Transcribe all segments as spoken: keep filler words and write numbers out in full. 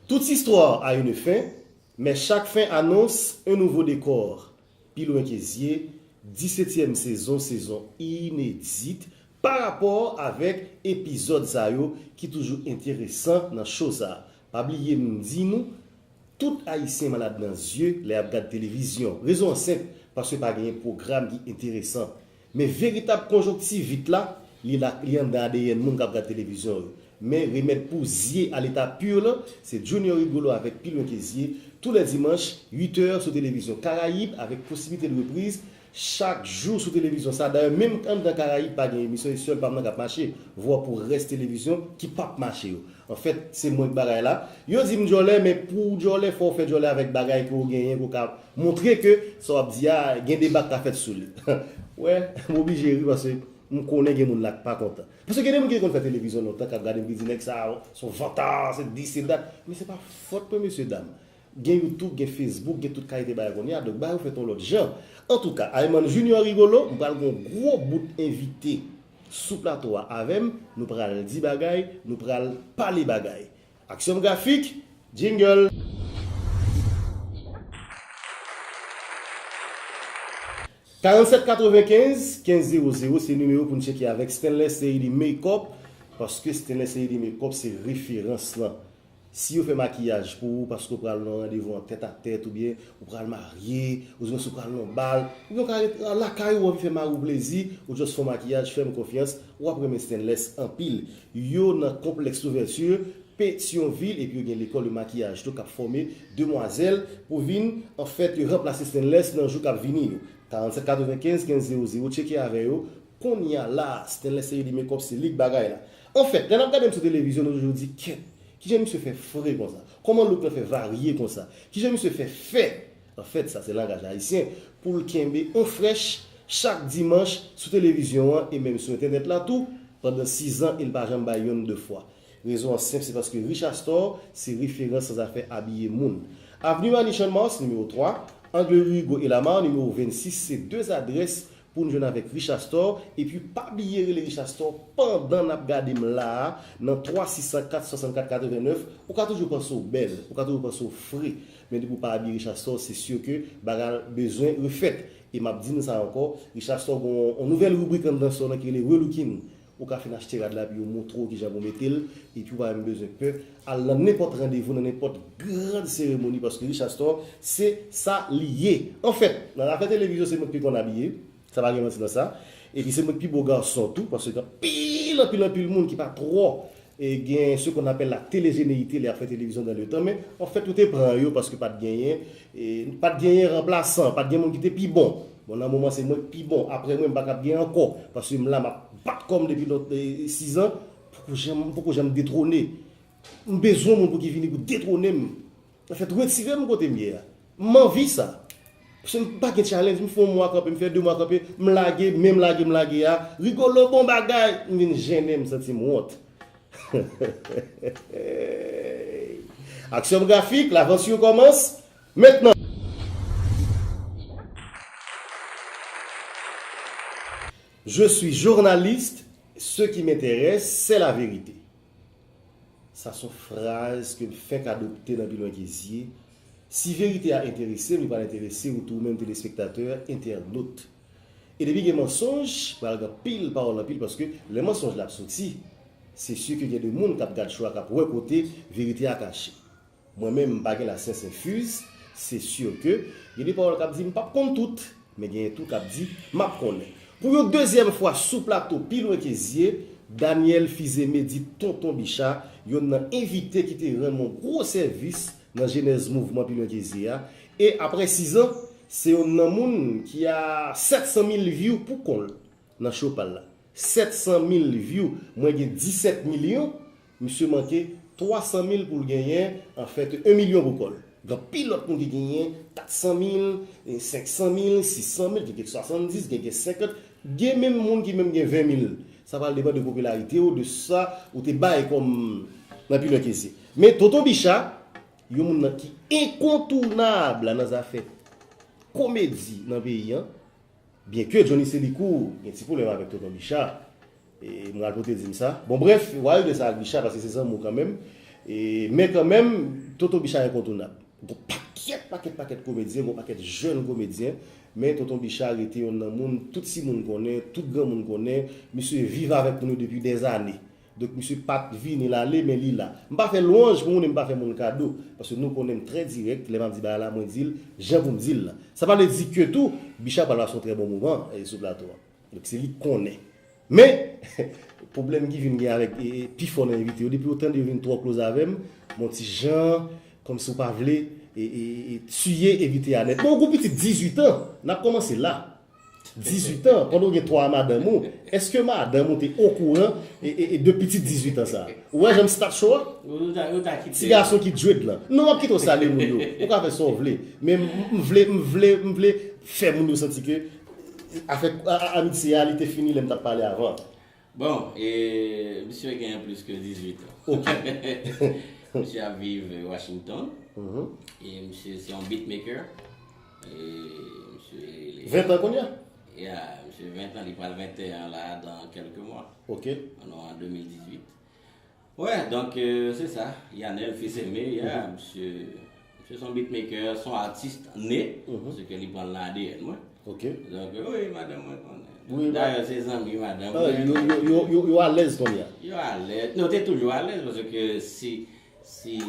Toute histoire a une fin, mais chaque fin annonce un nouveau décor. Pi lwen ke zye, disetyèm sezon, sezon inedit, pa rapò avèk epizòd sa yo ki toujou enteresan nan cho sa. Pa bliye m di nou, tout Ayisyen malad nan zye lè y ap gad televizyon. Rezon an senp, paske pa genyen pwogram ki enteresan. Men veritab konjonktivit la, li la, li anndan A D N moun k ap gad televizyon yo. Men remèd pou zye a leta pur lan, se Junior Rigolo avèk Pi lwen ke zye, tou lè dimanch, uit è sou televizyon Karayib avèk posiblite de repriz chak jou sou televizyon sa. Dayè, menm anndan Karayib, pa gen emisyon, e sèl pa m nan k ap mache. Vwa pou rès televizyon ki p ap mache yo. Anfèt, se mwen k bagay la. Yo di m djòlè, men pou w djòlè, fò w fè djòlè avèk bagay ke w genyen, ke w ka montre ke sa w ap di a, gen deba k ka fèt sou li. Wè, m oblije ri paske m konnen gen moun la k pa kontan. Paske gen de moun ki te konn fè televizyon lontan, k ap gade m, ki di nèg sa a, se yon vantard, se dis, se dat. Men se pa fòt mwen, mesye dam. Gen YouTube, gen Facebook, gen tout kalite bagay kounye a, donk bagay yo fèt yon lòt jan. Antouka, Ayman Junior Rigolo, m pral gen yon gwo bout envite sou plato a avè m, nou pral di bagay, nou pral pale bagay. Aksyon grafik, jingle. Karannsèt katrevenkenz, kenz zewo zewo, se nimewo pou n tcheke avèk Stanley Seidi Makeup, paske Stanley Seidi Makeup se referans lan. Si yo fè makiyaj pou ou paske w pral nan randevou an tèt a tèt, oubyen ou pral marye, oubyen si w pral nan bal, oubyen w ka ret lakay ou, anvi fè mari w plezi, ou just fè yon makiyaj, fè m konfyans, w ap renmen Stanley anpil. Yo nan konplèks Louverture, Petyonvil, epi yo gen lekòl de makiyaj tou k ap fòme demwazèl pou vin, anfèt, ranplase Stanley nan jou k ap vini yo. Karannsèt katrevenkenz, kenz zewo zewo, tcheke avè yo. Kounye a la, Stanley Seidi Makeup se li k bagay la. Anfèt, lè n ap gade m sou televizyon, nou toujou di, kèt, kijan misye fè fre konsa? Kòman look lan fè varye konsa? Kijan misye fè fè? Anfèt, sa se langaj ayisyen, pou l kenbe on frèch chak dimanch sou televizyon an e menm sou entènèt la tou, pandan sizan e l pa janm bay yonn de fwa. Rezon an senp, se paske Rich Astor se referans nan zafè abiye moun. Avni Manichann Mars, nimewo twa, Angle Rigaud e Lamarre, nimewo vennsis, se de adrès pou n jwenn avèk Rich Astor. Epi pa bliye rele Rich Astor pandan n ap gade m la a, nan twa sis san kat swasannkat katrevennèf. Ou ka toujou panse w bèl, ou ka toujou panse w fre. Men depi w pa abiye Rich Astor, se si ke bagay la bezwen refèt. E m ap di n sa ankò, Rich Astor gen yon, yon nouvèl ribrik anndan sò lan ki rele Relooking. Ou ka fin achte rad la epi yo montre w kijan pou w mete l, epi w pa menm bezwen pè al nan nenpòt randevou, nan nenpòt gran seremoni, paske Rich Astor, se sa li ye. Anfèt, nan afè televizyon, se mwen k pi konn abiye, sa pa gen manti nan sa. Epi se mwen k pi bo gason tou, paske gen anpil, anpil, anpil moun ki pa twò, e, gen ce qu'on appelle la télégénéité, lè y ap fè televizyon dans le temps, men anfèt, yo te pran yo paske pa t genyen, e, pa t genyen ranplasan, pa t gen moun ki te pi bon. Bon, nan moman, se mwen k pi bon. Apre mwen, m pa kab gen ankò. Paske m la, m ap bat kò m depi lòt, e, sizan. Poko janm, poko janm detwone. M bezwen moun pou ki vini pou detwone m. Anfèt, retire m kote m ye a. M anvi sa. Paske m pa gen challenge. M fè yon mwa kanpe, m fè de mwa kanpe, m lage, men m lage, m lage a. Rigolo bon bagay. M vin jennen, m santi m wont. Aksyon grafik, lavantyè kòmanse mentnan. Je suis journaliste, ce qui m'intéresse, c'est la vérité. Sa se yon fraz ke m fenk adopte nan Pi lwen ke zye. Si verite a enterese m, li pral enterese ou tou, ou menm telespektatè, entènot. E depi gen mansonj, pral gen anpil pawòl anpil, paske lè mansonj la ap soti, se si ke gen de moun k ap gad cho a, k ap wè kote verite a kache. Mwen menm, m pa gen lasyans enfiz, se si ke gen de pawòl k ap di m p ap konn tout, men genyen tou k ap di m ap konnen. Pou yon dezyèm fwa sou plato Pi lwen ke zye, Daniel Fils-Aimé, dit Tonton Bicha, yonn nan envite ki te rann mwen gwo sèvis nan jenèz mouvman Pi lwen ke zye a. E apre sizan, se yonn nan moun ki a sèt san mil view pou kont l nan cho pa l la. Sèt san mil view, mwen gen disèt milyon, misye manke twa san mil pou l genyen, anfèt, yon milyon pou kò l. Gen anpil lòt moun ki genyen kat san mil, e senk san mil, sis san mil, gen kèk swasanndis, gen kèk senkant, gen menm moun ki menm gen ven mil. Sa pral depann de popilarite w, de sa ou te bay kòm nan Pi lwen ke zye. Men Tonton Bicha, yon moun nan ki enkontounab nan zafè komedi nan peyi an, Byenke Johnny Célicourt gen ti pwoblèm avèk Tonton Bicha, e m pral pote di m sa. Bon, brèf, w a regle sa ak Bicha, paske se zanmi w kanmenm. E, men kanmenm, Tonton Bicha enkontounab. Gon pakèt, pakèt, pakèt komedyen, gon pakèt jèn komedyen, men Tonton Bicha rete yonn nan moun, tout timoun konnen, tout granmoun konnen, misye viv avèk moun yo depi dèzane. Donk, misye pa t vini, l ale, men li la. M pa fè lwanj pou moun e m pa fè moun kado. Paske nou konnen m trè dirèk, lè m ap di bagay la, mwen di l jan pou m di l la. Sa pa vle di ke tou, Bicha pral pase yon trè bon moman, e, sou plato a. Donk, se li k konnen. Men, pwoblèm ki vin gen avèk, e, e, pifò nan envite yo, depi yo tande yo vin twò close avè m, m on ti jan, kòmsi w pa vle, e, e, e, tiye envite a nèt. Bon, ou gon pitit dizuit an, n ap kòmanse la. Dizuit an, pandan w gen twa madanm ou, èske madanm ou te okouran e, e, e de pitit dizuit an sa a? Ou wè jan m start show a? Ou ta, ou ta kite. Ti gason ki dread lan. Non, m ap kite w salye moun yo. Ou ka fè sa w vle. Men m, m vle, m vle, m vle fè moun yo santi ke afè a, a, amitye a, li te fini lè m t ap pale avan. Bon, e, misye gen plis ke dizuit an. Ok. Misye ap viv Washington. Mhm. E misye se yon beatmaker. E misye rele Ven tan kounye a? Ya, misye ven tan, li pral venteyen an la dan kèlke mwa. Ok. An, an de mil dizuit. Wè, donk, e, se sa. Yanel Fils-Aimé, ya, misye, misye se yon beatmaker, se yon atis ne, paske li pran l nan A D N mwen. Ok. Donk, e, wi, madanm mwen konnen. Wi, dayè, se zanmi madanm mwen. Yo, yo, yo, yo, yo alèz kounye a? Yo alèz. Non, te toujou alèz, paske si, si,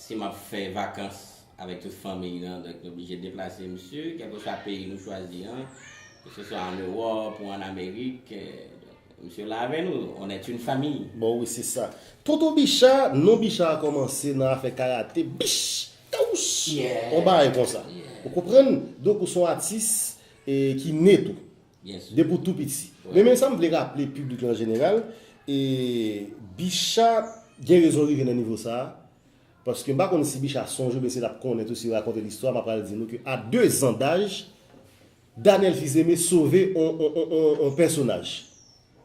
si m ap fè vakans avèk tout fanmi nan, donk nou oblije deplase misye, kèlkeswa peyi nou chwazi an, ke se swa an Ewòp ou an Amerik, e, donk, misye la avè nou, on est une famille. Bon, wi, se sa. Tonton Bicha, non Bicha a kòmanse nan afè karate, bich, kawouch, on bagay konsa. Ou konprann? Donk, ou se yon atis, e, ki ne tou. Depi w tou piti. Men, men sa m vle raple piblik la an jeneral, e, Bicha gen rezon rive nan nivo sa a, paske m pa konn si Bicha sonje oubyen si l ap konnen tou, si l rakonte listwa, m ap pral di nou ke a de zan daj, Daniel Fils-Aimé sove on, on, on, on, on pèsonaj.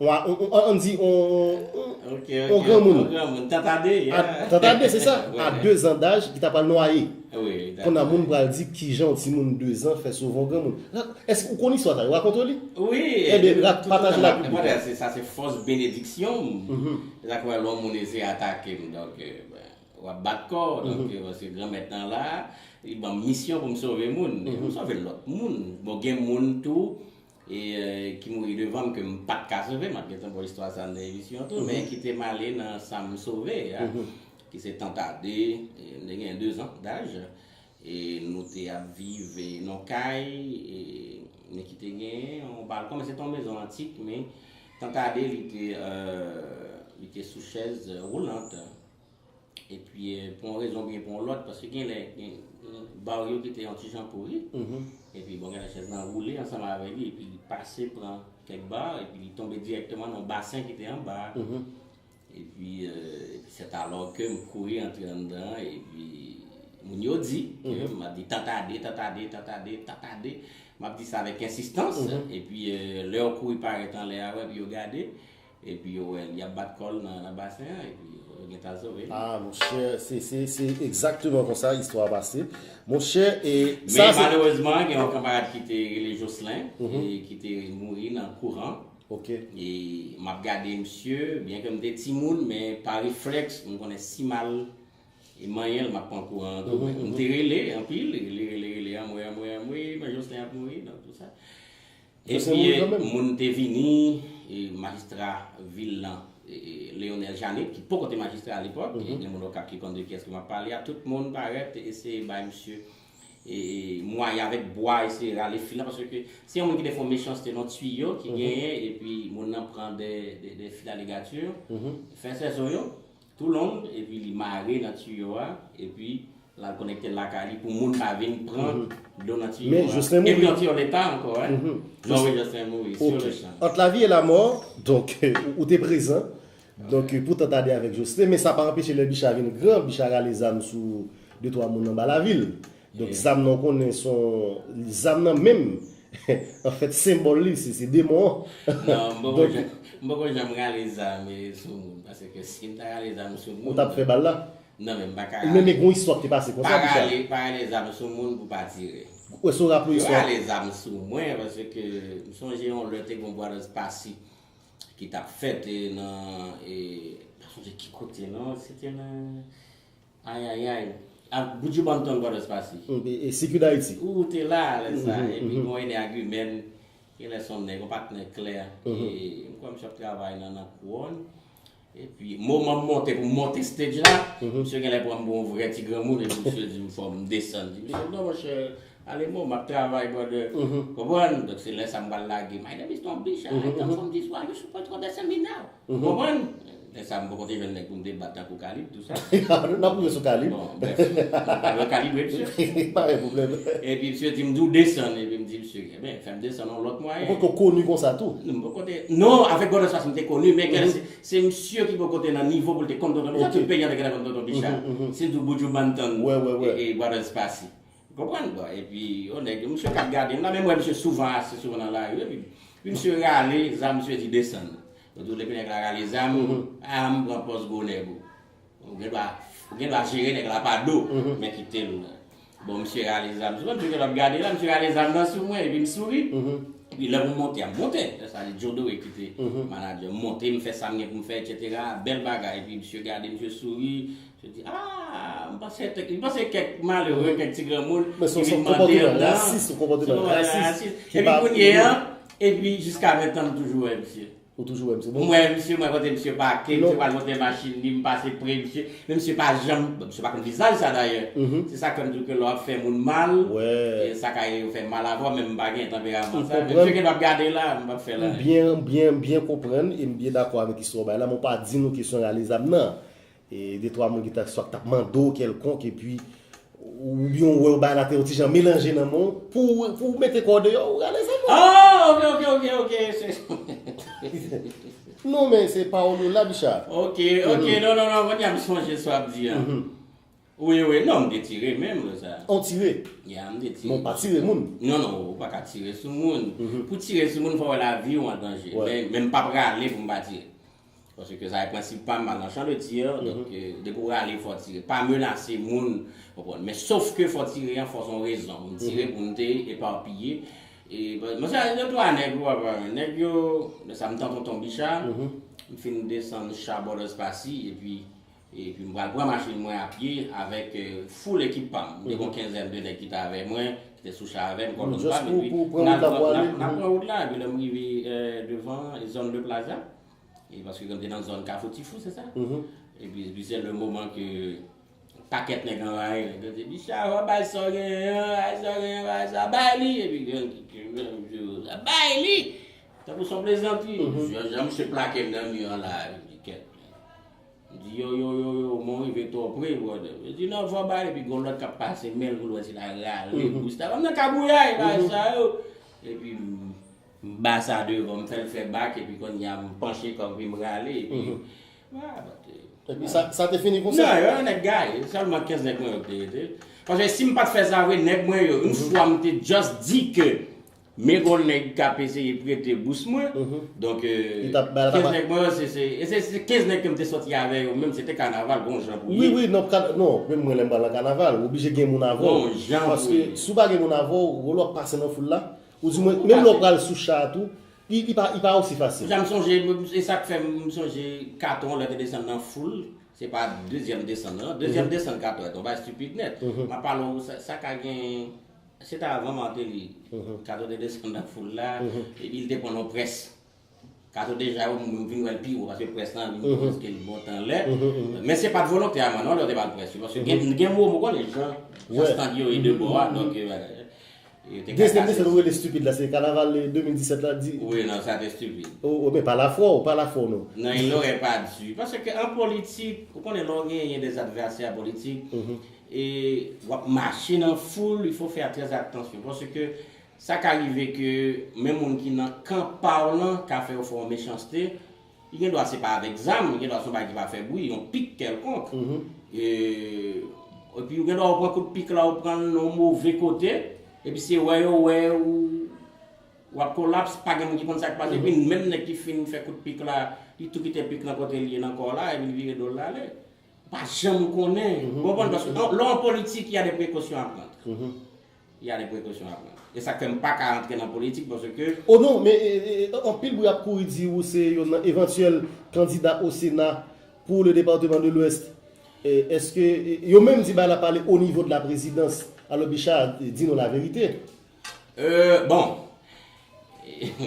On, on, on, ann di, on, on, on granmoun. On granmoun, Tantade, yeah. Tantade, se sa. A de zan daj, ki ta pral nwaye. Kounye a moun pral di kijan yon timoun de zan fè sove yon granmoun. Èske ou konn istwa sa yo? Rakonte w li? Wi. Ebyen, pataje l ak piblik la. Sa se fòs benediksyon m. Se sa k fè lè yon moun eseye atake m, donk, e, w ap bat kò w, donk, e, paske Granmèt lan la, li ban m misyon pou m sove moun. E m sove lòt moun. Bon, gen moun tou, e, e, ki mouri devan m ke m pa t ka sove, m ap gentan ba w istwa sa nan emisyon an tou, men ki te m ale nan sa m sove a, ki se Tantade, e, m te gen de zan daj, e nou te ap viv, e, nan kay, e, men ki te gen yon balkon, men se te yon mezon antik, men Tantade, li te, e, li te sou chèz woulant. Epi, e, pou yon rezon oubyen pou yon lòt, paske gen lè, gen, gen ba yo ki te yon ti jan pouri. Epi, bon, gen lè chèz lan woule ansanm avè li, epi li pase pran kèk ba, epi li tonbe dirèkteman nan yon basen ki te anba a. Epi, e, epi c'est alors que m kouri antre anndan, epi moun yo di, ke m ap di, Tantade, Tantade, Tantade, Tantade. M ap di sa avèk ensistans, epi, e, lè yo kouri parèt anlè a, epi yo gade, epi yo wè l, y ap bat kò l nan, nan basen an, epi yo gentan sove l. Ah, monchè, se, se, se egzakteman konsa istwa a pase. Monchè, e sa se... Men malerezman, gen yon kanmarad ki te rele Jocelyn, e ki te mouri nan kouran. Ok. E m ap gade misye, byenke m te timoun, men pa reflèks, m konnen si m al e manyen l, m ap pran kouran an tou. M te rele anpil, rele, rele, rele, anmwe, anmwe, anmwe, men Jocelyn ap mouri, donk tou sa. Epi, moun te vini, e, majistra vil lan, e, e, Leonel Janit, ki poko te majistra alepòk, e, gen moun Okap ki konn de kiyès ke m ap pale a, tout moun parèt, eseye bay misye, e, e, mwaye avèk bwa, eseye rale fil lan, paske se yon moun ki te fè yon mechanste nan tiyo ki genyen, epi moun nan pran de, de, de fil aligati, fè sèzo yo, tou long, epi li mare nan tiyo a, epi l al konekte l lakay li pou moun pa vin pran dlo nan tiyo a. Men Jocelyn mouri. Epi yon tiyo leta ankò, wi. Non, wi, Jocelyn mouri, sur le champ. Entre la vie et la mort, donk, ou, ou te prezan. Donk, pou Tantade avèk Jocelyn, men sa pa anpeche lè Bicha vin gran, Bicha rale zam sou de twa moun anba lavil. Donk, zam nan, ou konnen, se yon, zam nan menm, anfèt, senbòl li, se, se demon an. Non, m poko janm, m poko janm rale zam, e, sou moun, paske si m ta rale zam sou moun... Ou t ap fè bal la? Non, men m pa ka rale. Men, men gon istwa ki te pase konsa, Bicha. Pa rale, pa rale zam sou moun pou pa tire. Ou wè si w raple Yo istwa. Rale zam sou mwen, paske m sonje yon lè te gen yon Brothers Pasi ki t ap fèt e nan, e, pa sonje ki kote non, se te nan, ayayay, ak Buju Banton Brothers Pasi. Mm, e, e Siki Dayiti. Ou te la lè sa, epi gon ene agimèn, gen lè son nèg, yon patnè klè, e m kwè misye ap travay nan, nan Kouwòn. Epi moman m monte pou m monte stage la, misye genlè pran m pou yon vrè ti granmoun, epi misye di m fò m desann. Di misye, non monchè, ale mo, m ap travay brother. Konprann? Donk se lè sa m pral lage, my name is Ton Bicha, I come from this one, you should put on the seminar. Konprann? Lè sa m poko te jwenn nèg pou m te bat tankou Kalib, tou sa. N ap rive sou Kalib. Bon, bref, m pral kalibre misye. Pa gen pwoblèm. Epi misye di m di w desann, epi m di misye, ebyen, fè m desann yon lòt mwayen. Ou poko koni konsa tou. Non, m poko te, non, avèk Brothers Pasi m te koni, men kè se, se misye ki poko te nan nivo pou l te konn Tonton Bicha, tout peyi an te gentan konn Tonton Bicha. Se di w Buju Banton, Wè, wè, wè. E, e Brothers Pasi. Konprann? Bon, epi, yon nèg, misye k ap gade m la, men m wè misye souvan ase souvan nan lari, epi, epi misye rale zam, misye di desann. Donk, depi nèg la rale zam, a, m pran pòz gwo nèg ou. Ou gen dwa, ou gen dwa jere nèg la pa do, men kite l. Bon, misye rale zam sou mwen, misye gen lòt gade la, misye rale zam nan sou mwen, epi m souri. Epi lè pou m monte, a m monte. Lè sa, se Joe Doré ki te manadjè m. Monte, m fè sa m gen pou m fè, etsetera. Bèl bagay. Epi misye gade, misye souri. Misye di, ah, m panse, m panse kèk malere, kèk ti granmoun ki vin mande yon dan. Rasis, yon konpòteman rasis. Epi kounye a, epi jiska ventan, m toujou wè misye. Ou toujou wè misye bon? Mwen, misye, mwen kote misye pake, misye pral monte machin li, m pase pre misye, men misye pa janm, bon, misye pa konn vizaj sa dayè. Se sa k fè m di w ke lè w ap fè moun mal, e sa ka rive yo fè mal avè w, men m pa gen tanperaman sa. Men misye gen dwa ap gade la, m p ap fè l anyen. Byen, byen, byen konprann, e m byen dakò avèk istwa w bay la, men w pa di nou kesyon rale zam nan. E de twa moun ki ta swa t ap mande w kèlkonk, epi oubyen w wè w bay la te yon ti jan melanje nan men w, pou, pou w mete kò w deyò, ou rale zam nan. Oh, ok, ok, ok, ok. Non, men se pawòl ou la, Bicha. Ok, ok, non, non, non, kounye a m sonje sa w ap di a. Wi, wi, non, m te tire menm lè sa. On tire? Ya, m te tire. Men w pa tire moun. Non, non, ou pa ka tire sou moun. Pou tire sou moun, fò w wè lavi w an danje. Men, men m p ap rale pou m pa tire. Paske sa e prensip pa m, m al nan chan de tir, donk, depi w rale, fò w tire. Pa menase moun, konprann. Men sof ke fò w tire an, fò se yon rezon. M tire pou m te epapiye. E, men sa, yo twa nèg, ou pa, nèg yo, sa m tan Tonton Bicha, m fin desann Cha Brothers Pasi, epi, epi m pral pran machin mwen a pye avèk, e, full ekip pa m. M te gen yon kenzèn de nèg ki te avè mwen, ki te sou cha avè m, kòdon pa m, epi n al pran, n al, n al pran wout la, epi lè m rive, e, devan zòn de Plaza, e paske m te nan zòn Kafou Tifou, se sa? Epi, epi se le moman ke pakèt nèg anvayi, nèg yo di, Bicha, fò w bay sa w genyen an, bay sa w genyen, bay sa, bay li, epi gen ki, ki, ki, bay li! Tankou se yon plezantri. Jan, jan misye plake m nan mi an la, epi m di, kèt. M di, yo, yo, yo, yo, men w rive twò pre, brother. Yo di, non, fò w ba l, epi gon lòt k ap pase men l pou l wè si l a rale bous la. M nan kabouyay, bagay sa yo. Epi m, m ba sa devan, m fè l fè bak, epi kounye a m panche kò m, epi m rale, epi, ah, but, eh, Epi sa, sa te fini konsa? Non, yo, nèg gaye. Sèlman kenz nèg mwen yo k te rete. Paske si m pa t fè sa vre, nèg mwen yo, yon fwa m te just di ke men gon nèg k ap eseye prete bous mwen. Donk, kenz nèg mwen yo, se, se, e se, se kenz nèg ke m te sòti avè yo menm, se te kanaval, gon jan pou ye. Wi, wi, non, non, menm mwen lè m pral nan kanaval, ou oblije gen moun avè w. Gon jan pou ye. Paske si w pa gen moun avè w, ou lè w ap pase nan foul la, ou di mwen, menm lè w pral sou cha a tou, li, li pa, li pa osi fasil. Jan m sonje, e sa k fè m sonje Katon lè te desann nan foul, se pa dezyèm desann nan. Dezyèm desann Katon, se yon bagay stipid nèt. M ap pale w, sa, sa ka gen Se te avan Martelly. Kato te desann nan foul la, epi li te pran nan près. Kato deja, ou vin wè l pi wo, paske près lan vin prèske li monte anlè. Men se pa t volontèman non, lè yo te ba l près yo, paske gen, gen moman ou konnen jan, jan stand yo ye de bò a, donk, yo te ka kase. Desann, desann, ou rele stipid la, se kanaval de mil disèt la, di. Wi, non, sa te stipid. O, o, men pale fò, pale fò, non. Non, il aurait pas dû. Paske an politik, ou konnen lè w genyen des adversaires politiques, e w ap mache nan foul, il faut faire très attention. Paske sa ka rive ke menm moun ki nan kan pa w lan ka fè w fè yon mechanste, li gen dwa se pa avèk zam, li gen dwa se yon bagay ki pa fè bri, yon pik kèlkonk. E, epi ou gen dwa ou pran kout pik la, ou pran l nan yon move kote, epi se wè yo wè ou, w ap kolaps, pa gen moun ki konn sa k pase, epi menm nèg ki fin fè kout pik la, li tou kite pik nan kote l ye nan kò w la, epi l vire do l l ale. Pa janm konnen. Ou konprann? Paske lè w an politik, il y a des précautions à prendre. y a des précautions à prendre. E sa k fè m pa ka antre nan politik, paske... Oh non, men e, e, e, anpil bri ap kouri di ou se youn nan evantyèl kandida o Sena pou le département de l'Ouest. E, èske, e, yo menm di bagay la pale au niveau de la présidence. Alò, Bicha, di nou laverite. Euh, bon.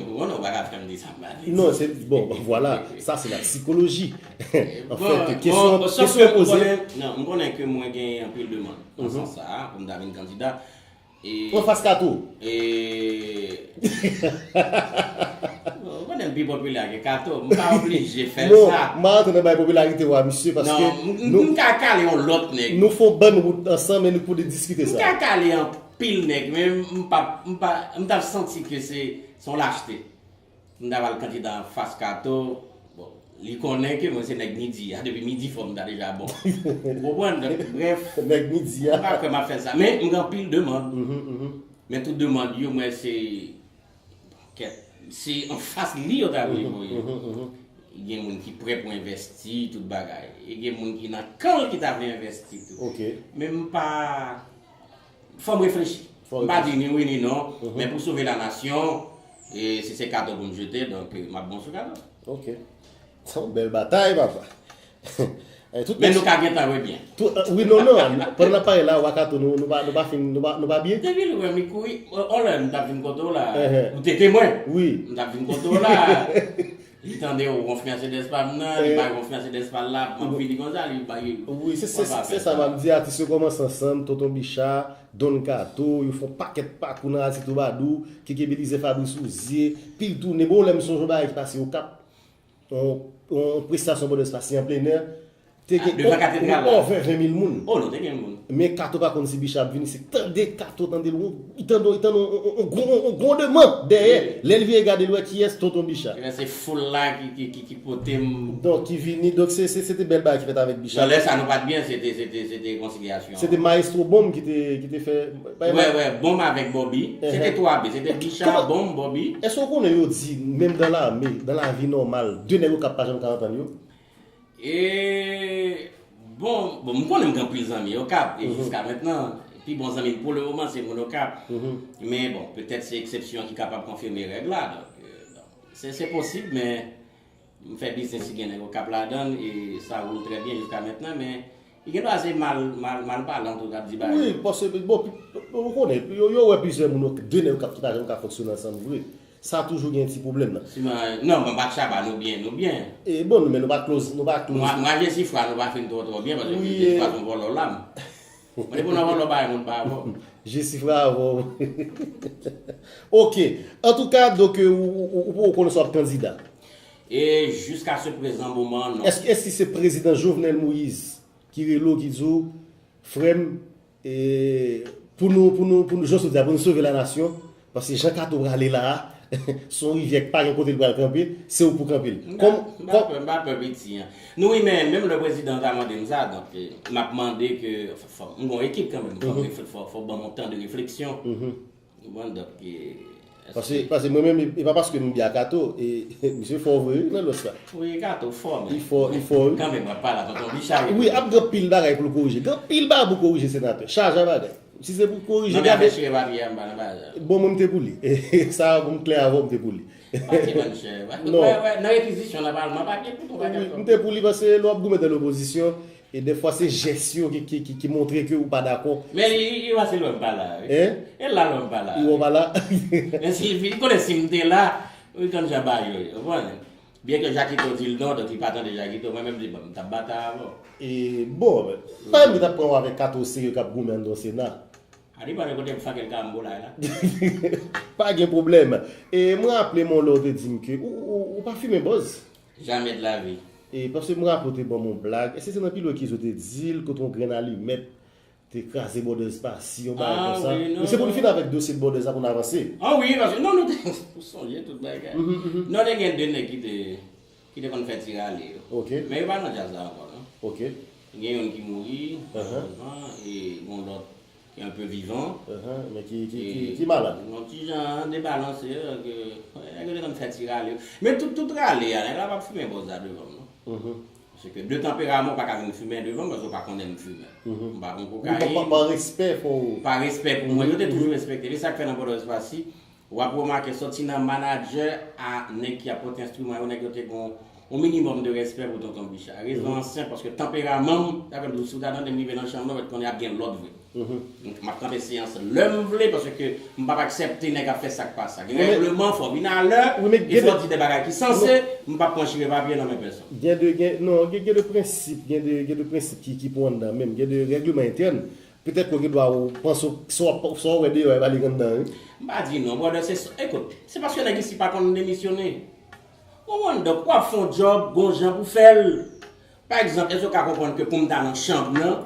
Bon, non, ou pa ka fè m di sa m pa vle di. Non, se, bon, vwala, sa se la sikoloji. An fèt, kesyon, kesyon poze. Bon, sòf ke m konnen, non, m konnen ke mwen gen anpil demann nan sans sa a, pou m ta vin kandida. E, pran fas Kato. E, bon, ou konnen m pi popilè ke Kato, m pa oblije fè sa. Non, m pa rantre nan bay popilarite w a misye, paske non, m, m, m ka kale yon lòt nèg. Nou fè yon bann wout ansanm e nou pou de diskite sa. M ka kale anpil nèg, men m pa, m pa, m t ap santi ke se, se yon lachte. M ta pral kandida anfas Kato. Bon, li konnen ke mwen se nèg midi a. Depi midi fò m ta deja bon. Ou konprann? Donk, brèf, nèg midi a. M pa kwè m ap fè sa. Men, m gen anpil demann. Mhm, mhm. Men tout demann yo, mwen se, kèt, se anfas li yo ta vle voye. Mhm, mhm, mhm. Gen moun ki prè pou envesti, tout bagay. E gen moun ki nan kan l ki ta vle envesti tou. Ok. Men m pa Fò m reflechi. Fò m pa di ni wi ni non, mhm, men pou sove la nasyon, e si se katon pou m jete, donk, e, m ap bon sou katon. Ok. Se yon bèl batay, papa. E, tout men nou ka gentan rebyen. Tout, e, wi, non, non. Pandan n ap pale la, ou a katon, nou, nou pa, nou pa fin, nou pa, nou pa byen. Depi li wè m, li kouri. On lè m t ap vin kote w la, ehe, ou te temwen. Wi. M t ap vin kote w la. Li tande w gonfle Mercedes pa m nan, li bay gonfle Mercedes pa l la, m ap vini konsa, li bay. Wi, se, se, se sa m ap di, atis yo kòmanse ansanm, Tonton Bicha, Don Kato, yo fè yon pakèt pakou nan Azi Twoubadou, Keke Belize, Fabrice Rouzier, Pil Tounen. Bon, lè m sonje yon bagay ki pase Okap, yon, yon prestasyon Brothers pase an plenè, te gen over ven mil moun. Oh, nou te gen moun. Men Kato pa konn si Bicha ap vini, se tande Kato, tande l, li tande, li tande on, on, on gwo, on gwo demann dèyè. Wi. Lè l vire gade l wè kiyès, Tonton Bicha. Ebyen, se foul la ki, ki, ki, ki pote m. Donk, ki vini, donk se, se, se te bèl bagay ki fèt avèk Bicha. Nan lè sa, nou pa t byen, se te, se te, se te rekonsilyasyon. Se te Maestro Bonm ki te, ki te fè, wè, wè, Bonm avèk Bobby. Se te twa B, se te Bicha, Bonm, Bobby. Èske w konnen yo di, menm dan lame, dan lavi nòmal, de nèg Okap pa janm ka antann yo? E, bon, bon, m konnen m gen anpil zanmi Okap, e jiska mentnan, pi bon zanmi m pou le moman se moun Okap. Men bon, petèt se eksepsyon ki kapab konfime règ la. Donk, e, donk, se, se posib, men m fè biznis ki gen nèg Okap ladan l, e sa woul trè byen jiska mentnan, men li gen dwa se mal, mal, mal palan tou k ap di bagay yo. Wi, paske, bon, pi, ou konnen, yo, yo wè plizyè moun, de nèg Okap ki pa janm ka fonksyone ansanm vre. Sa toujou gen ti pwoblèm nan. Siman, non, mwen pa t chaba, nou byen, nou byen. E bon, men nou pa close, nou pa close. Mwen, mwen, Jesifra, nou pa fin twò, twò byen, paske Jesifra se yon vòlò lam. Mwen, depi w nan vòlò, bagay moun pa avè w. Jesifra avè w. Ok. Antouka, donk, ou, ou, ou, ou poko konnen si w ap kandida? E jiska se prezan moman, non. Èske, èske se prezidan Jovenel Moïse ki rele w, ki di w, Frè m, e, pou nou, pou nou, pou nou, jan w di a, pou nou sove lanasyon, paske jan Kato prale la a, se yon rivyè ki pa gen kote l pral kanpe, se ou pou kanpe l. M pa, m pa pè, m pa pè piti an. Nou wi, men menm lè prezidan an ta mande m sa, donk, e, m ap mande ke, fò, fò, m gen yon ekip kanmenm, fò, fò, fò, fò ban m yon tan de refleksyon. Ou konprann? Donk, e, paske, paske mwen menm, e, e pa paske m byen ak Kato, e, misye fò vre, wi, nan lòs la. Wi, Kato fò, men. Li fò, li fò, wi. Kanmenm, w ap pale a Tonton Bicha, wi. Wi, ap gen anpil bagay pou l korije. Gen anpil bagay pou korije, senatè. Chaje a bagay. Si se pou korije, gade. Non, men afè chire papye a, m pa nan bagay sa. Bon, mwen, m te pou li. Sa a, pou m klè avè w, m te pou li. Pa ti bann chè. Non. Wè, wè, nan rekizisyon, nan palman, pa gen pou tou bagay. Wi, m te pou li, paske lè w ap goumen nan lopozisyon, e dèfwa, se jès yo ki, ki, ki, ki montre ke ou pa dakò. Men li, li, li pase lwen m pa la, wi. Hein? E la lwen m pa la. Li wè w pa la. Men si li, li konnen si m te la, wi, konn jan bagay yo ye, ou konprann? Byen ke Jakito di l non, donk li pa tande Jakito, mwen menm, m di, bon, m t ap batay avè w. E, bon, men, pa menm ki t ap pran w avèk Kato Serye k ap goumen anndan Sena. A depann de kote m fè kèk karanbolay la. Pa gen pwoblèm. E mwen raple m yon lè w te di m ke ou, ou, ou pa fimen bòz. Jamais de la vie. E paske m raple w te ban m yon blag. Èske se nan pil wè ki zo te di l, kote yon grenn alimèt te kraze bòdèz pasi, yon bagay konsa? Ah, wi, non. Men se pou n fin avèk dosye bòdèz la pou n avanse. Ah wi, paske non, nou te, ou sonje tout bagay. Mhm, mhm. Non, te gen de nèg ki te, ki te konn fè ti rale yo. Ok. Men yo pa nan djaz la ankò, non. Ok. Gen youn ki mouri, malèrezman, e gen lòt ki enpe vivan. Ahan, men ki, ki, ki, ki malad. Yon ti jan debalanse, donk, e, nèg yo te konn fè ti rale yo. Men tout, tout rale a, nèg la p ap fimen bòz la devan m, non. Mhm. Paske de tanperaman, ou pa ka vin fimen devan m, paske ou pa konnen m fimen. M pa pran kokayin. Pa respè pou ou. Pa respè pou mwen, yo te toujou respekte. E sa k fè nan Pòtoprens pasi, w ap remake, soti nan manadjè a nèg ki ap pote enstriman yo, nèg yo te gen yon minimòm de respè pou Tonton Bicha. Rezon an senp, paske tanperaman m, sa fè m di w, si w ta tande m rive nan chanm nan, w t konnen ap gen lòd vre. M ap kanpe seyans lè m vle, paske m p ap aksepte nèg ap fè sa k pa sa. Gen règleman, fò w vin alè, e fò w di de bagay ki sanse, m p ap pran chire papye nan men pèsonn. Gen de, gen, non, gen, gen de prensip, gen de, gen de prensip ki, ki pou anndan menm, gen de règleman entèn. Petèt ke w gen dwa ou panse w, sa w ap, sa w wè deyò a, e pa li k anndan, wi. M pa di non, brother, se, ekout, se paske nèg isi pa konn demisyone. Ou konprann? Donk, w ap fè yon djòb, gon jan pou fè l. Pa egzanp, èske w ka konprann ke pou m ta nan chanm nan,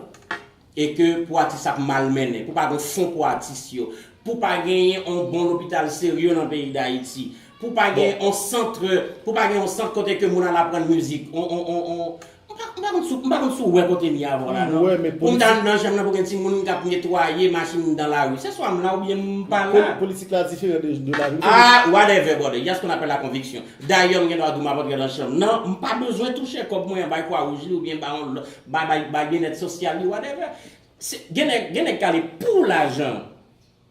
e ke pou atis ap malmennen, pou pa gen fon pou atis yo, pou pa genyen yon bon lopital serye nan peyi Dayiti, pou pa gen yon sant, pou pa gen yon sant kote ke moun al aprann mizik, on, on, on, on, m pa, m pa konn si, m pa konn si w wè kote m ye avè w la, non. Pou m ta nan chanm nan pou gen timoun k ap netwaye machin nan lari. Se swa m la oubyen m pa la. Politik la diferan de, de lavi. Ah, whatever, brother. Il y a ce qu'on appelle la conviction. Dayè, m gen dwa di w m ap antre nan chanm nan, m pa bezwen touche kòb mwen an bay Kwa Wouj li oubyen bay yon lòt, bay, bay, bay Byennèt Sosyal li, whatever. Se, gen nèg, gen nèg k ale pou lajan.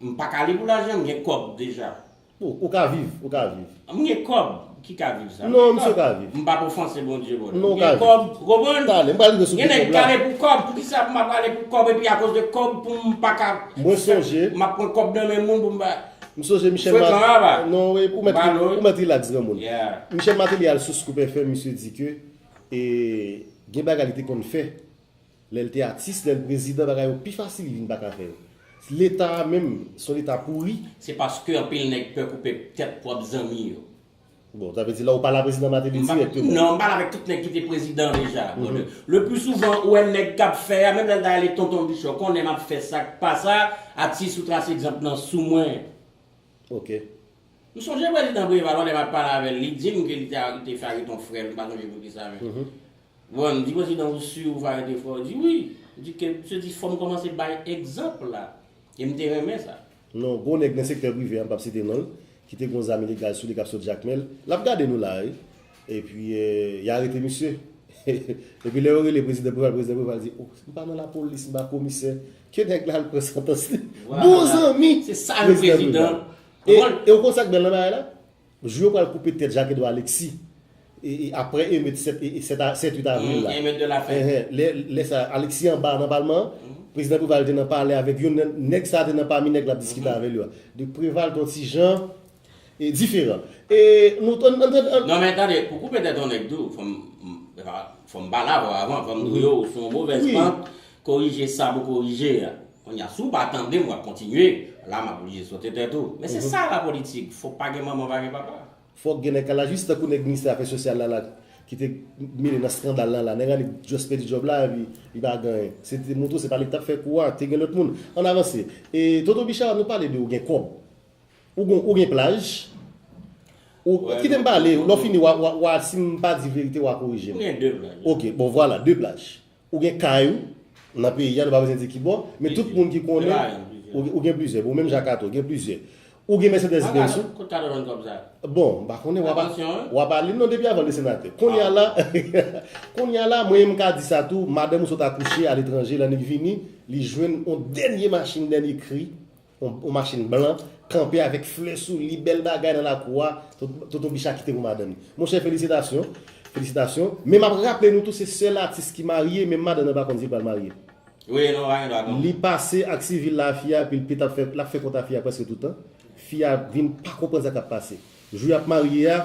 M pa k ale pou lajan, m gen kòb deja. Ou, ou ka viv, ou ka viv. M gen kòb, ki ka viv sa? Non, misye ka viv. M p ap ofanse Bondye, brother. Non, ou ka viv. M gen kòb, ou konprann? Talè, m pral rive sou kòb la. Gen nèg k ale pou kòb, poukisa m ap ale pou kòb epi akoz de kòb pou m pa ka... Mwen sonje. M ap pran kòb nan men moun pou m pa... M sonje Michel Martelly. Frekan, apa. Non, wi, ou mèt, ou mèt relax, granmoun. Yeah. Michel Martelly al sou Scoop F M, misye di ke, e, gen bagay li te konn fè. Lè l te atis, lè l prezidan, bagay yo pi fasil, li vin pa ka fè yo. Leta a menm, se yon leta pouri. Se paske anpil nèg pè koupe tèt pwòp zanmi yo. Bon, sa vle di la ou pale a prezidan Martelly dirèkteman. Non, m pale avèk tout nèg ki te prezidan deja. Bon, le, le pli souvan, ou wè nèg k ap fè a, menm lè l ta rele Tonton Bicha, ou konnen m ap fè sa k pa sa, atis ou trase egzanp nan sou mwen. Ok. M sonje prezidan Preval, yon lè m ap pale avè l, li di m ke li te, li te fè arete yon frè l, m pa sonje poukisa, men. Bon, m di, "Prezidan, ou si ou va rete frè?" Li di, "Wi." Li di ke, misye di, "Fò m kòmanse bay egzanp la." E m te renmen sa. Non, gwo nèg nan sektè prive a, m p ap site non l, ki te gen yon zam ilegal sou li k ap sot Jakmèl. L ap gade nou la, wi. Epi, eh, y arete misye. Epi lè yo rele prezidan Preval, prezidan Preval di, "Oh, m pa nan lapolis, m pa komisè." Ke nèg la al pran santans li. Bon zanmi prezidan Preval. E, e ou konn sa k bèl nan bagay la? Jou yo pral koupe tèt Jacques Edouard Alexis. E, e apre emet sèt, e, e sèt a, sèt uit avril la. Emet de la fèt. Enhen, lè, lè sa, Alexis anba nan palman an, prezidan Preval te nan palè avèk youn nan nèg sa a, te nan pami nèg l ap diskite avè l yo a. Donk Preval te yon ti jan, e, diferan. E nou, an, an, an, non, men tande, pou koupe tèt yon nèg tou, fò m, m, fò m pale avè w avan, fò m di w, ou sou yon movèz pant, korije sa pou korije a. Kounye a, si w pa tande m, w ap kontinye, la m ap oblije sote tèt ou. Men se sa lapolitik, fò pa gen manman, pa gen papa. Fòk gen nèg ka la, jis tankou nèg ministè afè sosyal la, la, ki te mele nan eskandal la, la. Nèg la, li just pèdi djòb la, epi li pa gen anyen. Se te montre w, se pa li ki t ap fè kou a, te gen lòt moun. Ann avanse. E, Tonton Bicha, nou pale de ou gen kòb. Ou gen, ou gen plaj. Ou, kite m pale, lè w fini, w a, w a, w a, si m pa di verite, w a korije m. M gen de plaj. Ok, bon, vwala, de plaj. Ou gen kay ou nan peyi a, nou pa bezwen di ki bò, men tout moun ki konnen, ou gen, ou gen plizyè. Bon, menm jan ak Kato, ou gen plizyè. Ou gen Mercedes Benz ou. Kot Kato jwenn kòb sa? Bon, m pa konnen, w a pa, w a pale non depi avan l te senatè. Kounye a la, kounye a la, mwen menm m ka di sa tou, madanm ou sot akouche aletranje, lanne k vini, li jwenn yon dènye machin, dènye kri. Yon, yon machin blan, kanpe avèk flè sou li, bèl bagay nan lakou a, Tonton Bicha kite pou madanm li. Monchè, felisitasyon, felisitasyon. Men m ap raple nou tou, se sèl atis ki marye, menm madanm nan pa konn si l pral marye. Wi, non, pa gen dwa, non. Li pase ak sivil la, fi a, epi l pete ap fè, l ap fè kont a fi a prèske tout tan. Fi a vin pa konprann sa k ap pase. Jou y ap marye a,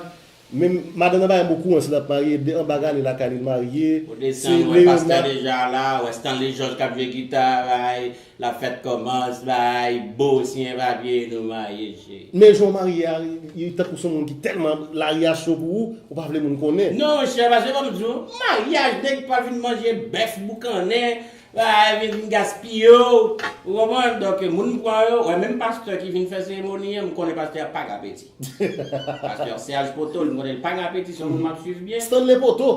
menm madanm nan pa menm okouran si l ap marye, de anba gale lakay li l marye. Ou desann, ou wè pastè deja la, ou wè Stanley George k ap jwe gita, bay, l ap fèt kòmans, bay, bo, siyen papye, nou marye, cheri. Men jan w marye a, li tankou se yon moun ki tèlman lari a cho pou ou, ou pa vle moun konnen. Non, monchè, paske fò m di w, maryaj, nèg pa vin manje bèf boukannen, pa vin, vin gaspiye w, ou konprann? Donk, moun m pran yo, wè, menm pastè ki vin fè seremoni an, m konnen pastè a pa gen apeti. Pastè Serge Poto, m konnen l pa gen apeti, se yon moun m ap swiv byen. Stanley Poto.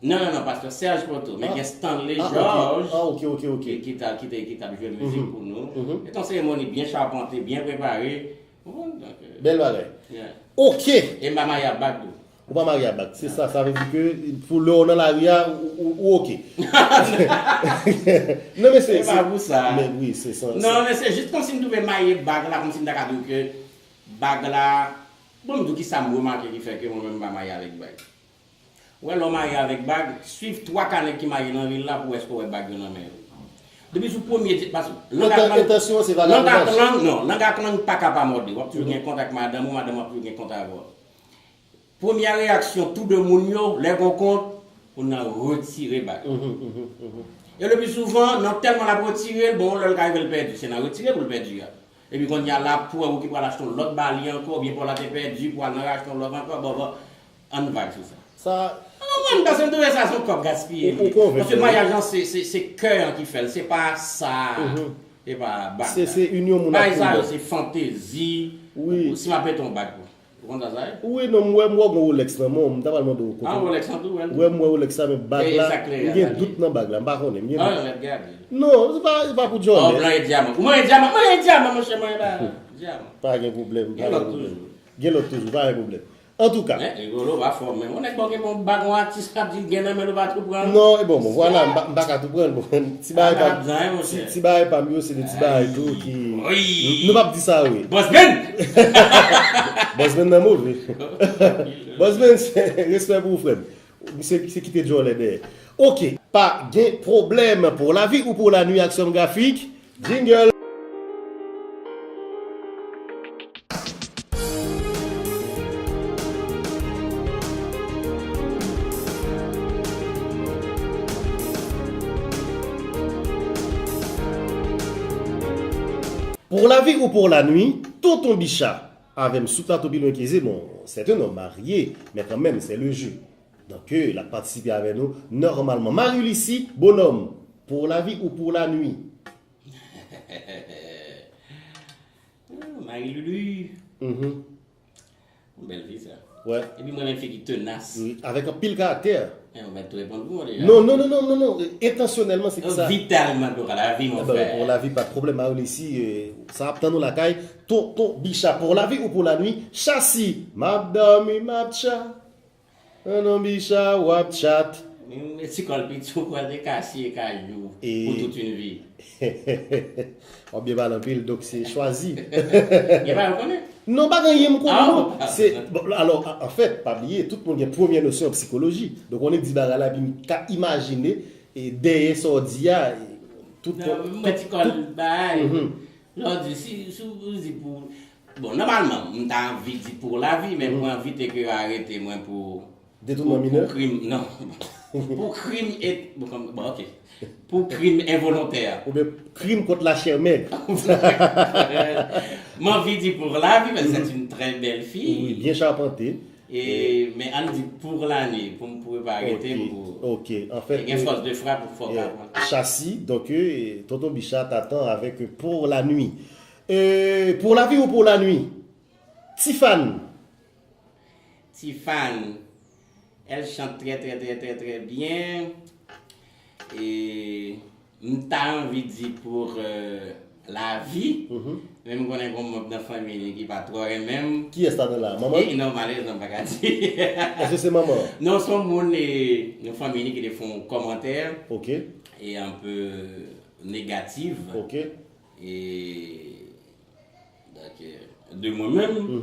Non, non, non, pastè Serge Poto, men gen Stanley George ki, ki t ap, ki te, ki t ap jwe mizik pou nou. Se te yon seremoni byen chapante, byen prepare. Ou konprann? Donk, euh, bèl bagay. Yeah. Ok. E m pa marye ak bag tou. Ou pa marye a bag. Se sa, sa vle di ke pou lè w nan lari a, ou, ou, ou oke. Non, men se, se pa pou sa. Men wi, se sa. Non, men se jis kòmsi m twouve marye bag la, kòmsi m ta ka di w ke bag la, bon, m di w ki sa m remake ki fè ke mwen menm m pa marye avèk bag. Ou wè, lè w marye avèk bag, swiv twa ka nèg ki marye nan vil la pou w wè èske w wè bag yo nan men yo. Depi sou premye di, paske lang ak lang, lang ak lang, non, lang ak lang pa ka pa mòde. W ap toujou gen kont ak madanm ou, madanm w ap toujou gen kont avè w. Premyè reyaksyon tou de moun yo, lè gon kont, moun nan retire bag. E le pli souvan, nan tèlman l ap retire l, bon, lè l ka rive l pèdi, se nan retire pou l pèdi a. Epi kounye a l ap pou wè ou ki pral achte yon lòt ba li ankò, oubyen pa w la te pèdi pou al nan rachte yon lòt ankò, bon, bon, ann vag sou sa. Sa. An mwen, m panse m twouve sa se yon kòb gaspiye li. Ou konvenki. Paske maryaj lan, se, se, se kè an ki fè l, se pa sa, se pa bag la. Se, se inyon moun ak moun. Bagay sa yo, se fantezi. Wi. Si m ap mete yon bag pou Ou konn sa sa ye? Wi, non, m wè m wè w gen Rolex nan men w, m ta pral mande w kote. Ah, Rolex lan tou, wè l. Wè m wè Rolex la, men bag la, m gen dout nan bag la, m pa konnen, m gen dout. Ah, mèt gade. Non, se pa, se pa pou djòlè. Oh, blan e dyaman. Ou manyen dyaman, manyen dyaman, monchè, manyen la. Dyaman. Pa gen pwoblèm, pa gen pwoblèm. Gen lòt toujou. Gen lòt toujou, pa gen pwoblèm. Antouka. Men, Rigolo pa fò, men yon nèg ba w gen bon bag, yon atis k ap di l gen nan men l, ou pa tou pran l. Non, e bon, bon, vwala, m pa, m pa ka tou pran l, bon, ti bagay pa m, ti, ti bagay pa m yo, se de ti bagay tou ki, nou, nou p ap di sa, wi. Boss Ben! Boss Ben nan move. Boss Ben, respè pou ou, frè m. Misye, misye kite djòlè dèyè. Oke, pa gen pwoblèm. Pour la vie ou pour la nuit, Action Graphique. Jingle. Pour la vie ou pour la nuit, Tonton Bicha avè m sou plato pi lwen ke ze. Bon, c'est un homme marié, men kanmenm, c'est le jeu. Donk, euh, l ap patisipe avè nou nòmalman. Marie Lucie Bonhomme, pour la vie ou pour la nuit? Marie Lulu. Mhm. Yon bèl fi sa. Wè. Epi mwen menm fi ki tenas. Wi, avèk anpil karaktè. Eh, ou mèt tou reponn pou mwen deja. Non, non, non, non, non, non. Entansyonèlman, se ki sa. Vitalman, pour la vie, mon frère. Pour la vie, pa de problème, Marie Lucie, euh, sa ap tann ou lakay. Tonton Bicha, pour la vie ou pour la nuit? Chasi, m ap dòmi, m ap tcha. Tonton Bicha, w ap tchat. Men ti kòl piti ou kwè te ka siye kajou pou tout yon vi. W ap byen pale anpil, donk se chwazi. Gen pa yo konnen? Non, pa gen anyen m konnen, non. Se, bon, alò, an, anfèt, pa bliye, tout moun gen premyè nosyon an sikoloji. Donk, w annik di bagay la, epi m ka imajine, e dèyè sa w di a, e tout. Non, mwen ti kòl bagay. Lè w di, si, si w di pou, bon, nòmalman, m ta anvi di pour la vie, men pou envite ke yo arete mwen pou, detounman minè? Pou krim, non. Pou krim et, bon, bon, ok. Pou krim envolontè. Oubyen krim kont la chè mèg. M anvi di pour la vie, paske c'est une très belle fille. Wi, byen chapante. E, men ann di pour la nuit, pou m prepare tèm pou. Ok, anfèt, gen fòs de frap pou fò ka pran. Chasi, donk, euh, Tonton Bicha t'attend avec pour la nuit. Euh, pour la vie ou pour la nuit? Tifane. Tifane, elle chante très, très, très, très, très bien. E m ta anvi di pour, euh, la vie, men m konnen gon moun nan fanmi li ki pa twò renmen m. Kiyès ladan la? Manman? E non, malerezman, m pa ka di. Èske se manman? Non, se yon moun, e, nan fanmi li ki te fè yon kòmantè. Ok. E un peu négatif. Ok. E Donk, euh, de mwen menm,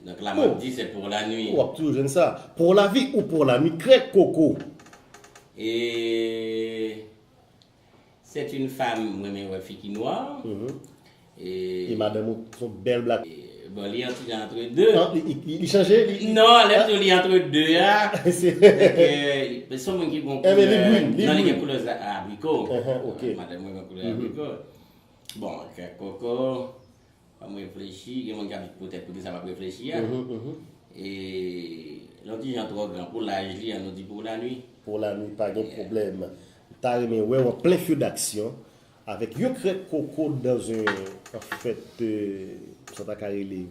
donk la m ap di se pour la nuit. W ap toujou jwenn sa. Pour la vie ou pour la nuit, Krèk Koko. E c'est une femme, mwen renmen wè fi ki nwa. E madanm ou se yon bèl black. Bon, li an ti jan entre deux. Li chanje? Non, lè m di w li entre deux a, se ke se yon moun ki gen koulè, non, li gen koulè abriko. Madanm mwen gen koulè abriko. Bon, Krèk Koko, fò m reflechi, gen moun k ap di poutèt poukisa m ap reflechi a. E lè w di jan twò gran pou laj li an, nou di pour la nuit. Pour la nuit, pa gen pwoblèm. M ta renmen wè w an plen feu d'action avèk yon Krèk Koko dans un, an fèt, euh, sa ta ka rele.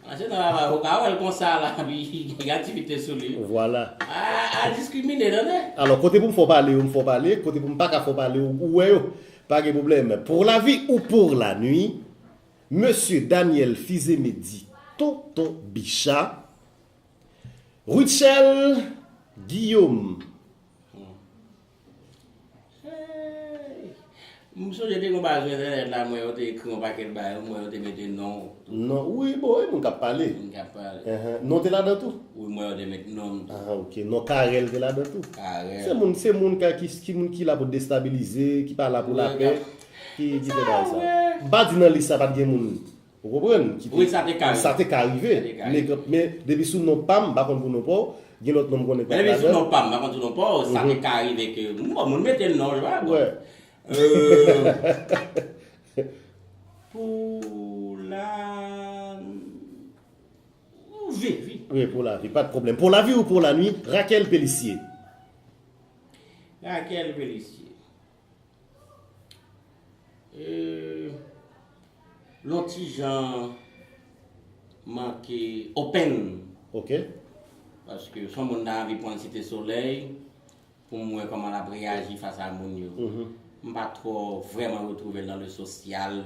An jeneral, ou ka wè l konsa la, li gen aktivite sou li. Vwala. A, a diskrimine, tande. Alò, kote pou m fè w pale, ou m fè w pale, kote pou m pa ka fè w pale, ou, ou wè yo. Pa gen pwoblèm. Pour la vie ou pour la nuit, Mesye Daniel Fizeme di Tonton Bicha, Rutshelle Guillaume. Hey! M sonje te gen yon paj sou entènèt la, mwen yo te ekri yon pakèt bagay, mwen yo te mete non. Non, wi, bon, e moun k ap pale. Moun k ap pale. Ahan. Non te ladan tou? Wi, mwen yo te mete non. Ah, ok. Non Carel te ladan tou. Carel. Se moun, se moun ka, ki, ki moun ki la pou destabilize, ki pa la pou lapè, ki, ki fè bagay sa. M pa di nan lis sa pa t gen moun. Ou konprann? Ki te, wi, sa te ka rive. Sa te ka rive. Men, men depi sou non pa m, m pa konn pou non pa w, gen lòt non m konnen k pa t ladan. Men depi sou non pa m, m pa konn sou non pa w, sa te ka rive ke, bon, moun mete non, je pa, bon. Euh, pou la vi, vi. Wi, pou la vi, pa de pwoblèm. Pou la vi ou pou la nwi, Raquel Pélissier. Raquel Pélissier. Euh, l on ti jan manke open. Ok. Paske s on moun nan anvi pran Site Solèy pou m wè kòman l ap reyaji fas a moun yo. M pa twò vrèman retwouve l nan le sosyal.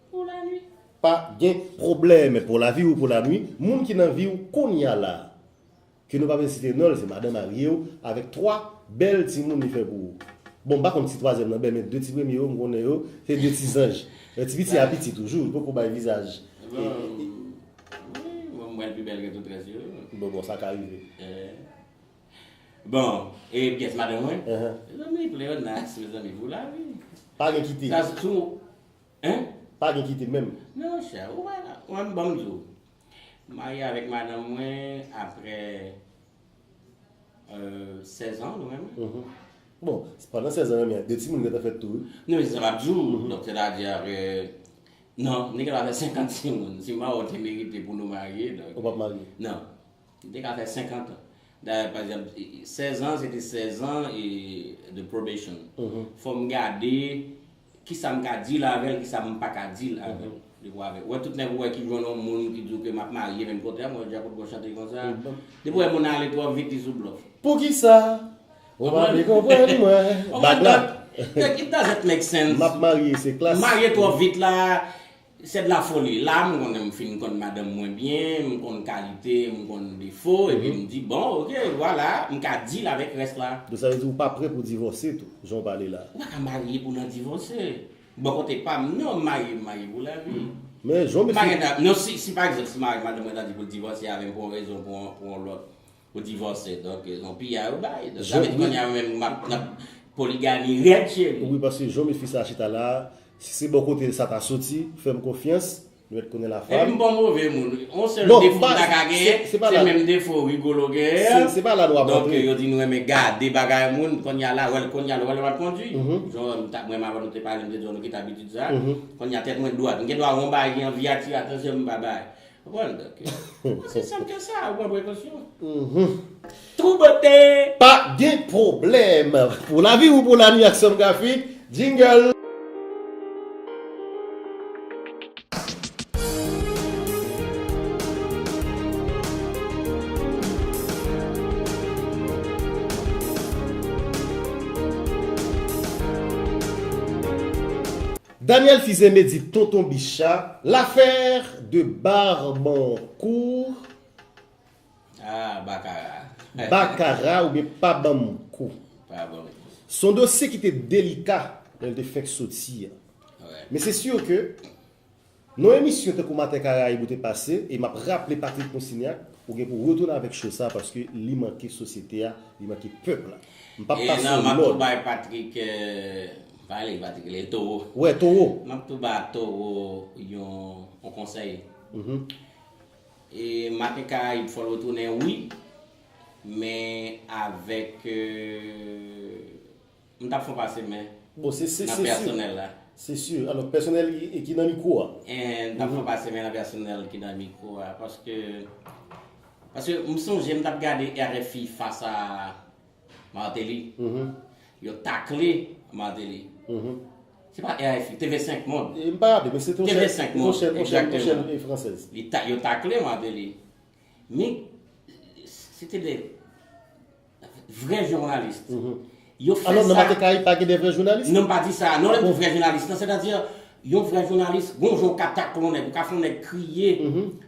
Pou la nwi. Pa gen pwoblèm pou la vi ou pou la nwi. Moun ki nan vi w kounye a la, ke nou pa bezwen site non l, se madan marye w avèk twa bèl timoun li fè pou ou. Bon, m pa konn si twazyèm nan bèl, men de ti premye yo, m konnen yo, se de ti zanj. Men ti piti a piti toujou, li poko bay vizaj. Bon, wi, bon, m wè l pi bèl ke tout rès yo. Bon, bon, sa ka rive. Bon, e pyès madanm mwen? Mezanmi, pleyonas, mezanmi, pou lavi. Pa gen kite. Sa sou. Hein? Pa gen kite menm. Non, monchè, ou wè la, mwen, ban m di w. M marye avèk madanm mwen apre euh, sèz an, nou menm. Bon, pandan sèz an, men de timoun gentan fèt tou, wi. Non, men se sa m ap di w. Donk, sètadi ke, non, nou gentan fè senkant timoun. Si Mawon te merite pou nou marye, donk. Ou p ap marye? Non. Nou te ka fè senkant an. Dayè, pa egzanp, sèz an, se te sèz an e de probation. Fò m gade kisa m ka deal avè l, kisa m pa ka deal avè l. Depi w avè, ou wè tout nèg ou wè ki jwenn yon moun ki di w ke m ap marye, menm kontrè, mwen, Djako t konn chante konsa. Depi w wè moun ale twò vit, li sou blòf. Poukisa? Ou pa vle konprann mwen. Bag la. It doesn't make sense. M ap marye, se klas. Marye twò vit la, c'est de la folie. La, m konnen m fin konn madanm mwen byen, m konn kalite, m konn defo, epi m di, bon, ok, vwala, m ka deal avèk rès la. Donk, sa vle di ou pa prè pou divòse tou, jan w pale la. Ou pa ka marye pou nan divòse. Bò kote pa m, non, m marye, m marye pou lavi. Men, jan w met fi. Non, si, si pa egzanp, si madanm mwen ta di pou l divòse avè m pou yon rezon, pou yon, pou yon lòt, pou divòse, donk, yon piyay ou bay. Donk, sa vle di kounye a menm, m ap nan poligami rèd, cheri. Wi, paske jan w met fi sa chita la, si se bò kote l sa ta soti, fè m konfyans, nou mèt konnen la femme. Epi m pa move moun. Yon sèl defo m ta ka genyen, se menm defo Rigolo genyen an. Se pa la nou ap antre. Donk, yo di nou renmen gade bagay moun, kounye a la, wè l, kounye a la, wè l ap kondui. Jan mwen avè w nou te pale, m te di w nou kite abitid sa. Kounye a tèt mwen dwat. M gen dwa wè yon bagay ki anvi atire atansyon m, m pa bay. Konprann? Donk, osi senp ke sa, ou pran prekosyon. Tou bote! Pa gen pwoblèm. Pou lavi ou pou lanwi ak Sam Grafik, jingle! Daniel Fils-Aimé di Tonton Bicha, l'affaire de Barbancourt. Ah, Bakara. Bakara oubyen pa ban m kou. Pa ban m kou. Se yon dosye ki te delika lè l te fenk soti a. Men se si ke nan yon emisyon tankou Maten Karayib ou te pase, e m ap raple Patrick Consignac, ou gen pou w retounen avèk cho sa paske li manke sosyete a, li manke pèp la. M p ap pase yon lòd. E non, m ap tou bay Patrick, euh, pale Patrick, li towo. Wè, towo. M ap tou ba towo yon, yon konsèy. E Maten Karayib fò l retounen, wi, men avèk, euh, m t ap fè w pase men nan pèsonèl la. Se si. Alò, pèsonèl ki nan mikwo a. M t ap fè w pase men nan pèsonèl ki nan mikwo a. Paske, paske m sonje m t ap gade R F I fas a Martelly. Yo takle Martelly. Se pa R F I, T V Cinq Monde. M pa raple, men se te yon chèn, yon chèn fransèz. Yo takle Martelly. Men, se te de vrè jounalis. Yo fè sa. Alò, nan Maten Karayib pa gen de vrè jounalis? Non, m pa di sa. Non, lè m di vrè jounalis, non, sètadi, Yon vrè jounalis, gon jan w ka takle yon nèg, ou ka fè yon nèg kriye,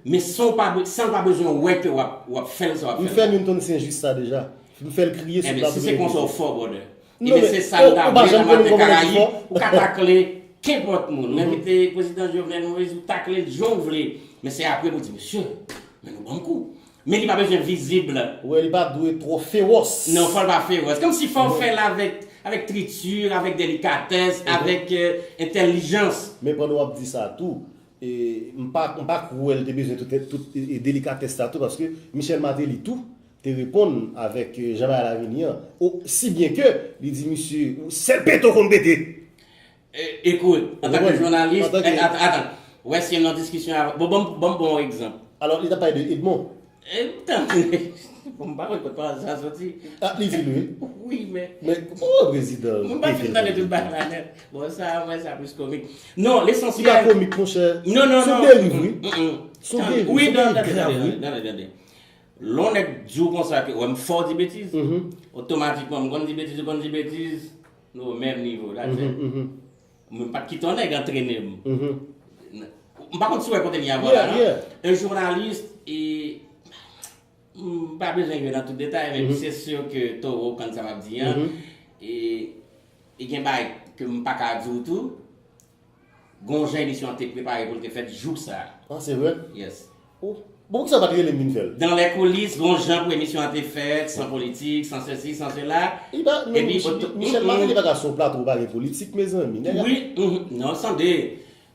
men san w pa, san l pa bezwen wè ke w ap, w ap fè l sa w ap fè l la. M fè Newton Saint Juste sa deja. M fè l kriye sou plato televizyon. Enben, si se konsa w fò, brother. Enben, se sa m ta vle nan Maten Karayib. Ou ka takle kenpòt moun. Ou envite prezidan Jovenel Moïse, ou takle l jan w vle. Men se apre pou w di, mesye, men nou ban m kou. Men li pa bezwen vizib. Wè, li pa dwe twò fewòs. Non, fò l pa fewòs. Kòmsi fò w fè l avèk, avèk triti, avèk delikatès, avèk, euh, entèlijans. Men pandan w ap di sa tou, e, m pa, m pa kwè l te bezwen tout, tout, e, e, delikatès sa tou, paske Michel Martelly tou te reponn avèk, e, jan bagay la vini an. O, si byen ke li di misye, sèl pete w konn pete. E, ekout, antanke jounalis, atan, atan. Wè si yon diskisyon avè, bon, bon, bon, bon egzanp. Alò, li t ap pale de Edmond. E, tande. Bon, m pa konn kot pawòl sa soti. Ah, li di l, wi. Wi, men. Men, oh, prezidan. Mwen pa fin tande tout bagay la nèt. Bon, sa, mwen, sa plis komik. Non, lesansyèl. Li pa komik, monchè. Non, non, non. Se yon deriv, wi. Se yon deriv, se yon deriv grav, wi. Tande, tande, tande, tande. Lè yon nèg di w konsa ke, wè, m fè w di betiz, otomatikman, m konn di betiz, ou konn di betiz, nou o menm nivo, that's it. Mwen pa t kite yon nèg antrene m. M pa konn si w wè kote m ye avè w la, non? Un journaliste, e, m pa bezwen jwe nan tout detay, men se sur ke Toro konn sa m ap di an. E, e gen bagay ke m pa ka di w tou. Gon jan emisyon an te prepare pou l te fèt jou sa a. Ah, se vre? Yes. Oh. Bon, poukisa w pa t rele m vin fè l? Dans les coulisses, gon jan pou emisyon an te fèt, san politik, san sesi, san sela. Li pa, men epi, Mich-, oto-, Michel Martelly pa ka sou yon plato pou pale politik, mezanmi. Nèg la. Wi, non, tande.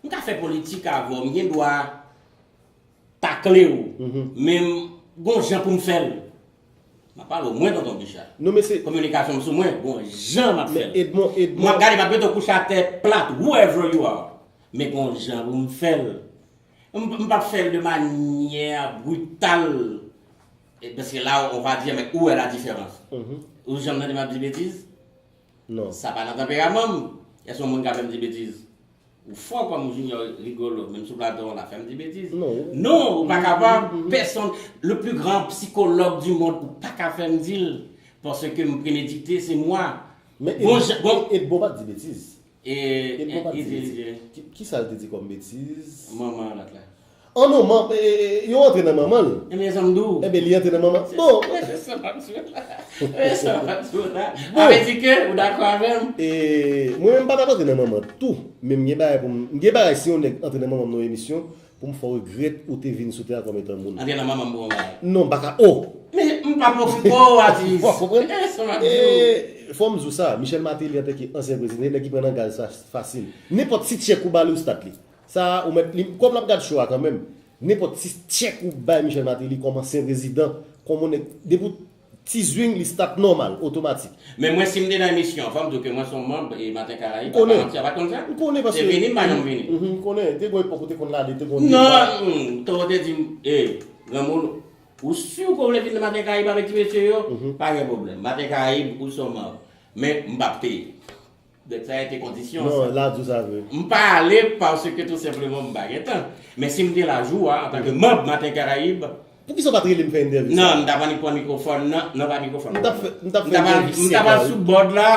M ka fè politik avè w, m gen dwa takle w. Men m gon jan pou m fè l. M ap pale w, mwen, Tonton Bicha. Non, men se kominikasyon m sou mwen, gon jan m ap fè l. Men Edmond, Edmond. M ap gade, m ap mete w kouche atè plat, whoever you are. Men gon jan pou m fè l. M, m p ap fè l de manyè brital. E, paske la, on va dire, mais où est la différence? Ou janm tande m ap di betiz? Non. Sa pa nan tanperaman m. Èske yon moun ka fè m di betiz? Ou fò kòm Junior Rigolo, menm sou plato an la, fè m di betiz. Non. Non, ou pa kapab, pèsonn, le plus grand psychologue du monde, ou pa ka fè m di l, paske m premedite, se mwa. Men Edmond pa t di betiz. E, Edmond pa t di betiz. Ki, ki sa l te di kòm betiz? Manman an lòt la. An non, man, e, e, e, yo antre nan manman l. Ebyen, sa m di w. Ebyen, li antre nan manman. Bon. Se sa m ap di w la. Se sa m ap di w la. Bon. Sa vle di ke ou dakò avè m? E, mwen menm m pa t ap antre nan manman tou. Men m gen bagay pou m, m gen bagay si yon nèg antre nan manman m nan yon emisyon, pou m fè w regrèt ou te vin sou tè a kòm etan moun. Antre nan manman m pou yon bagay. Non, m pa ka, oh! Men m p ap okipe w, atis. W ap konprann? E, sa m ap di w. E, fò m di w sa, Michel Martelly antanke ansyen prezidan, se nèg ki pran langaj sa fasil. Nenpòt ti tchèk ou ba li, ou stat li. Sa, ou mèt, li, kòm l ap gad show a kanmenm, nenpòt ti tchèk ou bay Michel Martelly kòm ansyen prezidan, kòm yon nèg, depi w ti zwing, li stat nòmal, otomatik. Men mwen, si m te nan emisyon, fò m di w ke mwen se yon manm e Maten Karayib, pa manti, a pa t konn sa? M konnen, paske. Se vini, m pa janm vini. Mhm, m konnen, te gon epòk ou te konn rale, te gon deba. Non, mm, Toro te di m, e, granmoun, ou si ke w vle vin nan Maten Karayib avèk ti mesye yo? Mhm. Pa gen pwoblèm. Maten Karayib, ou se yon manm. Men, m p ap peye. Donk, sa a ete kondisyon, sa. Non, l ap di w sa vre. M pa ale paske tou senpleman m pa gen tan. Men si m te la jou a, antanke manm Maten Karayib. Poukisa w pa t rele m fè entèvyou sa? Non, m ta pral pran mikwofòn nan, non, pa mikwofòn. M t ap fè, m t ap fè entèvyou senk a ou. M ta pral sou bòd la,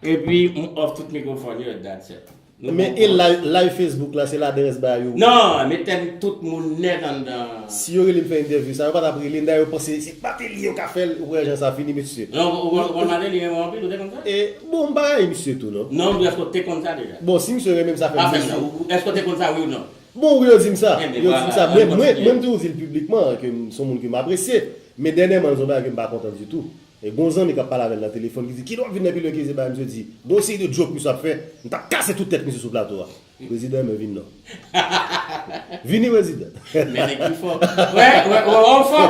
epi m off tout mikwofòn yo, that's it. Men e live, live Facebook la, se ladan rès bagay yo. Non, men tèt tout moun nèt anndan. Si yo rele m fè entèvyou sa, yo pa t ap rele m, dayè yo panse se Martelly yo ka fè l, ou wè jan sa fini, mesye. Non, ou, ou, ou konn Martelly renmen w anpil, ou te konn sa? E, bon, m pa rayi misye tou, non. Non, m di èske w te konn sa deja? Bon, si misye renmen m, sa fè m plezi. Èske w te konn sa, wi ou non? Bon, wi, yo di m sa. Yo di m sa. Mwen, mwen, mwen, m toujou di l piblikman ke m se yon moun ke m apresye. Men dènyèman, l se yon bagay ke m pa kontan ditou. E gon zanmi k ap pale avè l nan telefòn ki di, "Kilè w ap vin nan Pilon K Z?" Bagay misye di, gon seri de joke misye ap fè, m t ap kase tout tèt misye sou plato a. Prezidan, men vin non. Vini, prezidan. Men nèg ki fò. Wè, wè, wè, wè, w fò.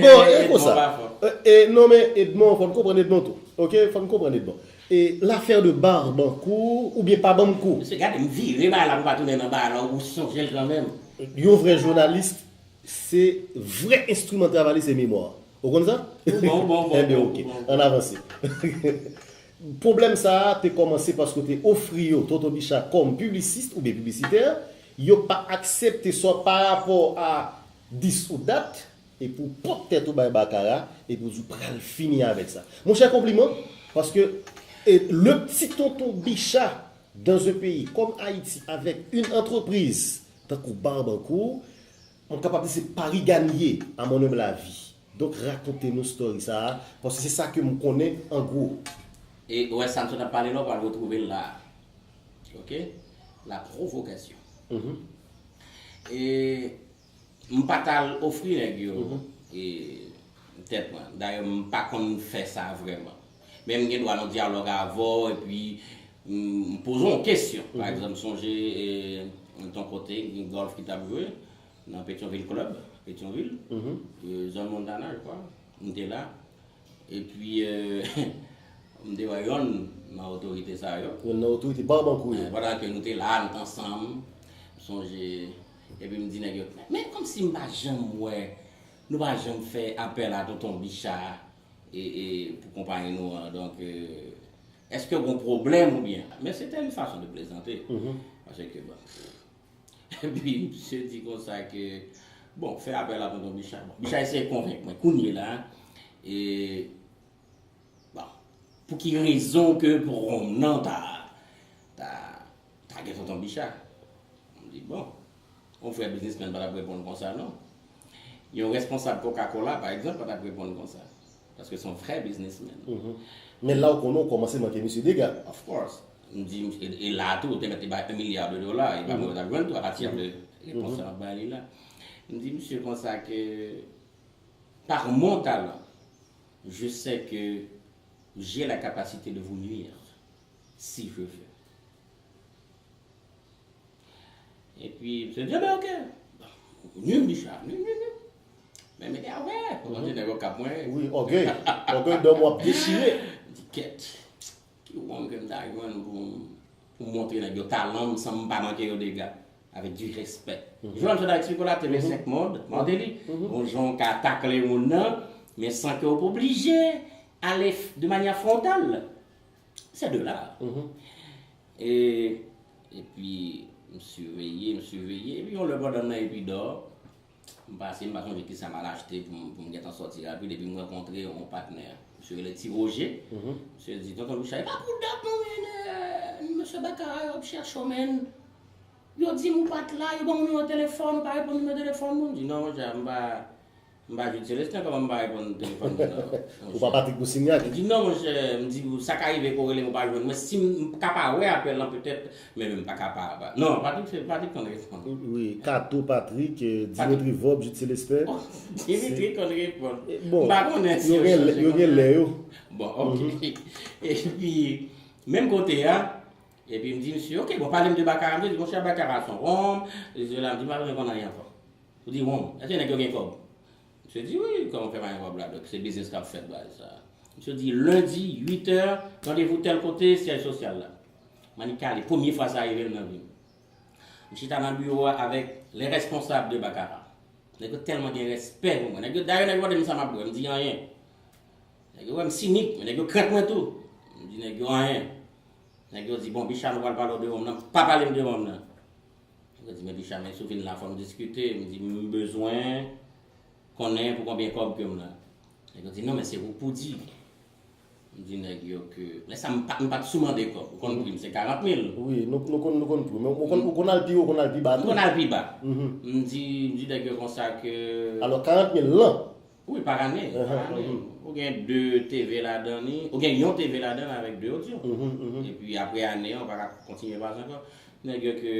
Bon, e konsa. E, e, non, men Edmond, fò n konprann Edmond tou. Ok, fò n konprann Edmond. E lafè de Barbancourt, oubyen pa ban m kou. Mesye, gade, m vire bagay la pou m pa tounen nan bagay la, ou sonje l kanmenm. Yon vrè jounalis, se vrè enstriman travay li, se memwa. Ou konn sa? Ou bon, ou bon, ou bon. Ebyen, ok. Ann avanse. Pwoblèm sa a te kòmanse paske w te ofri yo Tonton Bicha kòm piblisist oubyen piblisitè. Yo pa aksepte sa pa rapò a dis ou dat, epi w pot tèt ou bay Bakara, epi w di w pral fini avèk sa. Monchè, konpliman, paske, e, le pti Tonton Bicha Dans un pays comme Haïti, avec une entreprise tankou Barbancourt, mwen kapab di se Paris gagné, à mon humble avis. Donk, rakonte nou story sa a, paske se sa ke m konnen an gwo. E ou wè sa m sot ap pale la, ou pral retwouve l la. Ok? La pwovokasyon. E m pa t al ofri nèg yo e, tèt mwen. Dayè, m pa konn fè sa vrèman. Men m gen dwa nan dyalòg avè w, epi m m poze w yon kesyon. Pa egzanp, sonje e, ton kote, gen gòlf ki t ap jwe nan Petyonvil Club, Petyonvil, e, zòn Montana, je crois. M te la. Epi, e, m te wè yonn nan otorite sa yo. Yonn nan otorite, Barbancourt yo. Pandan ke nou te la, nou t ansanm, m sonje, epi m di nèg yo, men kòmsi m pa janm wè, nou pa janm fè apèl a Tonton Bicha e, e, pou konpayi nou an. Donk, e, èske w gen pwoblèm oubyen? Men se te yon fason de plezante. Paske, bon, epi misye di konsa ke, bon, fè apèl a Tonton Bicha. Bon, Bicha eseye konvenk mwen. Kounye la, e, bon, pou ki rezon ke pwonm nan ta, ta, ta gen Tonton Bicha? M di, bon, yon vrè biznismenn pa t ap reponn konsa, non. Yon responsab Coca-Cola, pa egzanp, pa t ap reponn konsa. Paske se yon vrè biznismenn. Men la ou konnen ou kòmanse manke misye dega. Of course. M di, e, e la tou, ou te mèt te bay un milliard de dola, e pa mwen t ap jwenn tou, apati de repons sa m ap bay li la. M di misye konsa ke, par mon talent, je sais que j'ai la capacité de vous nuire si je veux. Epi, misye di, ben, ok. Ni Bicha, ni, ni, ni. Men, men, a wè, kòman di nèg yo k ap mwen. Wi, ògèy. Ògèy dòm w ap dechire. M di, kèt. Ki wonm ke m ta jwenn pou, pou montre nèg yo talan m san m pa manke yo dega. Avec du respect. Jan m sot ap eksplike w la, T V senk Monde, Martelly. Bon jan w ka takle moun nan, men san ke w pa oblije ale de manière frontale. C'est de l'art. E, epi, m siveye, m siveye. Epi, yon lè pandan m nan Epidò, m pase, m pa sonje kisa m al achte pou m, pou m gentan sòti rapid, epi m rankontre yon patnè. Misye rele Ti Roje. Misye di, Tonton Bicha, e pa pou dat non, men, mesye Bakara yo ap chèche w, men. Yo di m ou pa t la, yo ban m nimewo telefòn, ou pa reponn nimewo telefòn mwen. M di, non, monchè, m pa, M pa Jude Célestin, kòman m pa reponn telefòn moun nan? Ou pa Patrick Boussignac? M di non, monchè, m di, sa ka rive ke w rele m ou pa jwenn mwen. Si m ka pa wè apèl lan, petèt, men m pa ka pa, pa. Non, Patrick, se, Patrick konn reponn. Wi, Kato, Patrick, eh, Dimitri Vorbe, Jude Célestin. Oh, Dimitri konn reponn. Eh, bon, m pa konnen si yo chanje. Yo gen lè yo. Bon, ok. Epi, menm kote a, epi m di, misye, ok, bon, pale m de Bakara, m di, monchè, Bakara se yon wonm, e la, m di, m pa bezwen konn anyen ankò. Ou di, wonm, èske nèg yo gen kòb? Misye di, wi, kòman fè pa gen kòb la, donk se biznis k ap fèt, bagay sa. Misye di, lendi, uit è, randevou tèl kote, syèj sosyal la. M annik ale, premye fwa sa rive m nan vi m. M chita nan biwo a avèk les responsables de Bakara. Nèg yo tèlman gen respè pou mwen. Nèg yo, dayè, nèg yo pa di m sa m ap bwè, m di anyen. Nèg yo wè m sinik, men nèg yo krent mwen tou. M di nèg yo anyen. Nèg yo di, bon, Bicha, nou pral pale w de wonm nan, pa pale m de wonm nan. Nèg yo di, men Bicha, men si w vin la, fò n diskite. M di, m bezwen konnen pou konbyen kòb ke m la. Nèg yo di, non, men se ou k pou di. M di nèg yo ke, lè sa m pa, m pa t sou mande kòb. Ou konn pri m, se karant mil. Wi, nou, nou konn, nou konn pri w. Men ou konn, ou konn al pi wo, ou konn al pi ba tou. M konn al pi ba. M di, m di nèg yo konsa ke. Alò, karant mil lan? Wi, pa ane. Pa ane. Ou gen de T V ladan li, ou gen yon T V ladan l avèk de odyo. Epi apre ane an, ou pa ka kontinye pase ankò. Nèg yo ke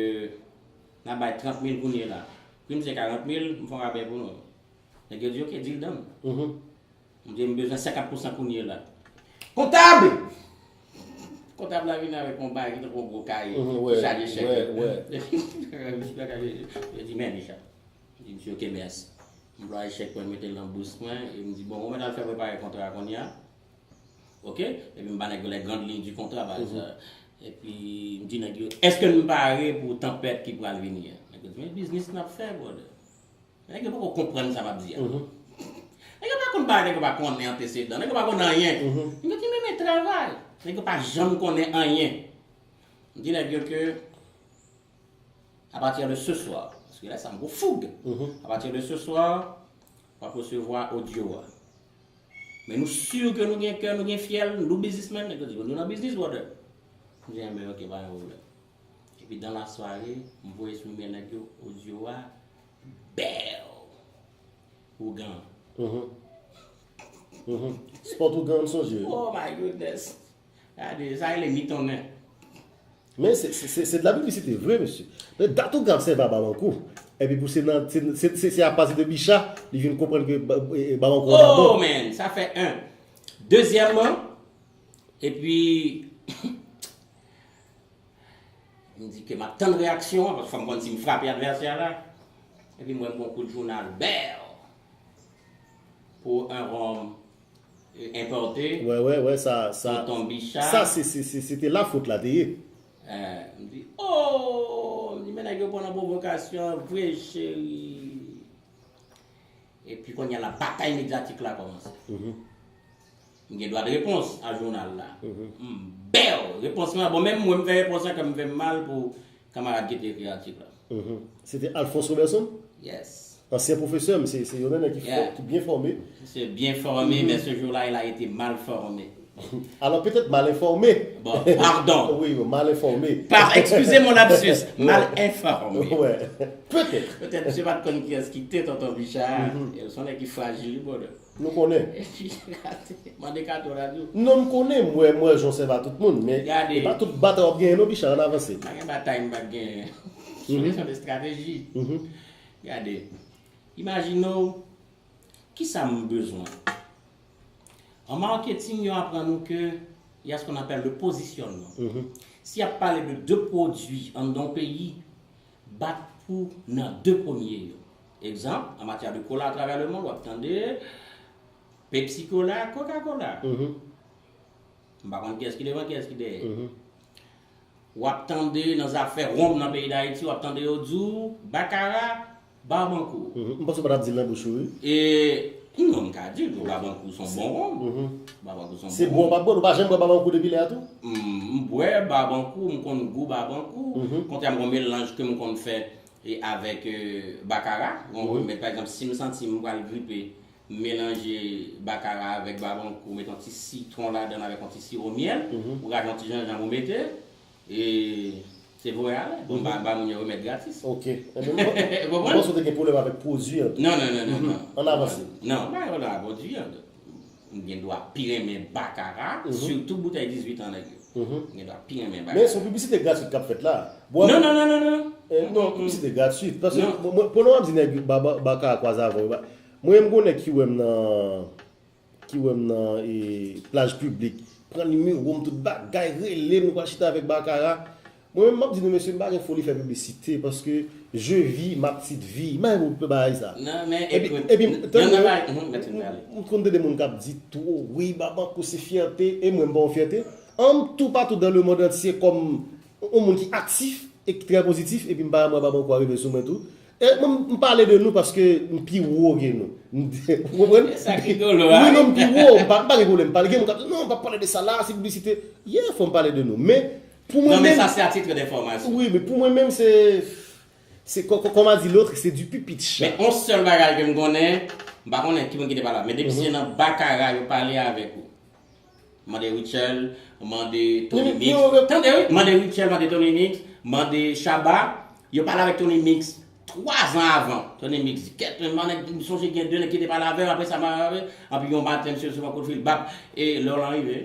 n ap bay trant mil kounye la. Pri m se karant mil, m fè yon rabè pou nou. Nèg yo di, ok, deal done. M di, m bezwen senkant pousan kounye la. Kontab! Kontab la vin avèk yon bagay ki tankou yon gwo kaye, ki chaje chèk yo. Yo di, men, Bicha. M di, misye, ok, mèsi. M plwaye chèk mwen, m mete l nan bous mwen, e m di, bon, ou mèt al fè prepare kontra kounye a. Ok? Epi m ba nèg yo les grandes lignes du contrat, pa egzanp. Epi m di nèg yo, èske n pare pou tanpèt ki pral vini an? Nèg yo di, men biznis n ap fè, brother. Nèg yo poko konprann sa m ap di a. Nèg yo pa konn bagay, nèg yo pa konnen antesedan, nèg yo pa konn anyen. Nèg yo di, men, men travay. Nèg yo pa janm konnen anyen. M di nèg yo ke, à partir de ce soir, paske lè sa m gon foug. À partir de ce soir, w ap resevwa odyo a. Men nou si ke nou gen kè, nou gen fyèl, nou biznismenn, nèg yo di, nou nan biznis, brother. M di, enben, ok, pa gen pwoblèm. Epi, dans la soirée, m voye sou men nèg yo odyo a, bèw! Ougan. Mhm. Mhm. Sport Ougan, m sonje. Oh my goodness. Gade, sa rele mitonnen. Men se, se, se, se de la piblisite vre, mesye. Men dat Ougan ap sèvi a Babankou. Epi pou se nan, se, se, se, se apati de Bicha, li vin konprann ke ba- e- e Babankou an pa bon. Oh man, sa fè en. Dezyèmman, epi, m di ke m ap tann reyaksyon an, paske fò m konn si m frape advèsè a la. Epi m wè m gon kout jounal, bèw! Pour un rhum, euh, importé, wè, wè, wè, sa, sa, tonton Bicha. Sa, se, se, se, se te la fot la te ye. Eh, m di, oh! M di, men nèg yo pran nan pwovokasyon, vre cheri. Epi kounye a la, batay medyatik la kòmanse. Mhm. M gen dwa de repons a jounal la. Mhm. M bèw! Repons mwen, bon, menm mwen, m fè repons la, kè m fè m mal pou kanmarad ki te ekri atik la. Mhm. Se te Alphonse Roberson? Yes. Ansyen pwofesè, men se, se yon nèg ki fò, yeah, ki byen fòme. Misye byen fòme, mhm, men ce jour-là, il a été mal formé. Alors, peut-être mal informé. Bon, pardon. Oui, mal informé. Par, excusez mon lapsus, mal informé. Ouais. Peut-être. Peut-être, misye pa t konn kiyès ki te tonton Bicha, mhm, e se yon nèg ki frajil, wi, brother. Nou konnen. Mande Kato la di w. Non, m konnen, m wè, m wè jan w sèvi a tout moun, men gade, e pa tout batay w ap genyen non, Bicha, ann avanse. Pa gen batay m p ap genyen. Se yon kesyon de estrateji. Mhm. Gade, imajine w, kisa m bezwen? An marketing, yo aprann nou ke y a ce qu'on appelle le positionnement. Mhm. Si y ap pale de de pwodui anndan yon peyi, bat pou nan de premye yo. Egzanp, an matyè de kola atravè lemond, w ap tande Pepsi Cola, Coca Cola. Mhm. M pa konn kiyès ki devan, kiyès ki dèyè. Mhm. W ap tande nan zafè wonm nan peyi Dayiti, w ap tande yo di w Bakara, Babankou. Mhm. M panse w pa t ap di l nan bouch ou, wi. E, non, m ka di l, Babankou se yon bon wonm. Mhm. Babankou se yon bon wonm. Se bon, w pa bwè, ou pa janm bwè Babankou depi lè a tou? M, m bwè Babankou, m konn gou Babankou. Mhm. Kontè m gon melanj ke m konn fè e avèk, euh, Bakara. Gon remèd, pa egzanp, si m santi m pral gripe, m melanje Bakara avèk Babankou, ou met yon ti sitwon ladan l avèk yon ti siwo myèl, mhm, ou rajoute yon ti jenjanm, ou mete, e se voye ale. Bon, m ba, m ba moun yo remèd gratis. Ok. Enben, m, ou konprann? M panse w te gen pwoblèm avèk pwodui an tou. Non, non, non, non, mhm, non. Ann avanse. Non, m pa gen pwoblèm avèk pwodui an tou. M gen dwa pi renmen Bakara, mhm, sitou boutèy dizuit an nèg yo. Mhm. M gen dwa pi renmen Bakara. Men se yon piblisite gratwit k ap fèt la. Bon, non, non, non, non, non. Eh, non, mm, piblisite gratwit. Paske non, mwen, mwen, pandan w ap di nèg yo, ba, ba, Bakara kwaze avè w, ba, mwen, m gon nèg ki wè m nan, ki wè m nan, eh, plaj piblik, pran nimewo m, tout bagay, rele m, nou pral chita avèk Bakara. Mwen menm, m ap di nou, mesye, m pa gen foli fè piblisite, paske je vis ma petite vie. M pa gen pou bagay sa. Non, men epi, ekout, epi, non, tande, non, pa, mhm, mèt vin pale. M, m konn tande moun k ap di tou, wi, Babankou se fyète, e mwen, m pa yon fyète. An m toupatou dans le monde entier kòm yon moun ki aktif e ki trè pozitif, epi m pa wè Babankou arive sou mwen tou. E mwen, m pale de nou paske m pi wo ke nou. Ou konprann? E sa ki rigolo, wi, a? Non, m pi wo, m pa, m pa gen pwoblèm pale. Gen moun k ap di, non, m pa pale de sa la, se piblisite. Yeah, fò m pale de nou. Men, pou mwen menm. Non, men sa, se à titre d'information. Wi, men pou mwen menm, se, se, kò-, kò-, comme a dit l'autre, c'est du pipitcha. Men yon sèl bagay ke m konnen, m pa konnen ki moun ki te pale la, men depi se nan Bakara yo pale avèk ou. Mande Rutshelle, mande Tony Mix. Tande, wi, mande Rutshelle, mande Tony Mix, mande Shabba. Yo pale avèk Tony Mix twa zan avan. Tony Mix di, kèt, men mwen, m sonje gen de nèg ki te pale avè m, apre sa, m, anpi yon maten, misye resevwa kout fil, bap, e lè w lan rive.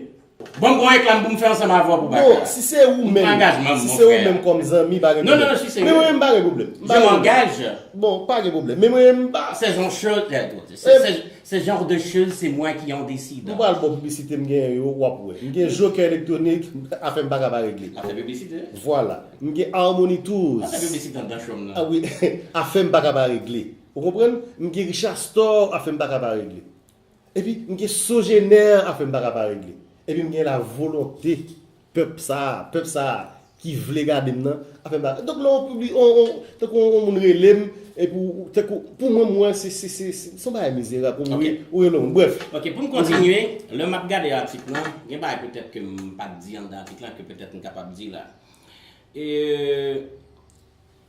Bon, m gon reklame pou m fè ansanm avè w pou Bakara. Bon, si se ou menm, si se ou menm kòm zanmi, pa gen pwoblèm. Non, non, non, si se ou. Men mwen menm, pa gen pwoblèm. Je m'engage. Bon, pa gen pwoblèm. Men mwen menm, pa. C'est une chose, c'est, c'est, c'est, ce genre de choses, c'est moi qui en décide. M pral ba w piblisite m genyen yo, w ap wè. M gen Joker Electronic, afè m pa ka pa regle. Afè piblisite. Vwala. M gen Harmony Tools. Afè piblisite anndan cho m nan. Ah wi, afè m pa ka pa regle. Ou konprann? M gen Richard Store, afè m pa ka pa regle. Epi, m gen Sogener, afè m pa ka pa regle. Epi, m gen la volonte pèp sa a, pèp sa a ki vle gade m nan, afè m pa. Donk, lè yon pibli-, on, on, tankou yon, yon moun rele m, epi w, tankou, pou mwen, mwen, se, se, se, se, se yon bagay mizerab pou m, wi, ou rele m. Brèf. Ok, pou m kontinye, lè m ap gade atik lan, gen bagay petèt ke m pa t di anndan atik lan, ke petèt m kapab di la. E,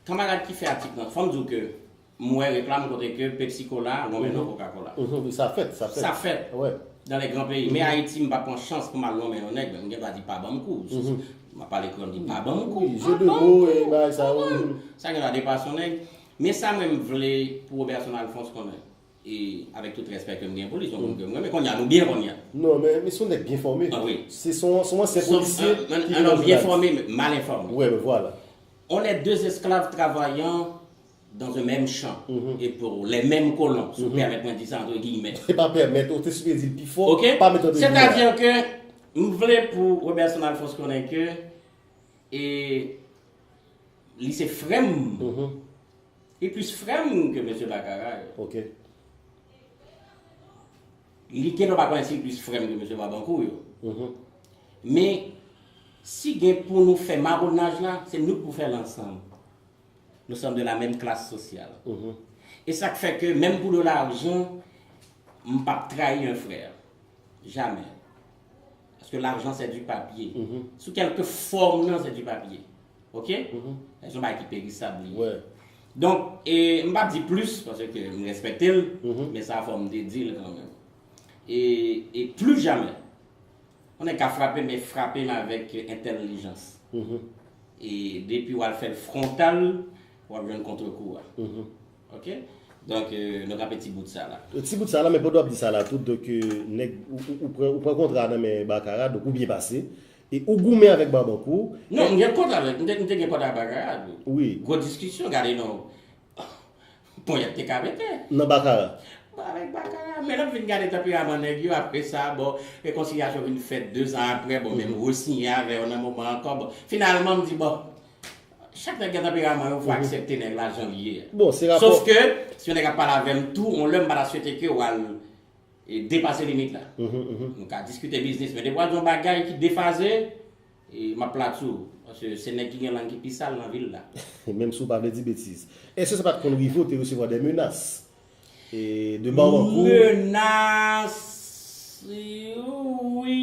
kanmarad ki fè atik lan, fò m di w ke m wè reklam kote ke Pepsi Cola renmen non Coca Cola. Mhm, sa fèt, sa fèt. Sa fèt. Wè. dans les grands pays. Men Ayiti, m pa pran chans pou m al lonmen yon nèg, men m gen dwa di pa ban m kou. M ap pale kreyòl, m di pa ban m kou. Wi, jeu de mots e bagay sa yo. Sa gen dwa depase yon nèg. Men sa mwen m vle pou Roberson Alphonse konnen. E avèk tout respè ke m gen pou li, se yon moun ke m renmen. Kounye a, nou byen kounye a. Non, men, men se yon nèg byen fòme. Ah wi. Se son, son ansyen polisye ki vin nan jounalis. Un homme bien formé, mais mal informé. Wi, men vwala. On est deux esclaves travaillant dans un même champ et pour les mêmes colons, si w pèmèt mwen di sa antre giyimè. Se pa pèmèt, ou te sipoze di l pi fò, pa met antre giyimè. Sètadi ke m vle pou Roberson Alphonse konnen ke e, li se frè m. Li plis frè m ke mesye Bakara yo. Li gen dwa pa konnen si li plis frè m ke mesye Babankou yo. Men, si gen pou nou fè mawonaj la, se nou k pou fè l ansanm. Nous sommes de la même classe sociale. E sa k fè ke menm pou de lajan, m p ap trayi yon frè. Jamè. Paske lajan se di papye. Sou kèlke fòm nan se di papye. Oke? Se yon bagay ki perisab li ye. Donk, e, m p ap di plis, paske m respekte l, men sa fò m te di l kanmenm. E, e pli jamè. Yon nèg ka frape, men frape m avèk entèlijans. E depi w al fè l fwontal, w ap jwenn kontrekou a. Oke? Donk, e, nou kanpe ti bout sa la. Ti bout sa la, men pandan w ap di sa la tou, donk, e, nèg, ou, ou, ou pran, ou pran kontra nan men Bakara, donk ou byen pase. E ou goumen avèk Babankou. Non, m gen kont avèk, m te, m te gen kont avèk Bakara tou. Wi. Gwo diskisyon, gade non. Ponyèt te ka pete. Nan Bakara. Bon, avèk Bakara, men lè m vin gade tanperaman nèg yo, apre sa, bon, rekonsilyasyon vin fèt de zan apre, bon, men m resiyen avè yo nan moman ankò, bon, finalman, m di, bon, chak nèg gen tanperaman yo, fò aksepte nèg la jan l ye. Bon, se rapò. Sof ke, si yon nèg ap pale avè m tou, yon lè m pa ta swete ke w al e depase limit la. Nou ka diskite biznis, men depi w al di yon bagay ki defaze, e m ap plat sou ou. Paske se nèg ki gen lang ki pi sal nan vil la. Menm si w pa vle di betiz. Èske sa pa t konn rive w te resevwa de menas? E de Babankou? Menas, wi,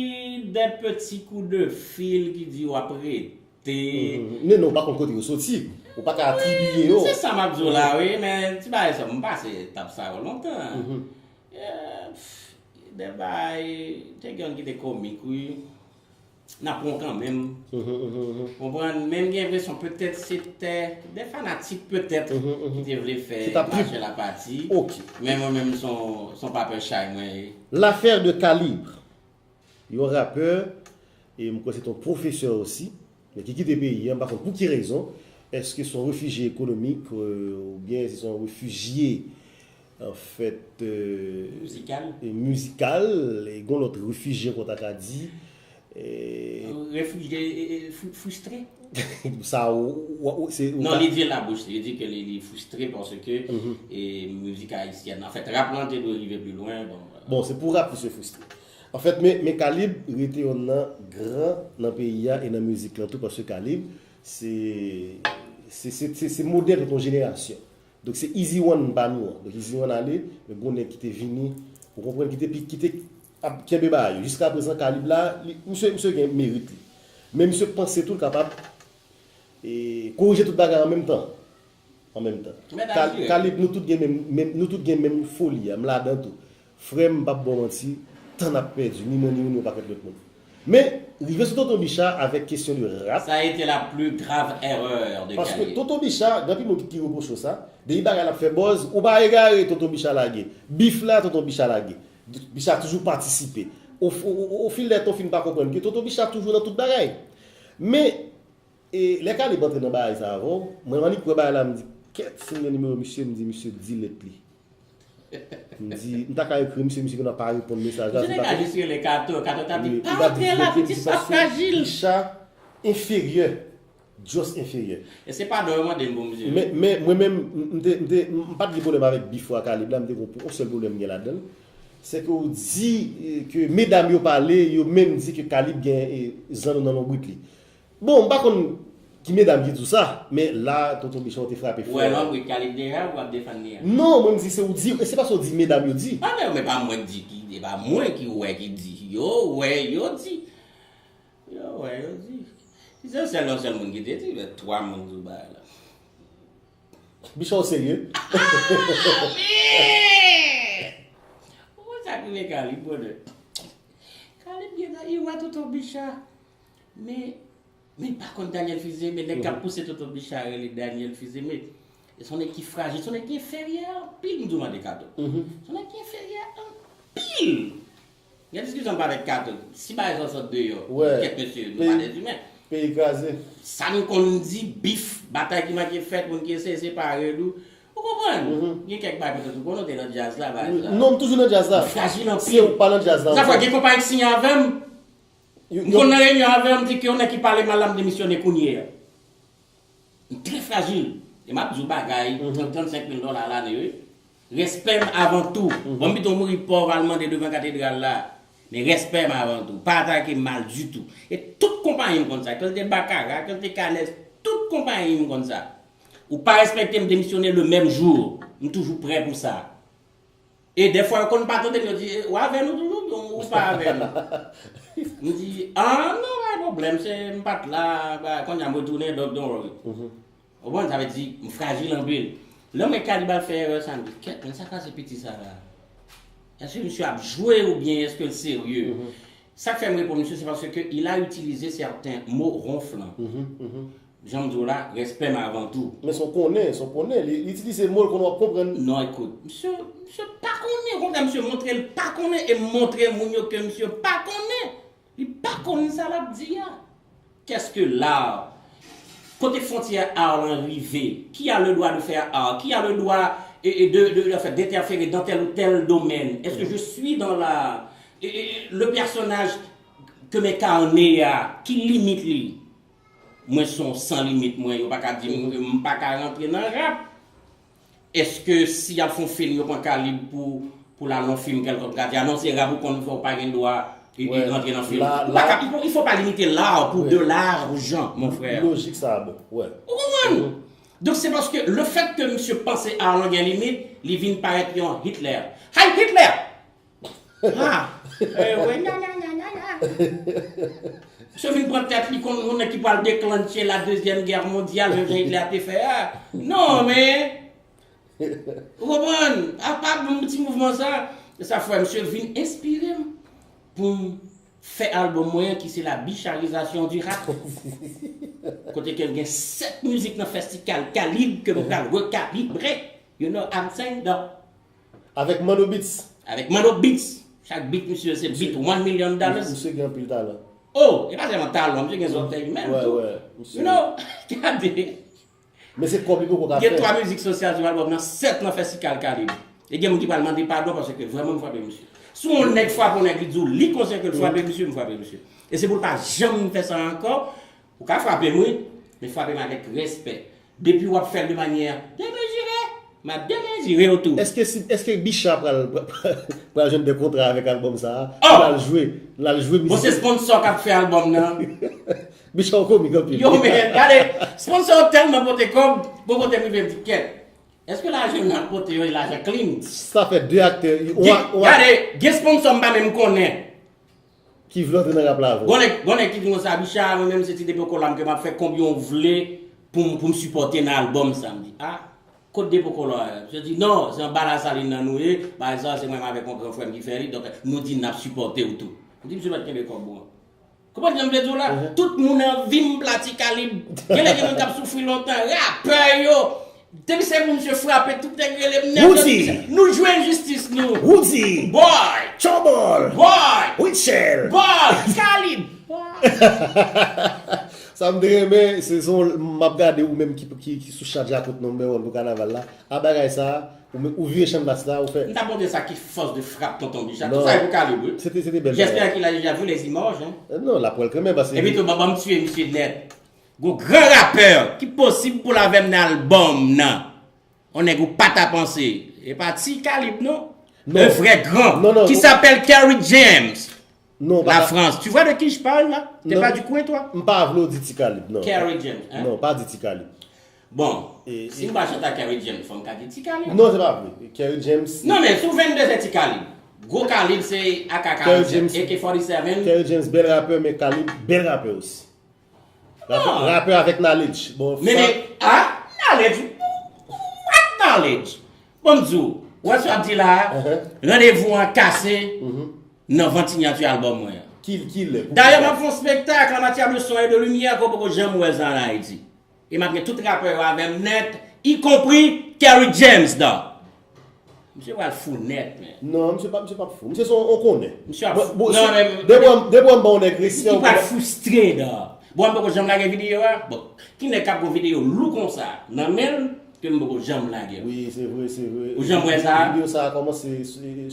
de peti kou de fil ki di w ap rete. Men non, w pa konn kote yo soti. Ou pa ka atribiye yo. Se sa m ap di w la, wi, men ti bagay sa, m pase etap sa yo lontan. Eh, pff, de bagay, te gen youn ki te komik, wi. N ap pran kanmenm. Konprann? Men m gen enpresyon, petèt, se te de fanatik, petèt, ki te vle fè mache la pati. Men mwen menm, se yon, se yon papè chay mwen ye. L'affaire de Calibre. Yon rapè, e m kwè se te yon pwofesè osi, men ki kite peyi a, m pa konn pou ki rezon. Èske se yon refijye ekonomik, e, oubyen se yon refijye, anfèt, e, mizikal, e mizikal, e gen yon lòt refijye ankò ta ka di, e, refijye, e, e, fri-, fristre? Sa, ou, ou, ou, se, ou... Non, li di l a bouch li, li di ke li, li fristre paske, e, mizik ayisyèn, anfèt, rap lan te dwe rive pi lwen, bon. Bon, se pou rap misye fristre. Anfèt, men, men Kalib rete yonn nan gran nan peyi a e nan mizik lan tou, paske Kalib, se, se, se, se, se modèl tout yon jenerasyon. Donk, se Easy One pami yo. Donk, Easy One ale, men gon nèg ki te vini, ou konprann, ki te pi, ki te ap kenbe bagay yo. Jiska prezan, Kalib la, li, misye, misye gen merit li. Men misye panse tou l kapab, e, korije tout bagay an menm tan. An menm tan. Kalib, nou tout gen menm, menm, nou tout gen menm foli a, m ladan tou. Frè m, m p ap ba w manti, tan n ap pèdi, ni mwen, ni ou, ni yon pakèt lòt moun. Men, rive sou Tonton Bicha avèk kesyon de rap. Ça a été la plus grave erreur de carrière. Paske Tonton Bicha, gen anpil moun ki, ki repwoche w sa, depi bagay la ap fè buzz, ou pa egare, Tonton Bicha lage. Bif la, Tonton Bicha lage. Bicha toujou patisipe. O, o, o, o fil dè tan, w fin pa konprann ke Tonton Bicha toujou nan tout bagay. Men, e lè Kalib antre nan bagay sa avè w, mwen, m annik wè bagay la, m di, kèt, si m gen nimewo misye, m di, misye delete li. M di, m ta ka ekri misye, misye konn ap pa reponn mesaj la. Misye te ka jis rele Kato, Kato t ap di, pa antre la, pitit sa frajil. Bicha enferyè, just enferyè. E se padon yo mande m pou misye. Men, men, mwen menm, m, m te, m te, m pa t gen pwoblèm avèk bif ou a Kalib la, m te gen yon sèl pwoblèm m gen ladan l. Se ke w di, e, ke medam yo pale, yo menm di ke Kalib gen, e, zanno nan lonbrit li. Bon, m pa konn ki medam ki di w sa, men la, Tonton Bicha, w te frape fò. Ou wè lonbrit Kalib deja, ou ap defann li a? Non, mwen m di se ou di, e se pa sa w di, medam yo di. A, men, men pa mwen ki di, e pa mwen ki wè ki di. Yo wè, yo di. Yo wè, yo di. Si se yon sèl, yon sèl moun ki te di, men twa moun di w bagay la. Bicha, w serye? Ah, men! Ou konn sa k rive Kalib, brother? Wè Toto Bicha. Men, men pa konn Daniel Fils-Aimé, nèg k ap pouse Toto Bicha rele Daniel Fils-Aimé. E se yon nèg ki frajil, se yon nèg ki enferyè anpil, m di w mande Kato. Se yon nèg ki enferyè anpil. Gen diskisyon m pa avèk Kato. Si bagay sa sot deyò, kèt mesye, nou pa dèzimen. Peyi kraze. Sa nou konn di, bif, batay ki manke fèt, moun ki eseye separe nou. Ou konprann? Gen kèk bagay petèt ou konnen, ou te nan djaz la, bagay sa. Non, m toujou nan djaz la. M frajil anpil. Si ou pa nan djaz la, ou... Sa fè gen konpayi k siyen avè m. M konn nan reyinyon avè m, m di ke yon nèg ki pale mal la, m demisyone kounye a. M trè frajil. E m ap di w bagay, trant, trannsenk mil dola lane, wi. Respè m avan tou. Bon, m pito mouri pòv al mande devan katedral la. Men respè m avan tou. Pa atake m mal ditou. E tout konpayi m konn sa. Ke l te Bakara, ke l te Kanès, tout konpayi m konn sa. Ou pa respekte m, demisyone le menm jou. M toujou prè pou sa. E dèfwa yo konn pa tande m, yo di, "Eh, ou avè nou toujou, ou pa avè nou?" M di, "Ah, non, pa gen pwoblèm, se m pa t la, ba, kounye a m retounen, donk, don't worry." Ou konprann? Sa vle di, m frajil anpil. Lè m wè Kalib al fè erè sa, m di, "Kèt, men sa k pase piti sa la? Èske misye ap jwe oubyen èske l serye?" Sa k fè m reponn misye, se paske il a utilisé certains mots ronflants. Jan m di w la, respè m avan tou. Men se w konnen, se w konnen. Li, li itilize mo l konnen w ap konprann. Non, ekout, misye, misye pa konnen. Okontrè, misye montre l pa konnen e montre moun yo ke misye pa konnen. Li pa konn sa l ap di a. Qu'est-ce que l'art? Kote fwontyè art lan rive? Qui a le droit de faire art? Qui a le droit, e, e, de, de, de, en fait, d'interférer dans tel ou tel domaine? Est-ce que je suis dans l'art? E, e, e, le personnage ke m enkarne a, ki limit li? Mwen se yon san limit, mwen, yo pa ka di m ke m pa ka rantre nan rap. Èske si y ap fè yon fim, yo pran Kalib pou, pou l al nan fim kèlkonk, ka di, "Ah non, se rap ou konn fè, ou pa gen dwa e, e rantre nan fim"? Ou pa ka, il faut, il faut pas limiter l'art pour de l'argent, mon frère. Lojik sa a bon, wè. Ou konprann? Donk, se paske le fait que misye panse art lan gen limit, li vin parèt yon Hitler. Heil Hitler! Ha! Eh, wè, nya, nya, nya, nya, nya. Misye vin pran tèt li kon yon nèg ki pral deklantche la dezyèm gè mondyal, jan Hitler te fè a. Non, men, ou konprann? Apa bon ti mouvman sa, sa fè misye vin enspire m pou m fè albòm mwen an ki se la bicharisation du rap. Kote ke l gen sèt mizik nan fèstikal Kalib ke m pral rekalibre. You know what I'm saying? Donk, Avèk Mando Beats. Avèk Mando Beats. Chak beat misye se beat one million dollars. Misye gen anpil talan. Oh, e pa sèlman talan, misye gen zòtèy menm tou. Wè, wè, misye. You know, gade. Men se kòb li poko ka fè. Gen twa mizik sosyal sou albòm nan, sèt nan fèstikal Kalib. E gen moun ki pral mande padon paske vrèman m frape misye. Si yon nèg frape yon nèg, li di w li konsyan ke l frape misye, m frape misye. E se pou l pa janm fè sa ankò. Ou ka frape m, wi, men frape m avèk respè. Depi w ap fè l de manyè demezire, m ap demezire w tou. Èske si, èske Bicha pral, pral jwenn de kontra avèk albòm sa a? Oh! L al jwe, l al jwe mizik. Bon, se sponsò k ap fè albòm nan. Bicha w komik anpil. Yo, men, gade, sponsò yo tèlman pote kòb, bon kote m rive m di, "Kèt, èske lajan m ap pote yo e lajan clean?" Sa fè de aktè. Gen, gade, gen sponsò m pa menm konnen. Ki vle antre nan rap la avè w. Gon nèg, gon nèg ki di konsa, "Bicha, mwen menm se ti depo kola m ke m ap fè, konbyen w vle pou m, pou m sipòte nan albòm sa?" M di, "Ah, kot depo kola a?" Misye di, "Non, se anba Lasalin nan nou ye, bagay sa se mwen menm avèk yon gran frè m ki fè li, donk nou di n ap sipòte w tou." M di, "Misye mèt kenbe kòb ou an." Konprann jan m vle di w la? Tout moun anvi m plati Kalib. Genlè gen moun k ap soufri lontan, rapè yo. Depi se pou misye frape, tout nèg rele m nèg yo. Roody. Nou jwenn jistis nou. Roody. Boy. Trouble. Boy. Rutshelle. Boy. Kalib. Boy. Sa m te renmen, se, se yon, m ap gade ou menm ki, ki, ki sou chan djakout number one pou kanaval la. A bagay sa, ou, men, ou vire chan glas la, ou fè. M t ap montre sa ki fòs de frap Tonton Bicha. Tout sa e pou Kalib, wi. Se te, se te bèl bagay. J'espère qu'il a déjà vu les images, hein. Non, l ap wè l kanmenm, paske. Epi tou, ban, ban m tiye misye nèt. Gon gran rapè ki posib pou l avè m nan albòm nan. On nèg ou pa ta panse. E pa ti Kalib, non. Non. Un vrai grand qui s'appelle Kerry James. Non, pa ta. La France. Tu vois de qui je parle, là? T'es pas du coin, toi? M pa vle w di ti Kalib, non. Kerry James, hein? Non, pa di ti Kalib. Bon, si m pa chante ak Kerry James, fò m ka di ti Kalib. Non, se pa vre. Kerry James. Non, men sou venndez se ti Kalib. Gwo Kalib se A K forty-seven. Kerry James, bèl rapè, men Kalib, bèl rapè osi. Rapè, rapè avèk knowledge. Bon, men, ah, knowledge? What knowledge? Bon, m di w, wè sa w ap di la a, randevou an kase nan vant sinyati albòm mwen an. Kilkile pou Dayè, m ap fè yon spektak an matyè de son e de limyè ke w poko janm wè sa an Ayiti. E m ap gen tout rapè yo avè m nèt, ikonpri Kerry James, dog. Misye pral fou nèt, men. Non, misye pa, misye pa fou. Misye se yon konnen. Misye ap fou. Depi w ba yon nèg respè. Misye pral fristre, dog. Bon, m poko janm lage videyo a. Bon, ki nèg k ap gon videyo lou konsa nan men l ke m poko janm lage l? Wi, se vre, se vre. Ou janm wè sa? Videyo sa a kòmanse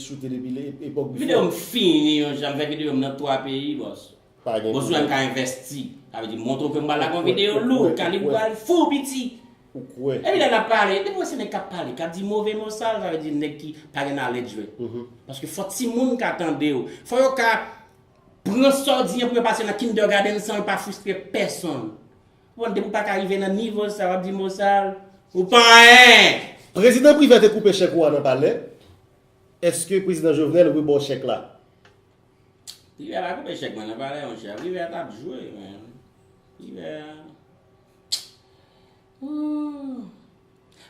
choute depi epòk Before. Videyo m fini yon jan, m fè videyo m nan twa peyi, bòs. Bon, si w wè m ka envèsti, sa vle di montre w ke m pral lage yon videyo lou, kalib pral fou piti. Ou kwè? Epi lè n ap pale, depi w wè se nèg k ap pale, k ap di move mo sal, sa vle di nèg ki pa gen knowledge vre. Paske fò timoun ka tande w. Fò yo ka pran sa w di an pou yo pase nan kindergarten san yo pa fristre pèsonn. Ou konprann, depi w pa ka rive nan nivo sa, w ap di mo sal, ou pa anyen. Prezidan Privè te koupe chèk ou a nan palè. Èske Prezidan Jovenel reba w chèk la? Privè pa koupe chèk mwen nan palè, monchè. Privè t ap jwe, men. Privè. Ooh.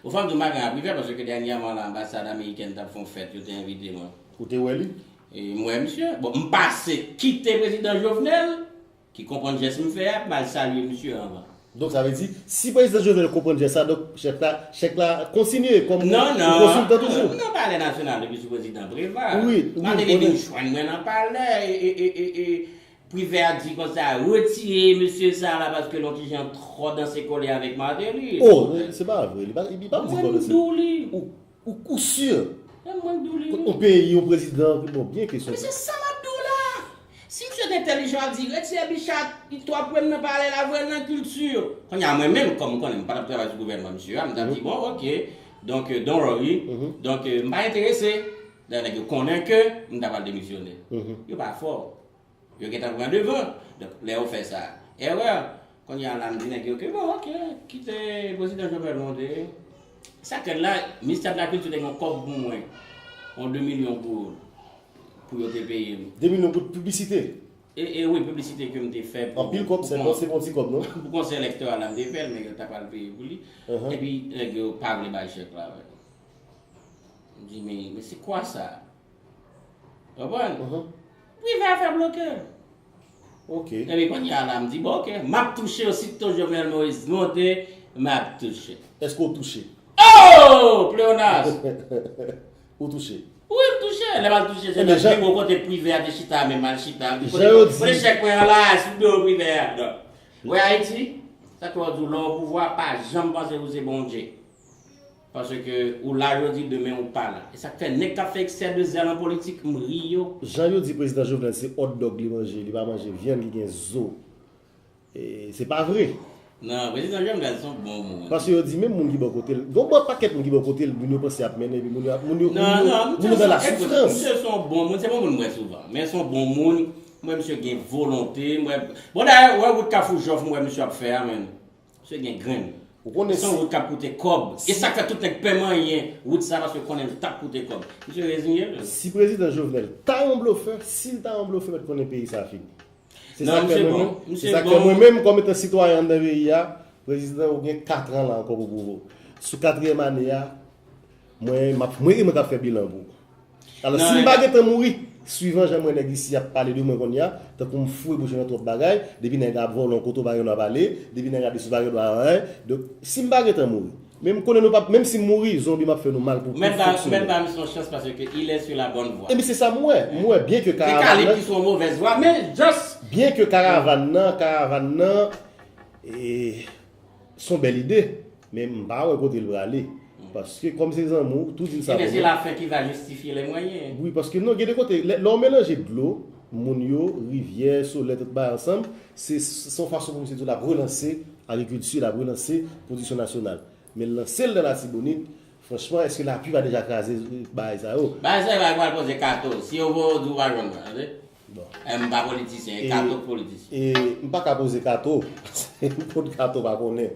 Ou fè m di w m pa gen a Privè, paske dènyèman la, anbasad amerikèn t ap fè yon fèt, yo te envite mwen. Ou te wè li? E m wè misye. Bon, m pase kite Prezidan Jovenel, ki konprann jès m fè a, m al salye misye anvan. Donk, sa vle di, si Prezidan Jovenel konprann jès la, donk chèk la, chèk la kontinye kòm yon konsiltan toujou. Non, non, m nan Palè Nasyonal depi sou Prezidan Préval. Wi, wi, m konnen. Martelly vin jwenn mwen nan palè, e, e, e, e, e, Privè a di konsa, retire mesye sa la paske l yon ti jan twò danse kole avèk Martelly. Oh, se pa vre, li pa, li pa di kole. Mwen m di w li. Ou, ou, ou si? E mwen k di w li. Yon peyi, yon prezidan, bon, byen kesyon. Men se sa m ap di w la. Si misye t entèlijan, l ap di, retire Bichat, li twò pre m nan palè la, voye l nan kilti. Kounye a, mwen menm, kòm m konnen m pa t ap travay sou gouvènman misye a, m t ap di, bon, oke, donk, euh, don't worry, donk, euh, m pa enterese. Dayè, nèg yo konnen ke m ta pral demisyone. Yo pa fò. Yo gentan pran devan. Donk, lè yo fè sa, erè. Kounye a la, m di nèg yo ke, bon, oke, kite Prezidan Jovenel monte. Sa k fèt la, Ministè de la Kilti te gen yon kòb pou mwen, yon de milyon goud, pou yo te peye m. De milyon goud piblisite? E, e wi, piblisite ke m te fè pou. Anpil kòb, se pa, se pa yon ti kòb, non? Pou konsèy elektoral la, m te fè l, men yo ta pral peye pou li. Epi, nèg yo pa vle bay chèk la, men. M di, men, men se kwa sa? Konprann? Privè a fè bloke l. Ok. Epi kounye a la, m di, bon, ok, m ap touche yo, sito Jovenel Moïse monte, m ap touche. Èske w touche? Oh! Pleonas! Ou touche? Wi, m touche. Lè m al touche, se nan biwo kote Privè a te chita, men m al chita. Kote chèk mwen an la, sou biwo Privè a. Donk, wè Ayiti, sa k fè w di w lè w pouvwa, pa janm panse ou se Bondye. Paske ou la jodi, demen ou pa la. E sa k fè nèg k ap fè eksè de zèl an politik, m ri yo. Jan yo di Prezidan Jovenel se hot dog li manje, li pa manje vyann ki gen zo. E, se pa vre. Non, Prezidan Jovenel se yon bon moun. Paske yo di menm moun ki bò kote l. Gen yon pakèt moun ki bò kote l, moun yo panse y ap mennen, epi moun yo, moun yo, moun yo, moun yo nan la soufrans. Misye se yon bon moun, se pa yon moun m wè souvan. Men se yon bon moun, m wè misye gen volonte, m wè, bon, dayè, ou wè wout Kafou Jòf, m wè misye ap fè a, men. Misye gen grenn. Ou konnen se yon wout k ap koute kòb. E sa k fè tout nèg pè manyen wout sa, paske yo konnen l t ap koute kòb. Misye reziye l. Si Prezidan Jovenel ta yon blofè, si l ta yon blofè, mèt konnen peyi sa fini. Se sa k fè mwen menm, se sa k fè mwen menm, kòm etan sitwayen anndan peyi a, Prezidan, ou gen kat an la ankò pou pwouve w. Sou katriyèm ane a, mwen, m ap, mwen, e mwen k ap fè bilan pou ou. Alò, si m pa gentan mouri, swivan jan m wè nèg isi ap pale de mwen kounye a, tankou m foure bouch mwen nan twòp bagay, depi nèg ap vòlè yon kote w pa gen dwa pale, depi nèg ap di si w pa gen dwa anyen, donk, si m pa gentan mouri, men m konnen nou p ap, menm si m mouri, zonbi m ap fè nou mal pou, pou fòk sou nou. Mèt ba misye yon chans paske il est sur la bonne voie. Epi se sa m wè, m wè byen ke karavàn nan. Se Kalib ki sou yon movèz vwa, men just. Byen ke karavàn nan, karavàn nan, e, se yon bèl ide, men m pa wè kote l prale. Paske kòm se zanmi w, tou di l sa bon. Ebyen se lafen ki va jistifye lè mwayen. Wi, paske non, gen de kote, lè, lè w melanje dlo, moun yo, rivyè, solèy, tout bagay ansanm, se, se yon fason pou misye di w l ap relanse agrikilti, l ap relanse pwodiksyon nasyonal. Men l lanse l nan Latibonit, franchman, èske lapli pa deja kraze bagay sa yo? Bagay sa yo pa pral poze kato. Si yo voye w di w pa jwenn mwen, tande. Bon. M pa politisyen, e kato k politisyen. E m pa ka poze kato, paske m konn kato pa konnen.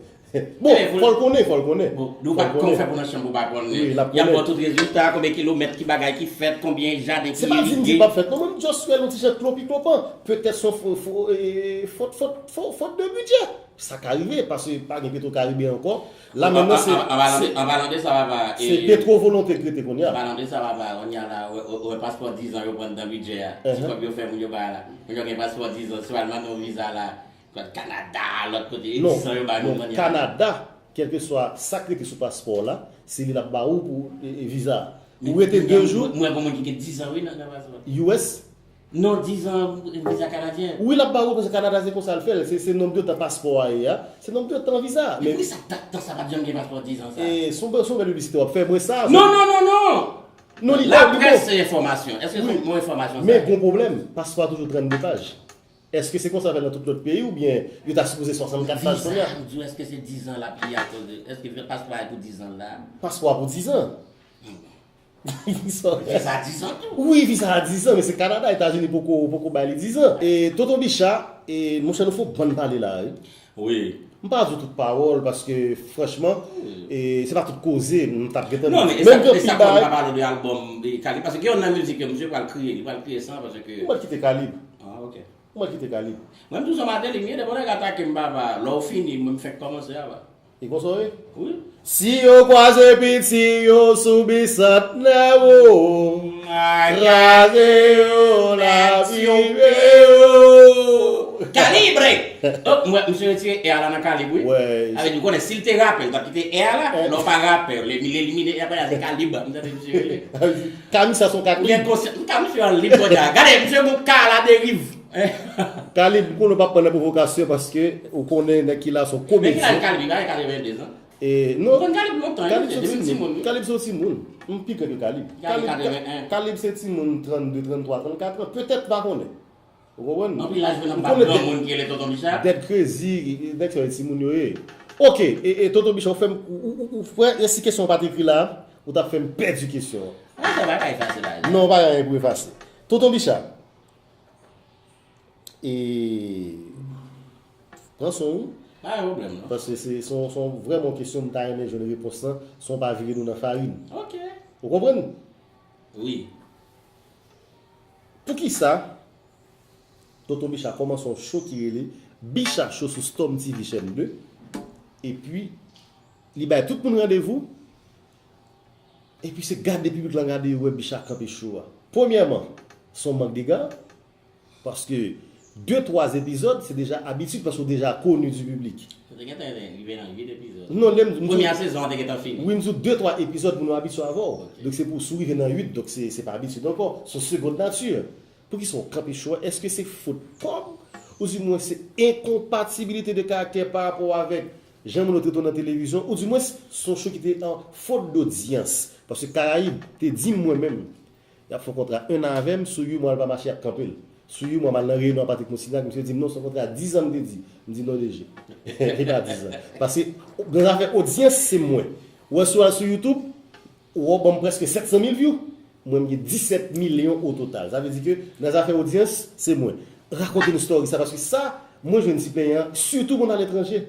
Bon, fò l konnen, fò l konnen. Bon, nou pa, kòman w fè pou nan chanm ou pa konnen? Wi, l ap konnen. Y ap ba w tout rezilta, konbyen kilomèt ki bagay ki fèt, konbyen jaden ki irige. Se pa di m di l p ap fèt non, mwen m just wè l yon ti jan klopi klopan. Petèt se yon fo- fo- e, fot fot fot fot de bidjè. Sa ka rive, paske pa gen Petro Karibe ankò. La menm nan se, an palan de sa, papa, se Petro Volonte k rete kounye a. An palan de sa, papa, kounye a la, ou wè paspò dizan yo pran nan bidjè a. Ti kòb yo fè moun yo bay la. Moun yo gen paspò dizan, si w al mande yon viza la, Kanada, lòt kote, e dizan yo bay moun kounye a. Kanada, kèlkeswa sa k rete sou paspò w la, se li l ap ba ou pou e, e, viza a. Ou rete de jou. Mwen, mwen, mwen, mwen gen dizan, wi, nan, nan paspò. U S? Non, dizan viza kanadyen. Wi, l ap ba ou, paske Kanada se konsa l fè l. Se, se nonb de tan paspò a ye a. Se nonb de tan viza a. Men poukisa dat tan sa pa t janm gen paspò dizan sa? E, se yon bèl, se yon bèl piblisite w ap fè. Mwen sa. Non, non, non, non! Non, li bon, li bon. Laprès se enfòmasyon. Èske se yon enfòmasyon sa? Men gon pwoblèm. Paspò a toujou trannde paj. Èske se konsa fè nan tout lòt peyi oubyen yo ta sipoze swasannkat paj kounye a? Viza, m di w, èske se dizan l ap ye akoz de, èske paspò a pou dizan la? Paspò a pou dizan. Viza a dizan tou. Wi, viza a dizan, men se Kanada, Etazini poko, poko ba li dizan. E, Tonton Bicha, e, monchè, nou fè yon bann pale la, wi. Wi. M pa di w tout pawòl, paske, franchman, e, se pa tout koze m t ap gentan di. Non, men e sa, e sa fè m pa pale de albòm, de Kalib, paske gen youn nan mizik yo, misye pral kriye, li pral kriye san, paske. Ou mèt kite Kalib. Ah, ok. Ou mèt kite Kalib. Mwen, m toujou maten, li, mye, depi w nèg atake m, papa, lè w fini, mwen, m fèk kòmanse a, papa. E konsa w ye? Wi. Si yo kwaze piti yo sou Bisantnè, o, kraze yo, lapide yo. Kalibre! Oh, mwen, misye retire R la nan Kalib, wi. Sa vle di, ou konnen, si l te rapè, l t ap kite R la, lè w pa rapè, l elimine, elimine, epi apre, se Kalib, m tande misye rele. Kamisa son kakli. Ou gen konsyans, m ka misye an lib kounye a. Gade, misye gon ka la deriv. Kalib, m konnen w p ap pran nan pwovokasyon paske ou konnen nèg ki la se yon komedyen. Men ki la Kalib, li pa gen katrevenndez an? E, non. M konn Kalib lontan, wi, se depi m timoun, wi. Kalib se yon timoun. M pi gran ke Kalib. Kalib, Kalib se timoun trannde, tranntwa, trannkat an. Petèt, m pa konnen. Ou konprann? Anpil laj vin ap bat granmoun ki rele Tonton Bicha. Dead Crazy, nèg sa yo timoun yo ye. Ok, e, e Tonton Bicha, ou fè m, ou, ou, ou, ou, frè, e si kesyon an pa t ekri la, ou t ap fè m pèdi kesyon an. Ah, sa bagay efase la. Non, pa gen anyen pou efase. Tonton Bicha, e, pran son ou. Pa gen pwoblèm, non. Paske se, se yon, se yon vrèman kesyon m ta renmen jwenn repons lan, san w pa vire nou nan farin. Ok. Ou konprann? Wi. Poukisa Tonton Bicha kòmanse yon show ki rele Bicha Show sou Storm T V chèn de, epi li bay tout moun randevou, epi se gade piblik lan gade yo wè Bicha kanpe show a. Premyèman, se yon mank dega, paske de twa epizòd, se deja abitid, paske w deja koni di piblik. Sa te gentan rive nan uit epizòd. Non, lè m, m di w, premyè sezon an te gentan fini. Wi, m di w de twa epizòd moun yo abitye avè w. Ok. Donk se pou si w rive nan uit, donk se, se pa abitid ankò. Se yon segond nati. Poukisa w kanpe show a? Èske se fot kòb? Oudimwen se enkonpatibilite de karaktè pa rapò avèk jan moun yo trete w nan televizyon? Oudimwen se yon show ki te an fot dodyans? Paske Karayib te di m mwen menm, y ap fè yon kontra en an avè m, sou uit mwa l pa mache, y ap kanpe l. Sou uit mwa, m al nan reyinyon a Patrick Moussinac, misye di m non, se yon kontra dizan m te di. M di non, D J. E pa dizan. Paske nan zafè odyans, se mwen. Ou wè, si w al sou YouTube, ou wè, w ban m prèske sèt san mil view. Mwen, m gen disèt milyon o total. Sa vle di ke nan zafè odyans, se mwen. Rakonte nou story sa, paske sa, mwen jwenn ti plenyen an, sitou moun aletranje.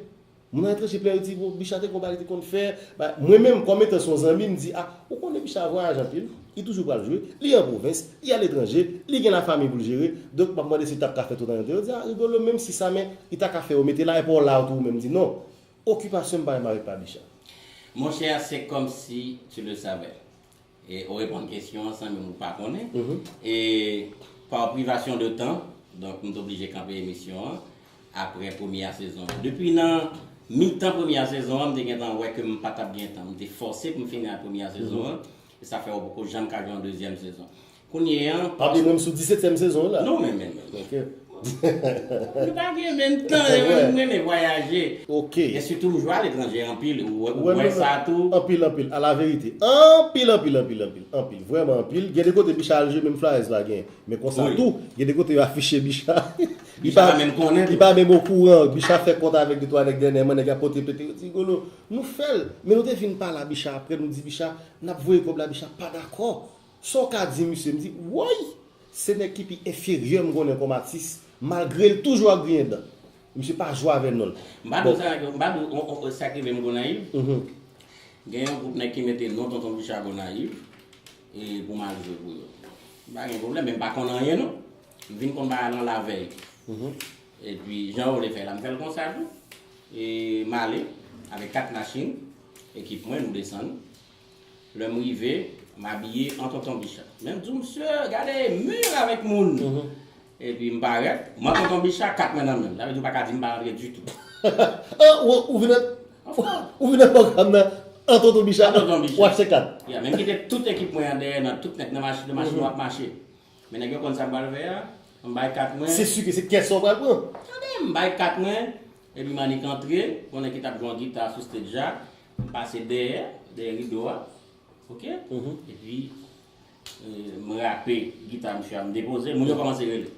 Moun aletranje plenyen, yo di, bon, Bicha te gon bagay li te konn fè. Ba, mwen menm, kòm etan se yon zanmi, m di, a, ou konnen Bicha vwayaje anpil, li toujou pral jwe, li an pwovens, li aletranje, li gen lafanmi pou l jere, donk m ap mande si l t ap ka fè tout an yon te. Yo di, a, Rigolo, menm si sa, men li ta ka fè yo mete la, epi w la, ou tou, ou menm di, non, okipasyon m pa menm avèk pa Bicha. Monchè, c'est comme si tu le savais. E, ou reponn kesyon an san menm ou pa konnen. Mhm. E, par privation de temps, donk, m te oblije kanpe emisyon an apre premyè sezon an. Depi nan mitan premyè sezon an, m te gentan wè ke m pa t ap gen tan. M te fòse pou m fini ak premyè sezon an. Mhm. E sa fè ou poko janm ka jwe yon dezyèm sezon. Kounye a, pa bliye mwen m sou disètyèm sezon la. Non, men, men, men. Ok. Nou pa gen menm tan, mwen, m renmen vwayaje. Ok. E sitou m jwe aletranje anpil, ou wè, ou wè sa tou. Anpil, anpil, a la verite. Anpil, anpil, anpil, anpil, anpil. Vrèman anpil. Gen de kote Bicha al jwe, menm flyers pa gen. Men konsa tou, gen de kote yo afiche Bicha. Li pa menm konnen tou. Li pa menm okouran. Bicha fè kont avèk de twa nèg dènyèman, nèg ap pote plent, yo di, Rigolo, nou fè l. Men nou te vin pale a Bicha apre, nou di Bicha, n ap voye kòb la, Bicha pa dakò. Sa w ka di misye? M di, woy! Se nèg ki pi enferyè m konnen kòm atis, malgre l toujou ap griyen dan. Misye pa jwe avè non l. M pa di w sa, m pa di w, on- on- sa k rive m Gonayiv. Gen yon gwoup nèg ki mete non Tonton Bicha Gonayiv e pou m al jwe pou yo. M pa gen pwoblèm, men m pa konn anyen non. M vin konn bagay lan lavèy. Epi jan yo vle fè la, m fè l konsa tou. E m ale avèk kat machin, ekip mwen, nou desann. Lè m rive, m abiye an Tonton Bicha. Men m di w, "Msye, gade, mur avèk moun." Epi m parèt, m an Tonton Bicha, kat mwen nan men m. Sa vle di w pa ka di m pa rantre ditou. Ah, ou, ou vin nan, ou vin nan pwogram nan an Tonton Bicha, An Tonton Bicha. W achte kat. Ya, men m kite tout ekip mwen an dèyè, nan tout nèg nan machin, nan machin w ap mache. Men nèg yo konn sa m pral fè a, m bay kat mwen. Se si ke se kès sa w pral pran. Tande, m bay kat mwen, epi m annik antre, konnen ki t ap jwe yon gita sou stage la, m pase dèyè, dèyè rido a, oke? Epi, e, m rape gita misye a, m depoze l, moun yo kòmanse rele.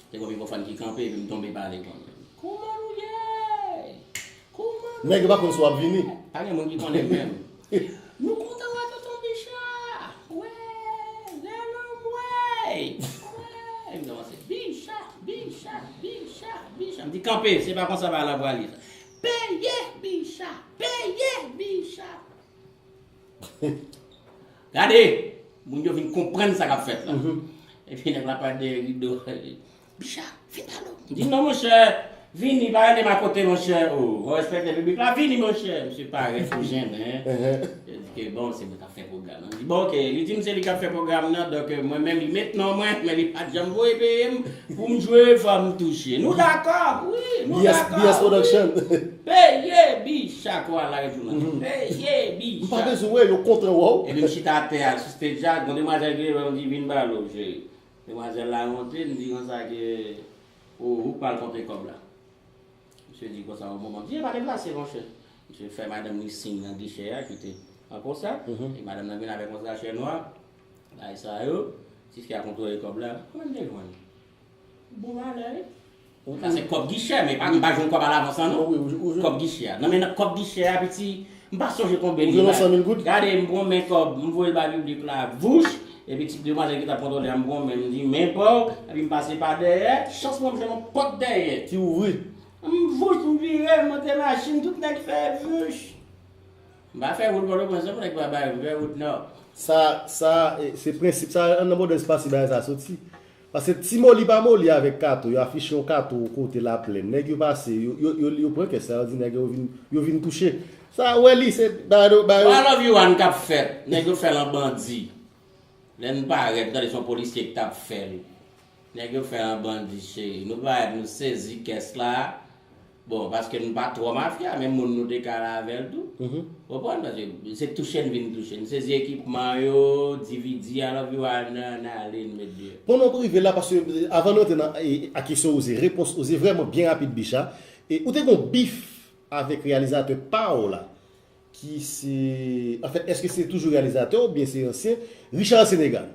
Te gon mikwofòn ki kanpe, epi m tonbe pale kòmè. Kouman nou ye? Kouman nou ye? Nèg yo pa konn si w ap vini. Pa gen moun ki konnen menm. Nou kontan wè Tonton Bicha. Wè, lè lòm wè. Wè. M kòmanse, "Bicha, Bicha, Bicha, Bicha." M di, "Kanpe, se pa konsa bagay la pral ye sa. Peye Bicha, peye Bicha." Gade, moun yo vin konprann sa k ap fèt la. Epi nèg la pa dèyè rido. "Bicha, vin pale w." M di, "Non, monchè, vini, pa rele m akote, monchè. O, fò w respekte piblik la, vini, monchè." Misye parèt pou jennen. Li di ke, bon, se mwen k ap fè pwogram nan. M di, "Bon, oke." Li di m se li k ap fè pwogram nan, donk, mwen menm, li met non mwen, men li pa t janm voye peye m pou m jwe, fò m touche. Nou dakò? Wi, nou dakò. B S Production. Peye Bicha, kwa la rejou nan. Peye Bicha. M pa bezwen wè, yo kontan wè w. Epi m chita atè a, sou stage a, gon demwazèl ki rele m, di, "Vin pale w, cheri." Demwazèl la monte, m di konsa ke, "O, ou k pral konte kòb la." Misye di konsa, o moman, "Byen, pa deplase, monchè." Misye fè madanm li siy nan gichè a, ki te an konsa. E madanm nan vin avèk yon sachè nwa, bagay sa yo, jiska kontwole kòb la. Kòman m te jwenn? Bon valè, wi. Sa se kòb gichè, men pa, m pa jwenn kòb alavans lan, non. Kòb gichè a. Non, men nan kòb gichè a, piti, m pa sonje konbyen li bay. Ou jwenn yon san mil goud? Gade, m pran men kòb, m voye l bay piblik la, vouch, epi ti demwazèl ki t ap kontwole a, m pran men, m di, "Men pa w," epi m pase pa dèyè, chans mwen, m jwenn yon pòt dèyè. Ki ouvri. M vouch, m vire, m monte machin, tout nèg fè vouch. M pa fè wout Pòtoprens, non, pou nèg pa bay, m fè wout Nò. Sa, sa, e, se prensip, sa, anndan Pòtoprens pase bagay sa soti. Paske ti moli pa moli avèk Kato, yo afiche yon Kato kote Laplèn. Nèg yo pase, yo, yo, yo, yo pran kès la, yo di nèg yo vin, yo vin touche. Sa, wè li, se, ba, ba, Bon, I love you, Ann, k ap fèt. Nèg yo fè l an bandi. Lè n parèt, tande se yon polisye ki t ap fè l. Nèg yo fè l an bandi, cheri. Nou parèt, nou sezi kès la. Bon, paske nou pa twò mafya, men moun nou te ka la avè l tou. Ou konprann? Paske se touche n vin touche. N sezi ekipman yo, D V D, I love you, Ann, n ale, n met deyò. Bon, nou rive la, paske avan nou antre nan, e, a kesyon oze, repons oze vrèman byen rapid, Bicha. E ou te gon bif avèk reyalizatè pa w la, ki se, anfèt, èske se toujou reyalizatè oubyen se ansyen? Richard Sénégal.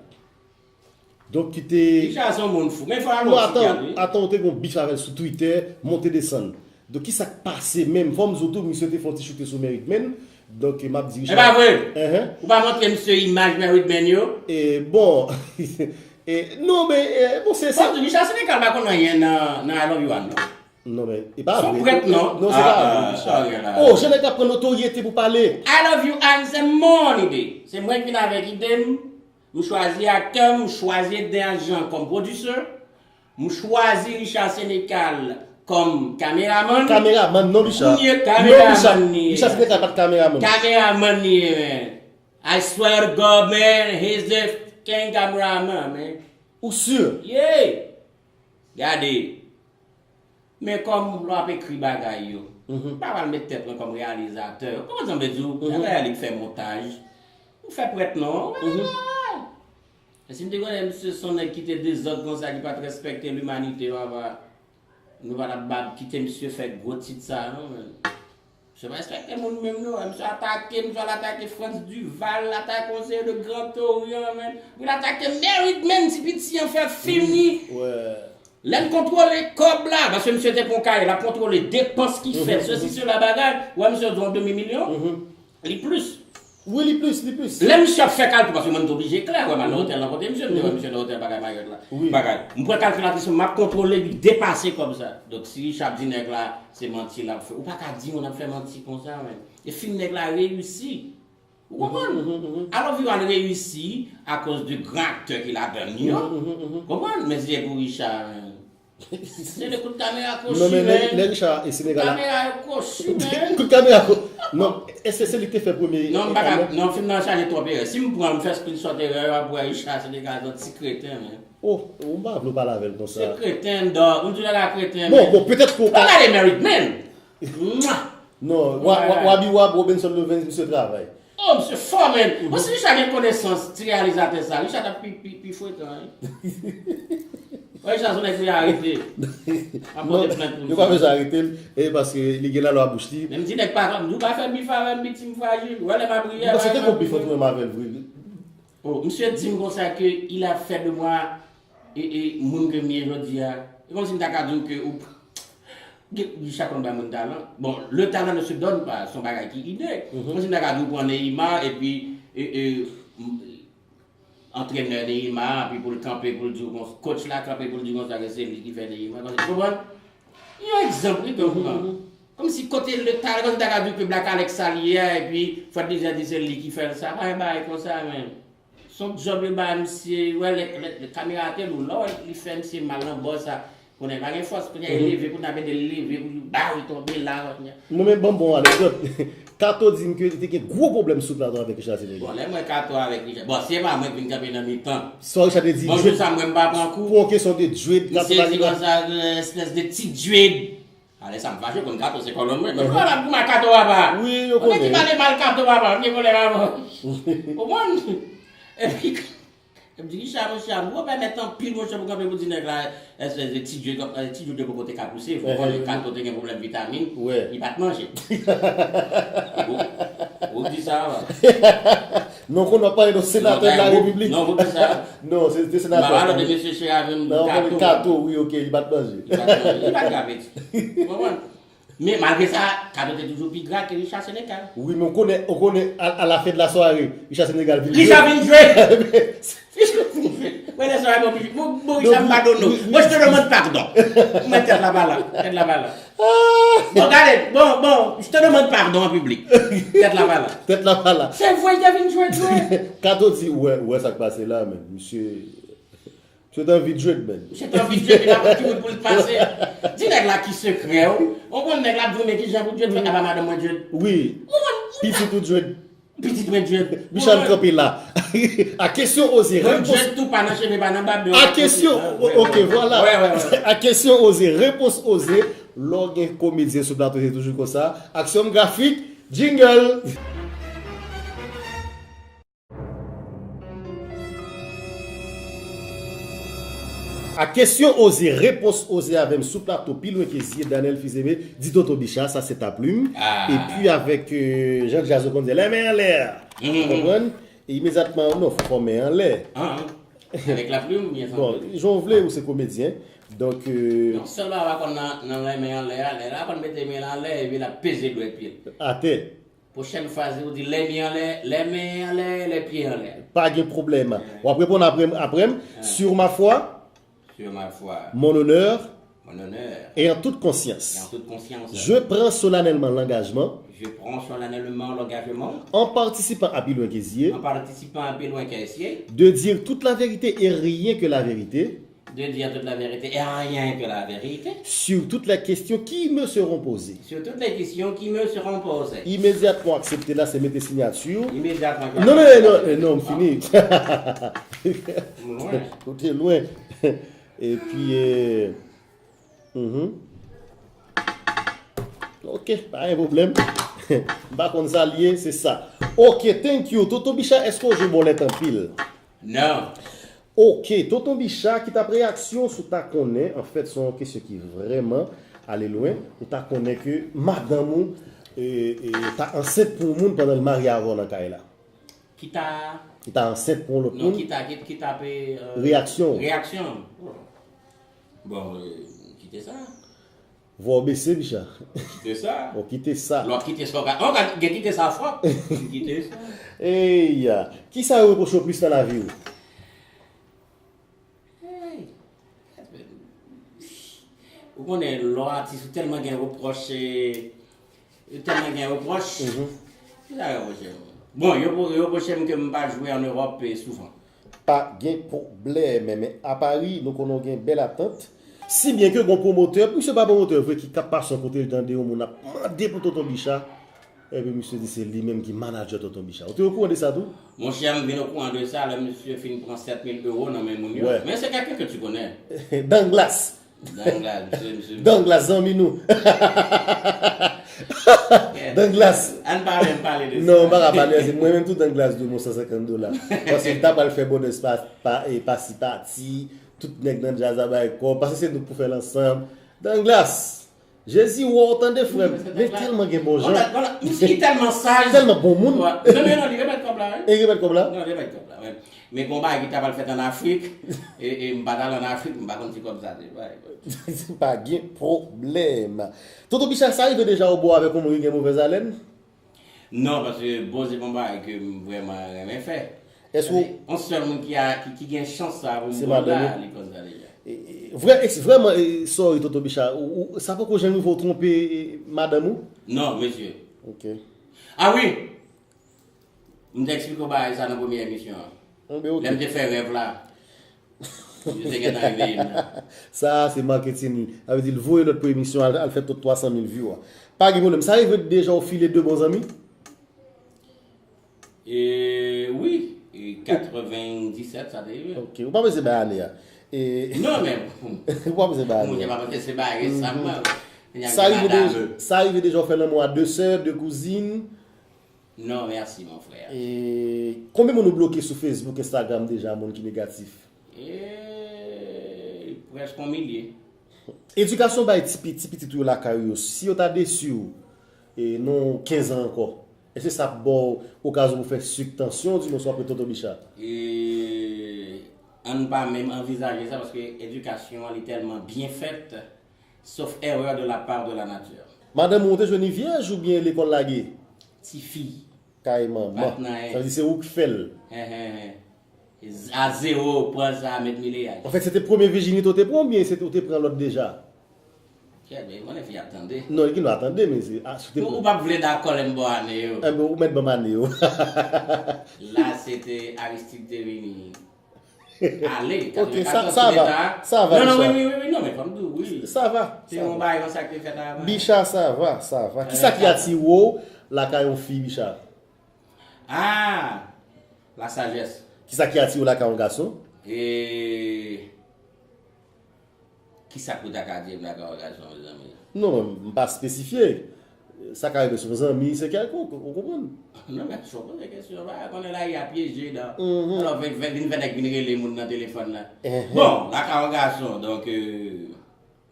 Donk, ki te Richard se yon moun fou. Men fò al Non, wè atan, sikyat, wi. Atan, ou te gon bif avè l sou Twitter, monte desann. Donk, ki sa k pase menm? Fò m di w tou, misye te fè yon ti choute sou Mary Redman. Donk, m ap di E Richard pa vre? Enhen. Ou pa montre misye imaj Mary Redman yo? E, bon, e, non, men, e, bon, se, Fò se m di, Richard Sénégal pa konn anyen nan, nan I love you, Ann, non. Non, men, e pa vre. Se yon prèt, non? Non, se pa vre, Richard. Oh, jan nèg la pran notoryete pou pale. I love you, Ann, se mon ide. Se mwen ki vin avèk ide m. M chwazi aktè, m chwazi Eden Jean kòm pwodisè, m chwazi Richard Sénécal kòm kameramann. Kameramann, non, Richard. Kounye Non, kameramann Richard. Li ye. Richard Sénécal pa t kameramann. Kameramann li ye, man. I swear to God, man, he's the king cameraman, man. Ou si? Yeah. Gade. Men kòm lè w ap ekri bagay yo, m pa pral met tèt mwen kòm reyalizatè. Ou konprann sa m vle di w? Bagay a li k fè montaj. Ou fè prèt non. Men si m te konnen misye se yon nèg ki te dezòd konsa, ki pa t respekte limanite, papa, nou pa t ap ba, kite misye fè gwo tit sa non, men. Misye pa respekte moun menm non. Misye atake, misye al atake Frantz Duval, l atake yon seri de Grand Orient, men. Pou l atake Mary Redman, ti piti an fè fim li. Lè l kontwole kòb la, paske misye te pran kay, l ap kontwole depans ki fèt, sesi, sela, bagay. Ou wè misye di yon demi milyon? Li plis. Wi, li plis, li plis. Lè misye ap fè kalkil, paske mwen m te oblije klè, wè, m al nan otèl nan kote misye, m te wè misye nan otèl bagay Mayòt la. Bagay. M pran kalkilatris mwen, m ap kontwole li depase kòb sa. Donk si Richard di nèg la, se manti l ap fè. Ou pa ka di moun ap fè manti konsa, men. E fim nèg la reyisi. Ou konprann? Alò, Viral reyisi akoz de gran aktè ki ladann yo. Konprann? Men si se pou Richard, men. Se de kout kamera kochi, men. Non, men lè Richard e Senegal la. Kamera yo kochi, men. Kout kamera ko. Non, èske se li ki te fè premye? Non, m pa ka. Non, fim nan chaje twòp erè. Si m pran, m fè screenshot erè yo, ap wè Richard Senegal nan ti kreten, men. Oh, ou pa vle pale avè l konsa. Se kreten, dò. M di nèg la kreten, men. Bon, bon, petèt ke ou ka. Gade Married Men. Mwa! Non, Wabi Wab, Robinson Levens, misye travay. Oh, misye fò, men. Bon, si Richard gen konesans ti reyalizatè sa, Richard t ap pi, pi, pi frekan, wi. Wè, Richard, se yon nèg ki arete. Ap pote plent pou li. Yo pa bezwen arete l, e paske li gen lalwa bouch li. Men m di nèg pa, nou pa fè bif avè m, viktim frajil. Wè, lè m ap riye, paske te gon bif antre m avè l vre. Oh, misye di m konsa ke il a fait de moi e, e, moun ke m ye jodi a. E kòmsi m ta ka di w ke ou Richard konn bay moun talan. Bon, le talent ne se donne pas, se yon bagay ki ine. Kòmsi m ta ka di w pran Neymar epi e, e, antrenè Neymar, epi pou l kanpe, pou l di w konsa, coach la kanpe pou l di w konsa ke se li ki fè Neymar. Ou konprann? Yon egzanp wi ke ou pran. Kòmsi kote le talent, kòmsi m ta ka di w ke Black Alex sa li ye a, epi Fred Lizard di se li ki fè l sa. Pa gen bagay konsa, men. Se yon djòb yo ba misye, wè lè, lè, lè kamera te lou, lè w wè li fè misye mal nan bò sa. Konnen pa gen fòs, kounye a li leve, kounye a ap ede l leve, pou li ba, li tonbe la, kounye a. Mwen menm ban m bon anekdòt. Kato di m ke li te gen gwo pwoblèm sou plato avèk Richard Senegal. Bon, lè m wè Kato avèk Richard, bon, se pa mwen k vin kanpe nan mitan. Sa Richard te di, bon, jou sa m wè m pa pran kou. Pou yon kesyon de dread, Kato pa gen dwa. Misye di konsa, espès de ti dread. A lè sa m fache, konn Kato se kòlòn mwen. Men pral ap goumen ak Kato papa. Wi, yo konnen. Mwen ki pale mal Kato papa, m gen pwoblèm avè w. Ou konprann? Epi, epi di Richard, monchè, m repèmèt anpil, monchè, pou kanpe pou di nèg la, espès de ti djwed, ti djwed yo poko te ka pouse. Fò konnen Kato te gen pwoblèm vitamin, li pa t manje. Ou, ou di sa, wi. Non, konnen w ap pale de senatè de la repiblik. Non, ou di sa. Non, se te senatè. M ap pale de mesye Cheraven, Kato. Kato, wi, ok, li pa t manje. Li pa t manje, li pa t ka peti. Ou konprann? Men malgre sa, Kato te toujou pi gra ke Richard Senegal. Wi, men ou konnen, ou konnen, à, à la fin de la soirée, Richard Senegal vin jwe. Richard vin jwe. Richard vin jwe. Mwen lè sa, bon, bon, bon, Richard, m padone w. Mwen, je te demande pardon. Mwen, tèt la pa la. Tèt la pa la. Bon, gade, bon, bon, je te demande pardon en public. Tèt la pa la. Tèt la pa la. Se vre, Richard vin jwe, jwe. Kato di, ou wè, ou wè sa k pase la, men, misye. Misye t anvi dread, man. Misye t anvi dread, li pa konn ki wout pou l pase. Di nèg la ki sekrè w. Ou konn nèg la ap di w, men kijan pou dread fè, apa madanm mwen dread. Wi. Ou konn, pitit ou dread. Pitit mwen dread. Michel kanpe la. A kesyon oze, repons. Dread tou pa nan cheve, pa nan bab, men a kesyon, ok, vwala. A kesyon oze, repons oze. Lè w gen komedyen sou plato, se toujou konsa. Aksyon grafik, jingle. A kesyon oze, repons oze avè m sou plato, pi lwen ke zye, Daniel Fils-Aimé, di Tonton Bicha, sa se ta plim. Epi avèk, euh, Jean Jazz, ou konn di, lè men anlè. Ou konprann? E imedyatman, non, fò men anlè. Avèk la plim, oubyen san plim? Bon, jan w vle, ou se komedyen. Donk, euh, non sèlman w pa konn nan, nan lè men anlè a, lè la konn mete men l anlè, epi l ap peze dwèt pye l. Atè. Pwochèn fraz ou di lè men anlè, lè men anlè, lè pye anlè. Pa gen pwoblèm. W ap reponn apre m, apre m. Sur ma foi. Sur ma foi. Mon honneur. Mon honneur. Et en toute conscience. Et en toute conscience. Je prends solennellement l'engagement. Je prends solennellement l'engagement. En participant à Pi Lwen Ke Zye. En participant à Pi Lwen Ke Zye. De dire toute la vérité et rien que la vérité. De dire toute la vérité et rien que la vérité. Sur toutes les questions qui me seront posées. Sur toutes les questions qui me seront posées. Imedyatman w aksepte la, se mete siyati w. Imedyatman. Non, non, non, non, non, m fini. Ou te lwen. Epi, euh, mhm. Ok, pa gen pwoblèm. M pa konn sa l ye, se sa. Ok, thank you. Tonton Bicha, èske w jwe bòlèt anpil? Non. Ok, Tonton Bicha, ki t ap reyaksyon w si w ta konnen, anfèt, se yon kesyon ki vrèman ale lwen, ou ta konnen ke madanm ou, e, e, ta ansent pou yon moun pandan l marye avè w nan kay la? Ki ta? Ki ta ansent pou yon lòt moun? Non, ki ta, ki, ki t ap, e, reyaksyon w? Reyaksyon m? Bon, e, kite sa. Vwa w bese, Bicha. Kite sa. Ou kite sa. Lè w kite sa, w ka, w ka gen kite sa fò. Kite sa. Eya. Kisa yo repwoche w plis nan lavi w? Hey. Ou konnen, lè w atis, ou tèlman gen repwòch, eh, ou tèlman gen repwòch. Kisa yo repwoche m? Bon, yo, yo repwoche m ke m pa jwe an Ewòp, eh, souvan. Pa gen pwoblèm, men a Pari, nou konnen w gen bèl atant. Si byen ke gon pwomotè, misye pa pwomotè vre, ki k ap pase yon kote, l tande yon moun ap mande pou Tonton Bicha, epi misye di se li menm ki manadjè Tonton Bicha. Ou te okouran de sa tou? Monchè, m vin okouran de sa lè misye fin pran sèt mil ewo nan men moun yo. Men se kèlken ke tu konnen. Danglas. Danglas, zanmi nou. Danglas. Ann pa menm pale de sa. Non, m pa ka pale, se mwen menm tou Danglas dwe m yon san senkant dola. Paske m ta pral fè bòdès pa, pa, e, pasi pati, tout nèg nan djaz la bay kòb, paske se nou k pou fè l ansanm. Danglas, Jezi wè w tande frè m, men tèlman gen bon jan. Misye tèlman saj. Tèlman bon moun. Non, men non, li remèt kòb la, wi. E remèt kòb la? Non, li remèt kòb la, wi. Men gon bagay ki ta pral fèt ann Afrik, e, e m pa t al ann Afrik, m pa konn ti kòb sa te. Pa gen pwoblèm. Tonton Bicha, sa rive deja w bò avèk yon moun ki gen movèz alèn? Non, paske bon, se pa yon bagay ke m vrèman renmen fè. Èske w. Yon sèl moun ki, a, ki, ki gen chans sa pou m bò la, li konn sa deja. Vrè, vrèman, sorry, Tonton Bicha, sa poko janm rive w twonpe madanm ou? Non, mesye. Ok. A wi! M te eksplike w bagay sa nan premye emisyon an. Lè m te fè rèv la, yo te gentan reveye m nan. Sa a se marketing. Sa vle di l voye lòt pou emisyon al, al fè tout twa san mil view a. Pa gen pwoblèm. Sa rive deja w file de bon zanmi? E, wi. E, katrevendisèt sa te rive. Ok. Ou pa bezwen bay ane a. E, non, men. Ou pa bezwen bay ane a. Moun yo pa bezwen se bay resamman. Sa rive deja, sa rive deja w fè lanmou a de sè, de kouzin? Non, mèsi, mon frè. E, konbyen moun ou bloke sou Facebook, Instagram deja, moun ki negatif? E, prèske yon milye. Edikasyon bay ti, ti pitit ou yo lakay ou yo, si yo ta desi w, e, nan kenz an ankò, èske sa ap ba w okazyon pou fè sik tansyon, di nou swa pre Tonton Bicha? E, ann pa menm anvizaje sa, paske edikasyon an li tèlman byen fèt, sauf erreur de la part de la nature. Madanm ou, ou te jwenn li vyèj oubyen lekòl lage? Tifi. Kay manman. Sa vle di se ou k fè l. A zewo, pran sa, met mileyaj. Anfèt, se te premye vijinite w te pran oubyen se te, ou te pran lòt deja? Kèt, men konnen fi ap tande. Non, li gen dwa tande, men se, a, si w te pran. Ou p ap vle dakò lè m ba w ane yo. Enben, ou mèt ban m ane yo. La, se te Aristide te vini. Ale, ok, sa, sa va, sa va, non, non, wi, wi, wi, wi, non, men fò m di w, wi. Sa va. Se yon bagay konsa ki te fèt avan. Bicha, sa va, sa va. Kisa ki atire w lakay yon fi, Bicha? Ah, la sajès. Kisa ki atire w lakay yon gason? E Kisa pou ta ka di m lakay yon gason, mezanmi? Non, m pa espesifye. Sa ka rive sou zanmi, se kèlkonk, ou konprann? Non, men, fò poze kesyon, pa konnen lari a pyeje dan. Alò, vin, vin, vin fè nèg vin rele moun nan telefòn la. Bon, lakay yon gason, donk, euh,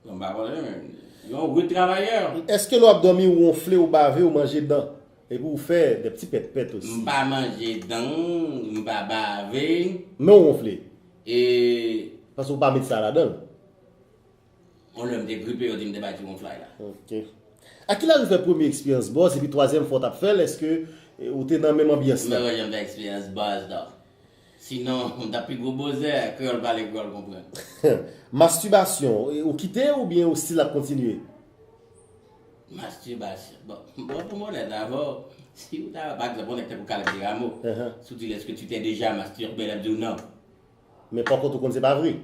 bon, m pa konnen, men, yon rut travayè. Èske lè w ap dòmi, ou wonfle, ou bave, ou manje dan? Epi ou fè de ti pèt pèt osi. M pa manje dan, m pa bave. Men ou wonfle. E. Paske ou pa met sa ladan l. Yon lè m te gripe, yo di m te bay ti wonflay la. Ok. A kilaj ou fè premye eksperyans buzz, epi twazyèm fwa w t ap fè l, èske ou te nan menm anbyans la? M pa janm fè eksperyans buzz, non. Sinon, m t ap pi gwo bozè, kreyòl pale, kreyòl konprann. Mastibasyon, ou kite oubyen ou still ap kontinye? Mastibasyon. Bon, bon, pou m onèt avè w, si ou ta, pa egzanp, yon nèg tankou Caleb Desrameaux, si w di l, èske tu t'es déjà masturbé, l ap di w non. Men pa kont ou konn se pa vre.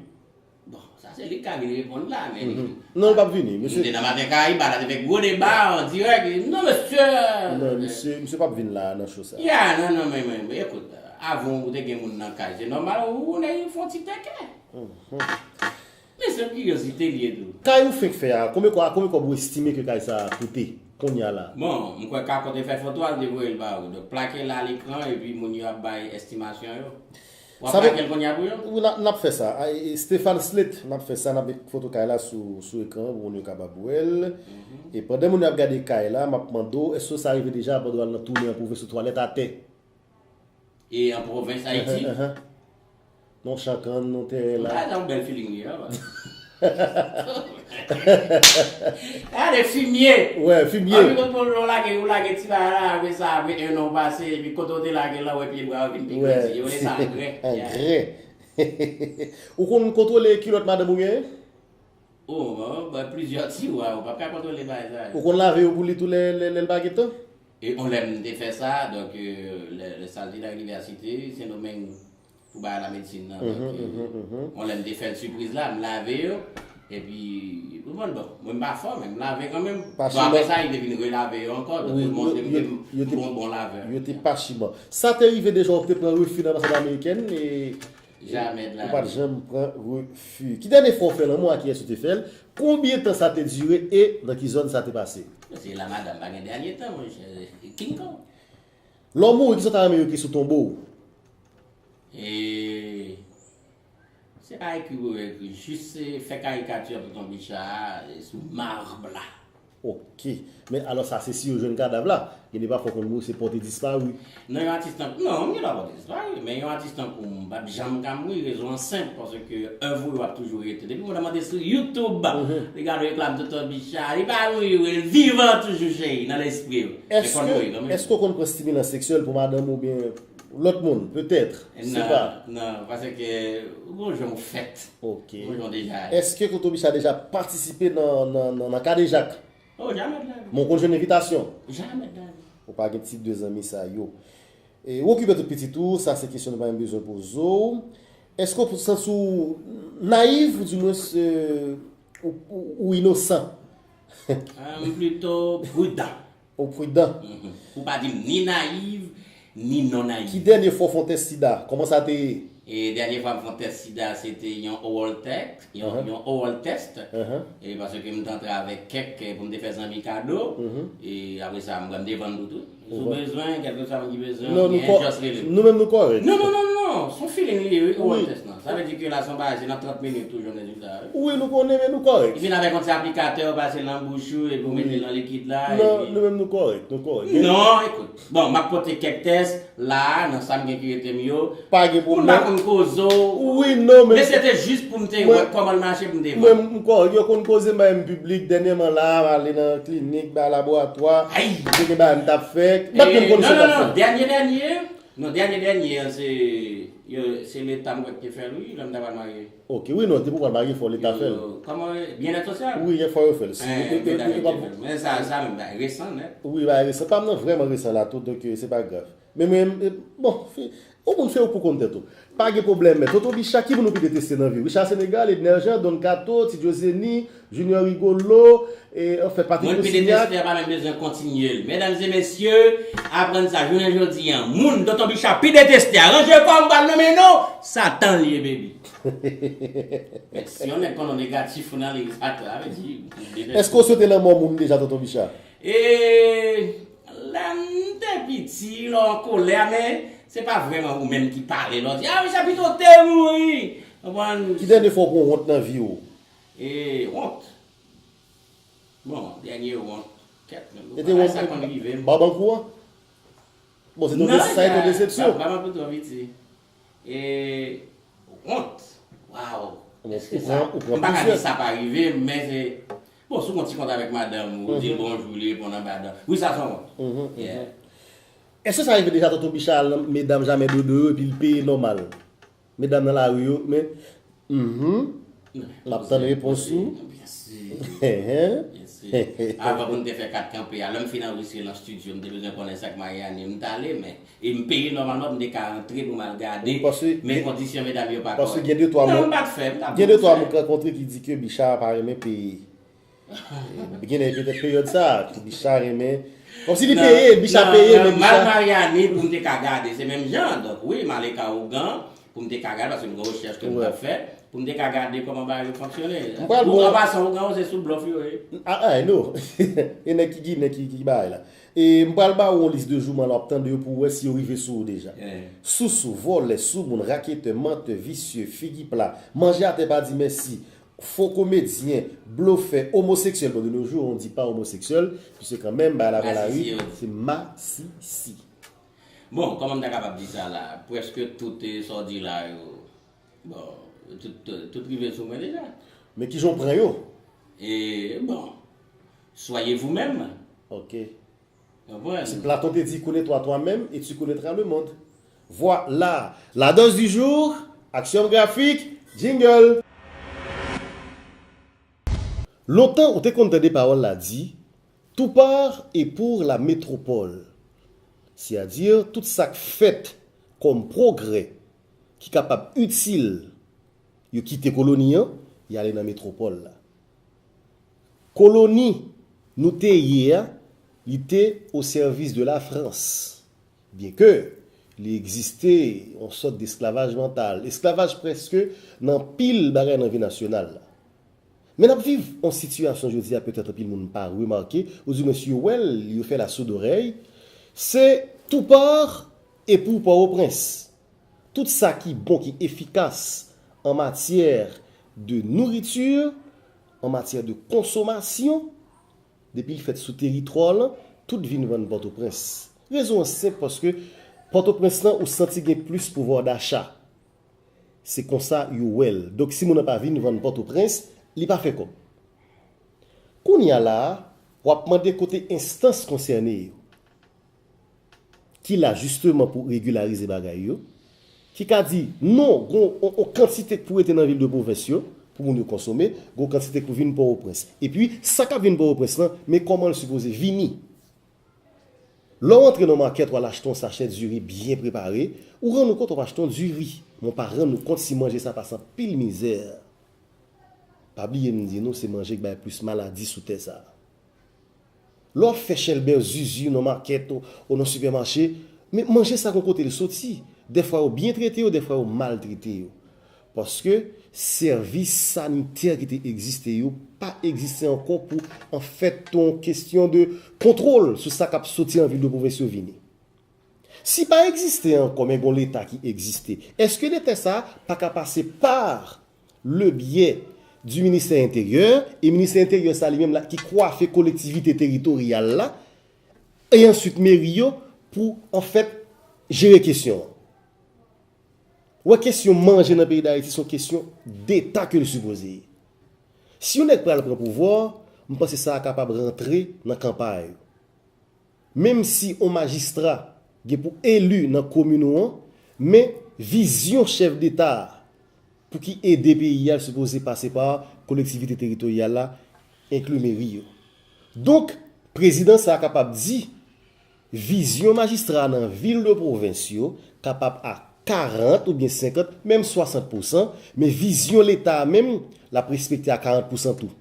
Bon, sa se li k ka vin reponn la, men. Non, l p ap vini. Misye te nan Maten Karayib la, te fè gwo deba an dirèk. Non, mesye! Non, misye, misye p ap vin la nan show sa. Ya, non, non, men, men, men, ekout, avan ou te gen moun nan kay, se nòmal, ou, ou nèg fè yon ti tèkè. Men se yon kiryozite li ye tou. Kay ou fenk fè a, konbyen kòb, konbyen kòb ou estime ke kay sa a koute kounye a la? Bon, m kwè Kako te fè foto a, l te voye l ba ou. Donk, plake l a lekran, epi moun yo ap bay estimasyon yo. W ap plake l kounye a pou yo? Wi, n a, n ap fè sa. A, e, e, Stéphane Slate, n ap fè sa, n ap met foto kay la sou, sou ekran an pou moun yo kapab wè l. E pandan moun yo ap gade kay la, m ap mande w, èske sa rive deja pandan w al nan tounen an pou w vin sou twalèt atè? E an pwovens Ayiti? Non, Chankan, non, teren la. Bagay sa yon bèl feeling li ye, wi. Gade fimye. Wè, fimye. Anpi kote pou ou lage, ou lage ti bagay la, apre sa, apre en an pase, epi kote ou te lage la, ou wè pye bwa yo vin pi grandi. Yo rele sa angren. Angren. Ou konn kontwole kilòt madanm ou genyen? Oh, bon, bon, plizyè tiwa, ou p ap ka kontwole bagay sa yo. Ou konn lave yo pou li tou lè, lè, lè l pa gentan? E on lè m te fè sa, donk, euh, lè, lè sa l te nan inivèsite, Sendomeng, pou bagay lamedsin nan. Donk, euh, on lè m te fè l sipriz la, m lave yo, epi, ou konprann, bon, mwen m pa fò, men m lave kanmenm. Bon, apre sa, li te vin relave yo ankò, donk, pou l montre m ke m, m bon, bon lavè. Yo te pachiman. Sa te rive deja w te pran refi nan anbasad amerikèn, e Jamè de la vi. Ou pa t janm pran refi. Ki dènye fwa w fè lanmou, a kiyès ou te fè l? Konbyen tan sa te dire e nan ki zòn sa te pase? Se la madanm, pa gen dènye tan, monchè. King Kong. Lè w mouri, kisa w ta renmen yo ekri sou tonbo w? E, se pa ekri pou yo ekri, jis se fè karikati tonton Bicha a, e, sou mab la. Ok. Men alò sa se si yo jwenn kadav la. Gen de pafwa konn mouri se pòte dispari. Non, yon atis tankou, non, m gen dwa pòte dispari, men yon atis tankou m, m p ap janm ka mouri, rezon an senp, paske èv ou yo ap toujou rete. Depi moun nan mande sou YouTube, li gade reklame Tonton Bicha, li pa mouri vre, l vivan toujou, cheri, nan lespri w. Men fò l mouri kanmenm. Èske w konn pran stimilans seksyèl pou madanm ou oubyen lòt moun, petèt? Se pa. Non, non, paske ou gon jan ou fèt. Ok. Ou gon jan w deja ye. Èske Tonton Bicha deja patisipe nan, nan, nan, nan kadejak? Oh, jamè de lavi. Men w konn jwenn envitasyon? Jamè de lavi. Ou pa gen ti de zanmi sa yo. E, ou okipe tout pitit ou, sa se kesyon nou pa menm bezwen poze w. Èske w santi w nayiv, ou dimwens, e, ou, ou, ou inosan? Ah, m plito pridan. Ou pridan. Mhm. Pou pa di m ni nayiv, ni non nayiv. Ki dènye fwa w fè yon tès sida? Kòman sa te ye? E dènye fwa m fè yon tès sida, se te yon oral test, yon, yon oral test. E paske m t antre avèk kèk, e pou m te fè zanmi kado. E apre sa, m pral devann nou tou. Si w bezwen, kèlkeswa moun ki bezwen, ou gen, just rele m. Nou menm nou kòrèk. Non, non, non, non. Se yon feeling li ye, wi, oral test lan. Sa vle di ke la se yon bagay, se nan trant minit ou jwenn rezilta a, wi. Wi, nou konnen, men nou kòrèk. Li vin avèk yon ti aplikatè, ou pase l nan bouch ou, epi ou mete l nan likid la, epi. Non, nou menm nou kòrèk, nou kòrèk. Non, ekout. Bon, m ap pote kèk tès la a, nan sa m gen ki rete m yo. Pa gen pwoblèm. Moun pa konn koze w. Wi, non, men. Men se te jis pou m te wè kòman l mache pou m te vwè. Mwen, m kòrèk, yo konn koze m bay m piblik. Dènyèman la a, m ale nan klinik, bay laboratwa. Ay! Mwen gen bagay m t ap fè. M pa t menm konn sa m t ap fè. Non, non, non, non, dènye, dènye. Non, dènye, dènye an, se, yo, se Leta m kwè ki te fè l, wi, lè m ta pral marye. Ok, wi, non, depi w pral marye, fò Leta fè l. Yo, kòman, byennèt sosyal? Wi, fò yo fè l. Si yo te, yo te, yo t ap. Men sa, sa menm, bagay resan nèt. Wi, bagay resan. Pa m nan vrèman resan la tou, donk, e, se pa grav. Men mwen, e, bon, fi, yon moun fè ou pou kont tèt ou. Pa gen pwoblèm, men Tonton Bicha, ki moun ou pi deteste nan vi w? Richard Sénégal, Edner Jean, Don Kato, Ti Djo Zeni, Junior Rigolo, e, anfèt, Patrick Lusignac. Moun m pi deteste a, pa menm bezwen kontinye l. Medam e mesye, aprann sa jounen jodi a. Moun Tonton Bicha pi deteste a, ranje kò w, m pral nonmen non, Satan l ye, baby. Men si yon nèg konnen w negatif, ou nan liy Satan, sa vle di, ou deteste. Èske w swete lanmò moun deja, Tonton Bicha? E, Lè m te piti, lè w an kolè, men se pa vrèman ou menm ki pale, lè w di, a, Richard pito te mouri! Konprann? Ki dènye fwa w pran wont nan vi w? E, wont? Bon, dènye wont. Kèt, men, bagay sa konn rive m. Babankou an? Bon, se te yon desepsyon. Babankou twò piti. E, Wont? Waw! Èske sa, m pa ka di sa pa rive m, men se, bon, si w gon ti kont avèk madanm ou, ou di l bonjou, li reponn anba dan. Wi, sa se yon wont. Yeah. Èske sa rive deja Tonton Bicha al nan medam jamè dodo yo epi l peye nòmal? Medam nan lari yo, men, mhm. M ap tann repons ou. Byensi. Byensi. Avan pou n te fè kat kanpe a, lè m fin anrejistre nan estidyo, m te bezwen konnen sa k Mariani, m t ale, men E m peye nòmalman pou m te ka antre pou m al gade, men kondisyon medam yo pa kòrèk. Paske gen de twa moun, non, m pa t fè, m t ap gen de twa moun k rankontre ki di ke Bicha pa renmen peye. Gen de petèt peryòd sa a, ke Bicha renmen. Kòmsi li peye, Bicha peye, men Bicha. Mal Mariani pou m te ka gade, se menm jan. Donk, wi, m ale ka ougan pou m te ka gade, paske m gen rechèch ke m t ap fè. Pou m te ka gade kòman bagay yo fonksyone. Ou an pasan, ougan yo se sou blòf yo ye. Ah, I know. E nèg ki ginen ki, ki bagay la. E m pral ba ou yon lis de jouman la, w ap tande yo pou w wè si yo rive sou ou deja. Sousou, vòlè, soumoun, raketè, mantè, visye, figi pla, manje atè pa di mèsi, fo komedyen, blofè, omoseksyèl. Bon, de nos jours, on dit pas homosexuel, puisque quand même, bagay la dans la rue, se masisi. Bon, kòman m ta kapab di sa la? Prèske tout, eh, sa w di la yo, bon, tout, tout rive sou mwen deja. Men kijan w pran yo? E bon, soyez vous-même. Ok. Konprann? Platon te di, connais-toi toi-même et tu connaîtras le monde. Voilà, la dose du jour, aksyon grafik, jingle. Lontan ou te konn tande pawòl la di, tout par et pour la métropole. Sètadi, tout sa k fèt kòm pwogrè ki kapab itil, yo kite koloni an, y ale nan metwopòl la. Koloni nou te ye a, li te au service de la France. Byenke li egziste yon sòt desklavaj mantal, esklavaj prèske nan anpil bagay nan vi nasyonal la. Men n ap viv yon sitiyasyon jodi a, petèt anpil moun pa remake, oudimwens yo wè l, yo fè l a soud orèy, se tout par et pour Pòtoprens. Tout sa ki bon, ki efikas an matyè de nouriti, an matyè de konsomasyon, depi l fèt sou teritwa w lan, tout vin vann Pòtoprens. Rezon an senp, paske Pòtoprens lan ou santi gen plis pouvwa dacha. Se konsa yo wè l. Donk si moun nan pa vin vann Pòtoprens, li pa fè kòb. Kounye a la a, w ap mande kote enstans konsène yo ki la jisteman pou regilarize bagay yo, ki ka di non, gon on, on kantite k pou rete nan vil de pwovens yo, pou moun yo konsome, gon kantite k pou vin Pòtoprens. Epi, sa k ap vin Pòtoprens lan, men kòman l sipoze vini. Lè w antre nan makèt, w al achte yon sachè diri byen prepare, ou rann ou kont w ap achte yon diri, men w pa rann ou kont si manje sa pase anpil mizè. Pa bliye m di nou, se manje k bay plis maladi sou tè sa a. Lè w ap fè chèlbè zuzu nan makèt ou, ou nan sipèmache, men manje sa gon kote l soti. Dèfwa yo byen trete yo, dèfwa yo maltrete yo. Paske sèvis sanitè ki te egziste yo pa egziste ankò pou, anfèt, yon kesyon de kontwòl sou sa k ap soti an vil de pwovens yo vini. Si pa egziste ankò, men gon Leta ki egziste, èske Leta sa a pa ka pase pa le byè di ministè enteryè, e ministè enteryè sa li menm la ki kwafe kolektivite teritoryal la, e answit meri yo pou, anfèt, jere kesyon an? Ou wè, kesyon manje nan peyi Dayiti se yon kesyon deta ke l sipoze ye. Si yon nèg pral pran pouvwa, m panse sa a kapab rantre nan kanpay. Menm si yon majistra gen pou eli nan komin ou an, men vizyon chèf deta a pou ki ede peyi a sipoze pase pa kolektivite teritoryal la, enkli meri yo. Donk, prezidan sa a kapab di, vizyon majistra a nan vil de pwovens yo kapab a karant oubyen senkant, menm swasant pousan, men vizyon Leta a menm, l ap respekte a karant pousan tou.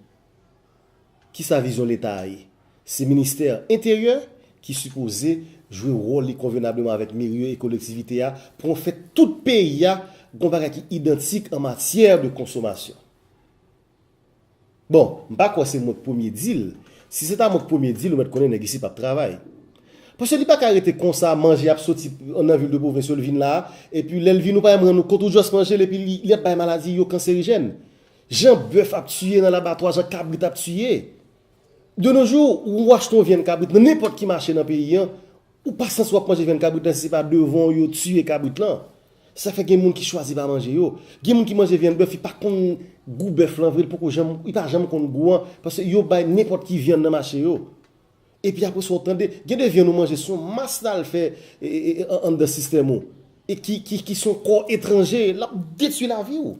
Kisa vizyon Leta a ye? Se ministè enteryè ki sipoze jwe wòl li konvenableman avèk meri yo e kolektivite a pou anfèt tout peyi a gon bagay ki idantik an matyè de konsomasyon. Bon, m pa kwè se mwen k premye di l. Si se ta mwen k premye di l, ou mèt konnen nèg isi p ap travay. Paske li pa ka rete konsa, manje ap soti nan vil de pwovens yo, l vin la a, epi lè l vin, ou pa menm rann ou kont, ou just manje l, epi li, li ap bay maladi yo kanserijèn. Jan bèf ap tiye nan labatwa, jan kabrit ap tiye. De nos jours, ou achte yon vyann kabrit nan nenpòt ki mache nan peyi an, ou pa sanse w ap manje vyann kabrit lan si se pa devan w yo tiye kabrit lan. Sa fè gen moun ki chwazi pa manje yo. Gen moun ki manje vyann bèf, li pa konn gou bèf lan vre, li poko janm, li pa janm konn gou an, paske yo bay nenpòt ki vyann nan mache yo. Epi apre sa w tande, gen de vyann ou manje, se yon mas l al fè e, e, e, an- anndan sistèm ou. E ki, ki, ki se yon kò etranje, l ap detwi lavi w.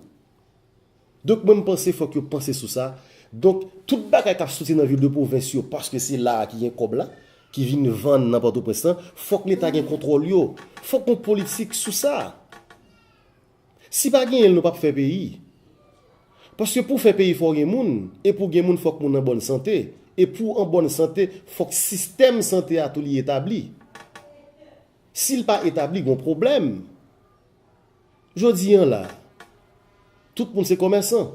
Donk mwen m panse fòk yo panse sou sa. Donk tout bagay k ap soti nan vil de pwovens yo, paske se la a ki gen kòb la, ki vin vann nan Pòtoprens lan, fòk Leta gen kontwòl yo. Fòk gon politik sou sa. Si pa genyen l, nou p ap fè peyi. Paske pou fè peyi fò w gen moun, e pou w gen moun fòk moun an bòn sante. E pou w an bòn sante, fòk sistèm sante a tou li etabli. Si l pa etabli, gon pwoblèm. Jodi an la, tout moun se kòmèsan.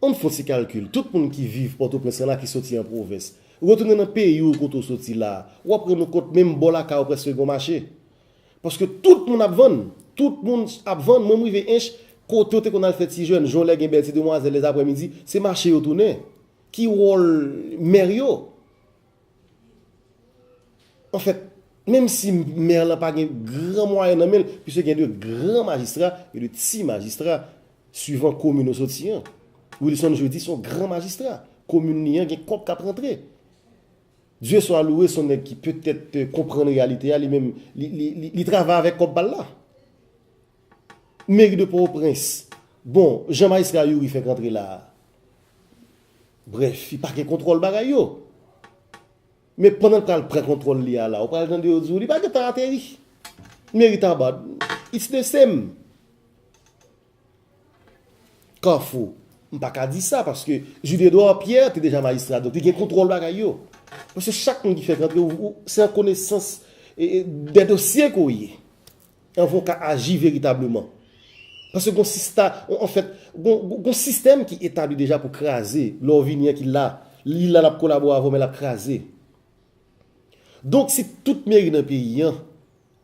Ann fè yon ti kalkil, tout moun ki viv Pòtoprens lan la ki soti an pwovens, retounen nan peyi w kote w soti la, w ap rann ou kont menm bò lakay ou prèske gon mache. Paske tout moun ap vann, tout moun ap vann, mwen m rive Ench, kote w te konn al fè ti jèn, jan w lè gen bèl ti demwazèl lèzaprèmidi, se mache yo tounen. Ki wòl mè yo? Anfèt, menm si mè lan pa gen gran mwayen nan men l, piske gen de gran majistra e de ti majistra, swivan komin ou soti an. Wilson Jeudi se yon gran majistra. Komin li an gen kòb k ap rantre. Dieu soit loué, se yon nèg ki petèt, euh, konprann reyalite a, li menm, li, li, li, li travay avèk kòb pa l la. Meri de Pòtoprens. Bon, jan majistra Youri fèk rantre la a. Brèf, li pa gen kontwòl bagay yo. Men pandan l pral pran kontwòl li a la, ou pral tande yo di w li pa gentan ateri. Meri Tabad, it's the same. Kafou, m pa ka di sa paske Jude Edouard Pierre te deja majistra, donk li gen kontwòl bagay yo. Paske chak moun ki fèk rantre, ou, ou, se an konesans e, e, de dosye ke w ye. Anvan w ka aji veritableman. Paske gon sista, anfèt, gon, gon, gon sistèm ki etabli deja pou kraze. Lè w vini an ki la, li la l ap kolabore avè w, men l ap kraze. Donk, si tout meri nan peyi an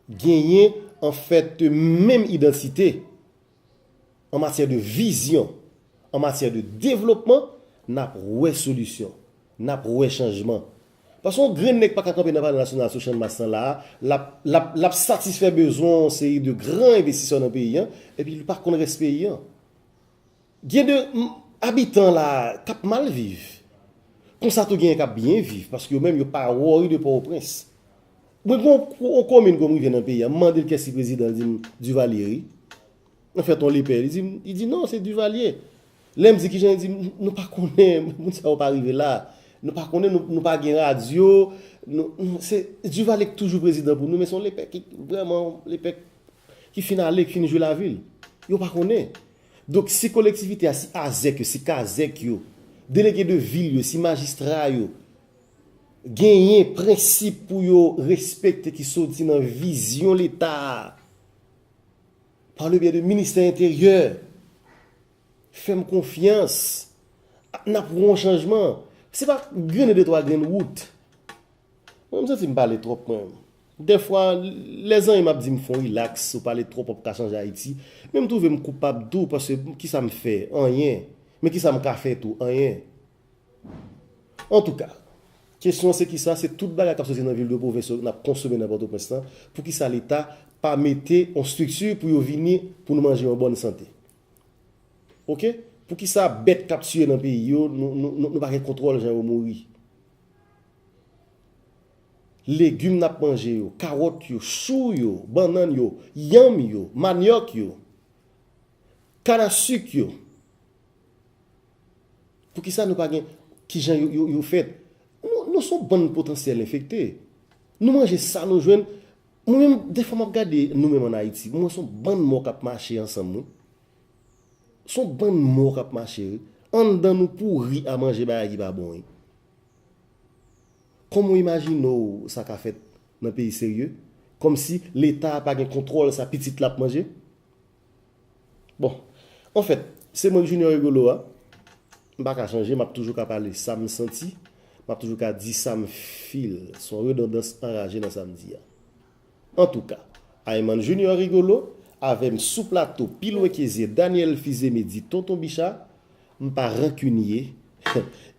genyen, anfèt, menm idantite, an matyè de vizyon, an matyè de devlopman, n ap wè solisyon, n ap wè chanjman. Paske yon grenn nèg pa ka kanpe nan Palè Nasyonal sou Channmas lan la a, l ap, l ap, l ap satisfè bezwen yon seri de gran envestisè nan peyi an, epi li pa konn rès peyi an. Gen de, m, abitan la k ap mal viv. Konsa tou genyen k ap byen viv, paske yo menm yo pa worry de Pòtoprens. Mwen gen yon, yon komin ke m rive nan peyi a, m mande l kiyès ki prezidan, l di m Duvalier, wi. Anfèt, yon lepè, li di, li di non, se Duvalier. Lè m di kijan, li di m, nou pa konnen, moun sa yo pa rive la. Nou pa konnen, nou, nou pa gen radyo. Nou, nou, se Duvalier ki toujou prezidan pou nou, men se yon lepè ki vrèman, lepè ki fin ale, ki fin jwe lavi l. Yo pa konnen. Donk, si kolektivite a, si azèk yo, si kazèk yo, delege de vil yo, si majistra yo, genyen prensip pou yo respekte ki soti nan vizyon Leta a, pa le byen de ministè enteryè, fè m konfyans, n ap wè yon chanjman. Se pa grenn de twa grenn wout. Mwen, m santi m pale twòp, mwen. Dèfwa, lèzanmi m ap di m fè w rilaks, ou pale twòp, w ap ka chanje Ayiti. Men m twouve m koupab tou, paske kisa m fè? Anyen. Men kisa m ka fè tou? Anyen. Antouka, kesyon an se kisa? Se tout bagay k ap soti nan vil de pwovens yo n ap konsome nan Pòtoprens lan. Poukisa Leta pa mete yon estrikti pou yo vini pou nou manje an bòn sante? Oke? Poukisa bèt k ap tiye nan peyi yo, nou, nou, nou, nou pa gen kontwòl jan yo mouri? Legim n ap manje yo, kawòt yo, chou yo, bannann yo, yanm yo, manyòk yo, kanasik yo. Poukisa nou pa gen kijan yo, yo, yo fèt? Nou, nou se yon bann potansyèl enfekte. Nou manje sa nou jwenn. Mwen menm, defwa m ap gade nou menm ann Ayiti, mwen se yon bann mò k ap mache ansanm, wi. Se yon bann mò k ap mache, wi. Anndan nou pouri a manje bagay ki pa bon, wi. Kòman w imajine w sa ka fèt nan peyi serye? Kòmsi Leta a pa gen kontwòl sa pitit l ap manje? Bon, anfèt, se mwen k Junior Rigolo a. M pa ka chanje, m ap toujou ka pale sa m santi, m ap toujou ka di sa m feel. Se yon redondans anraje nan sa m di a. Antouka, Ayman Junior Rigolo, avè m sou plato pi lwen ke zye Daniel Fils-Aimé di Tonton Bicha, m pa rankinye.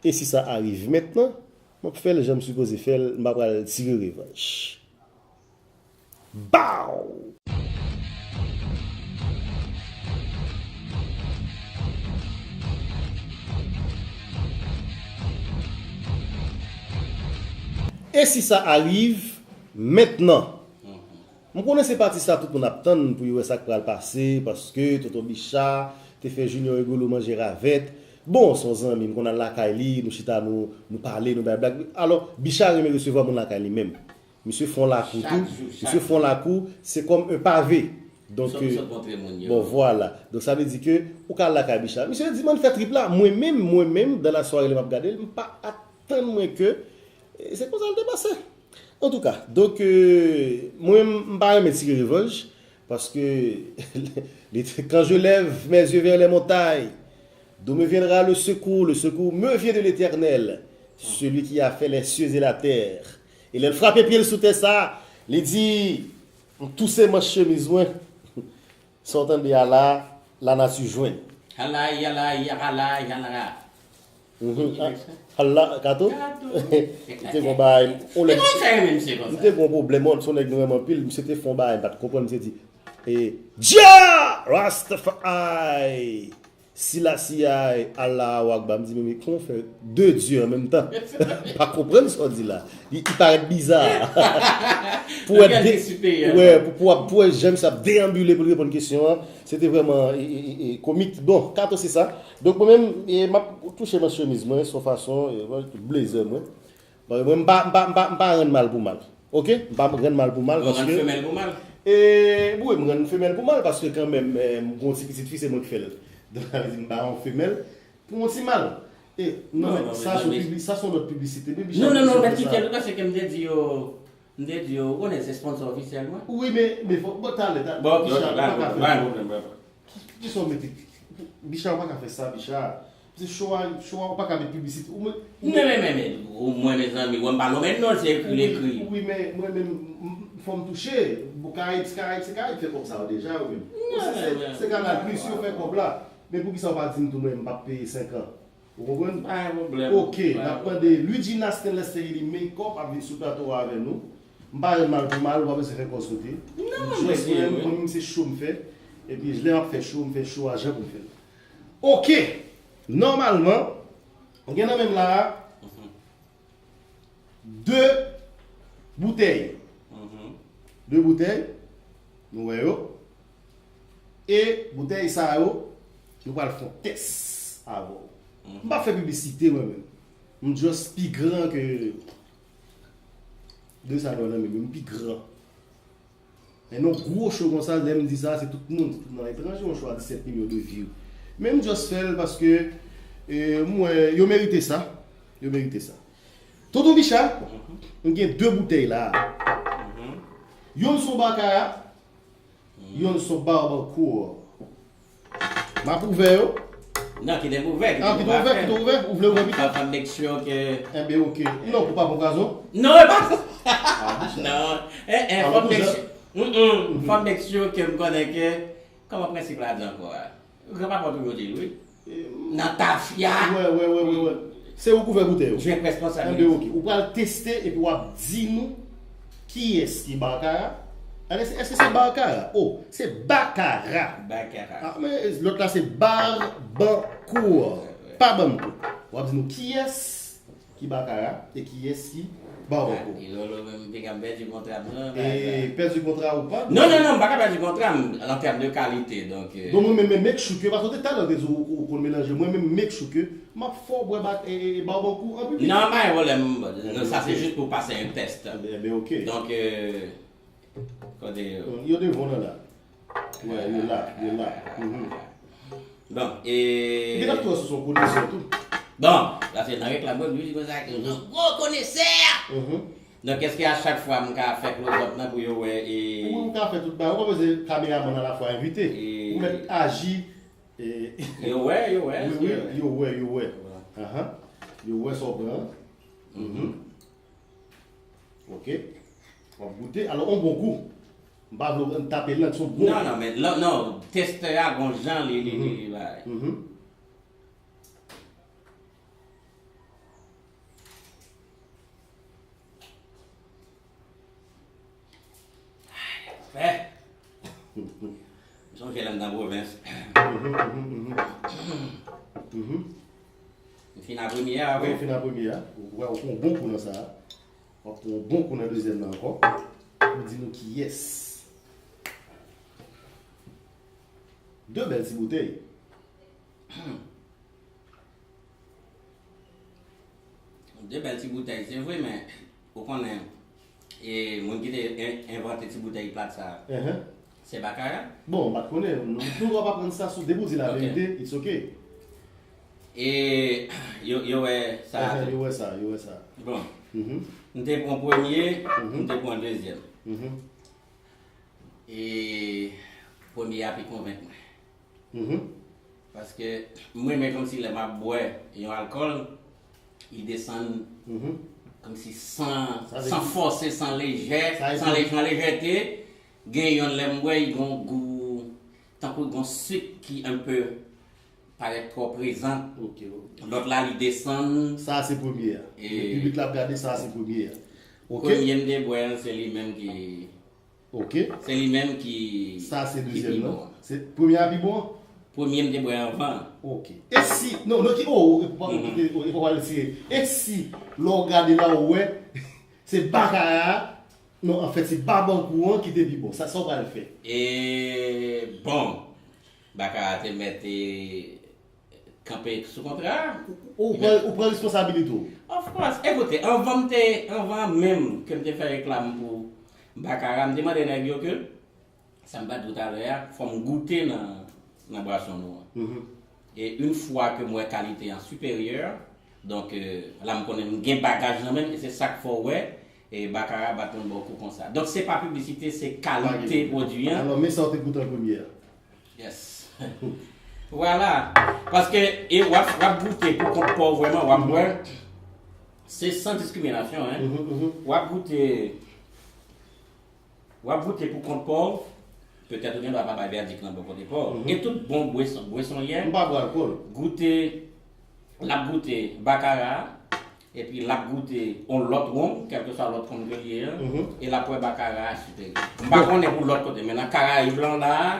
E si sa arive mentnan, m ap fè l jan m sipoze fè l, m pa pral tire revanch. Bow! E si sa arive mentnan? M konnen se pati sa tout moun ap tann pou yo wè sa k pral pase, paske Tonton Bicha te fè Junior Rigolo manje ravèt. Bon, se yon zanmi, m konn al lakay li, nou chita, nou, nou pale, nou bay blag. Alò, Bicha renmen resevwa moun lakay li menm. Misye fè yon lakou tou. Misye fè yon lakou, se kòm un pavé. Donk, bon, vwala. Donk, sa vle di ke ou ka al lakay Bicha. Misye di m ann fè trip la. Mwen menm, mwen menm, dans la soirée, lè m ap gade l, m pa atann mwen ke, e, se konsa l te pase. Antouka, donk, euh, mwen, m pa renmen tire revanj, paske, quand je lève mes yeux vers les montagnes, d'où me viendra le secours? Le secours me vient de l'Éternel, celui qui a fait les cieux et la terre. E lè l frape pye l sou tè sa, li di, m touse manch chemiz mwen. Sa w tande a la, lanati jwenn. Halay, halay, halay, halay. Mhm. Halay, kato? Kato. Li te gon bagay, on lè, li te gon pwoblèm, on, se yon nèg nou renmen anpil, misye te fè yon bagay, m pa t konprann, misye di, e, Jah Rastafari! Silasiya, Allahu Akbar. M di, men, men kòman w fè de Dye an menm tan? Pa konprann sa w di la. Li, li parèt biza. Pou wè, wè, pou, pou, pou wè jan misye ap deyanbile pou l reponn kesyon an. Se te vrèman e, e, e, e, komik. Bon, Kato se sa. Donk, mwen menm, e, m ap touche manchemiz mwen, son fason, e, tout blezè mwen. Bon, mwen, m pa, m pa, m pa, m pa rann mal pou mal. Oke? M pa rann mal pou mal. Ou rann paske femèl pou mal? E, wi, m rann femèl pou mal paske kanmenm, e, m gon ti pitit fi, se mwen ki fè l. Donk, sa vle di m ba yon femèl pou yon ti mal. E, non, non, men sa se yon pibli-, sa se yon lòt piblisite. Baby Shark, non, non, non, men kite l, paske m te di yo, m te di yo, ou konnen se sponsor ofisyèl mwen. Wi, men, men fò, bon, talè, talè. Bon, ok, ok, pa yon pwoblèm, pa yon pwoblèm. Ki, ki sa w mete? Bicha, ou pa ka fè sa, Bicha. Se show a, show a, ou pa ka met piblisite. Ou mwen, men, men, men, men, ou mwen, mezanmi, wè m pa nonmen non, se ekri l ekri. Wi, men, mwen menm, m, m, fò m touche. Bon, Karayib, se Karayib, se Karayib fè kòb sa yo deja, yo menm. Se, se, se Kanal Plis, yo fè kòb la. Men poukisa w pa di m tou, mwen, m p ap peye senk an? Ou konprann? Pa gen pwoblèm. Oke, n ap mande Luigina Stanley Sterili Makeup ap vin sou plato a avè nou. M pa renmen mal pou mal, ou pa bezwen fè kòz kote. Non, mwen, mwen, mwen, mwen, se show m fè. Epi, lè m ap fè show, m fè show a jan pou m fè l. Oke! Nòmalman, gen nan men m la a, de boutèy. De boutèy, nou wè yo. E boutèy sa yo, nou pral fè yon tès avè w. M pa fè piblisite, mwen menm. M just pi gran ke de sa yo nan men m, m pi gran. Men yon gwo show konsa, lè m di sa, se tout moun, se tout nan etranje, yon show a disèt milyon de view. Men m just fè l paske, e, m wè, yo merite sa. Yo merite sa. Tonton Bicha, m gen de boutèy la. Yonn se yon Baccarat, yonn se yon Barbancourt. M ap ouvè yo. Non, kite m ouvè, kite m ouvè, kite m ouvè. Ou vle ouvè pito? Fò m make sure ke... Enben, oke. Non, pou pa pran pwazon? Non, e pa sa. Non. Eh, eh, fò m make sure. Mm, mm. Fò m make sure ke m konnen ke, kòman prensip la di ankò a? Granpapa w toujou di l, wi. Nan tafya. Wè, wè, wè, wè, wè. Se ou k ouvè boutèy ou. Jwenn responsablite. Enben, oke. Ou pral teste epi w ap di nou kiyès ki Baccarat. Alè, se, èske se Baccarat? Oh, se Baccarat. Baccarat. Ah, men lòt la se Barbancourt. Wè, wè. Pa ban m kou. W ap di nou kiyès ki Baccarat e kiyès ki Barbancourt. E Lolo menm, m te ka pèdi kontra m nan. E pèdi kontra ou pa? Non, non, non, m pa ka pèdi kontra m an tèm de kalite, donk, euh. Donk, mwen menm, men make sure ke, paske w te talè w te di w, ou konn melanje, mwen menm, make sure ke m ap fè w bwè ba-, e, e, e Barbancourt an piblik. Non, pa gen pwoblèm, non, sa se jis pou pase yon tès. Enben, enben, oke. Donk, euh, kote yo? Yo devan w nan la. Wè, yo la, yo la. Mhm. Bon, e... Gen ap twò sou son konesè tou. Bon, sa se nan reklam mwen, li konsa ke yon gwo konesè. Mhm. Donk, èske a chak fwa m ka fè close up nan pou yo wè e... Wi, ou ka fè tout bagay. Ou pa bezwen kameramann alafwa envite. E... Ou mèt aji. E... Yo wè, yo wè. Wi, wi, yo wè, yo wè. Ahan. Yo wè sa w pran. Mhm. Ok. W ap goute. Alò, on bon kou. M pa vle w tape lang, se on bon kou. Non, non, men, non, non, testè a gon jan li, li, li, li bagay. Mhm. Fè. M sonje lè m nan pwovens. Mhm, mhm, mhm. Mhm. M fin a premye a, wi. Ou fin a premye a. Ou wè, ou pran yon bon kou nan sa a. W ap pran yon bon kou nan dezyèm nan ankò. Pou di nou kiyès. De bèl ti boutèy. De bèl ti boutèy, se vre, men ou konnen, e, moun ki te en-, envante ti boutèy plat sa, se Baccarat? Bon, m pa t konnen. Nou, nou w ap aprann sa sou, depi w di laverite, it's ok. E yo, yo wè sa tou. Yo wè sa, yo wè sa. Bon. M te pran premye, m te pran dezyèm. E premye a pi konvenk mwen. Mhm. Paske mwen menm kòmsi lè m ap bwè yon alkòl, li desann kòmsi san, san fòse, san lejè, san lejè, lejète, gen yonn lè m bwè, li gon gou, tankou gon swit ki enpe parèt twò prezan. Ok, ok. Lòt la, li desann. Sa se premye a. E piblik la ap gade, sa se premye a. Ok. Premye m te bwè an, se li menm ki Ok. Se li menm ki, sa se ki dezyèm pi nan bon. Se premye a pi bon? Premye m te bwè anvan. Ok. E si, non, non, ki, oh, e pa, e pa pale sirye. E si, lè w gade la, ou wè, se Bakara, non, anfèt, se Babankou an ki te pi bon. Sa, sa w pral fè? E, bon, Bakara te mèt, e, kanpe sou kontra a. Ou, ou pran, ou pran responsabilite w. Of course. Ekoute, anvan m te, anvan menm ke m te fè reklam pou Bakara, m te mande nèg yo ke, sa m pa di w talè a, fò m goute nan, nan bwason nou an. E yon fwa ke m wè kalite an siperyè, donk, euh, la m konnen m gen bagaj nan men m, e se sa k fè w wè, e Bakara bat yon bon kou konsa. Donk, se pa piblisite, se kalite pwodui an. Alò, men sa w te goute an premye a. Yes. Vwala. Paske, e w ap, w ap goute pou kont pa w vrèman, w ap wè. Se san diskriminasyon, hein. W ap goute, w ap goute pou kont pa w. Petèt ou gen dwa pa bay vèdik nan bò kote pa w. E tout bon bweson, bwesonyè, m pa bwè alkòl, goute, l ap goute Bakara, epi l ap goute yon lòt wonm, kèlkeswa lòt wonm ke l ye an, e l ap wè Bakara a siperyè. M pa konnen pou lòt kote, men nan Karayib lan la a.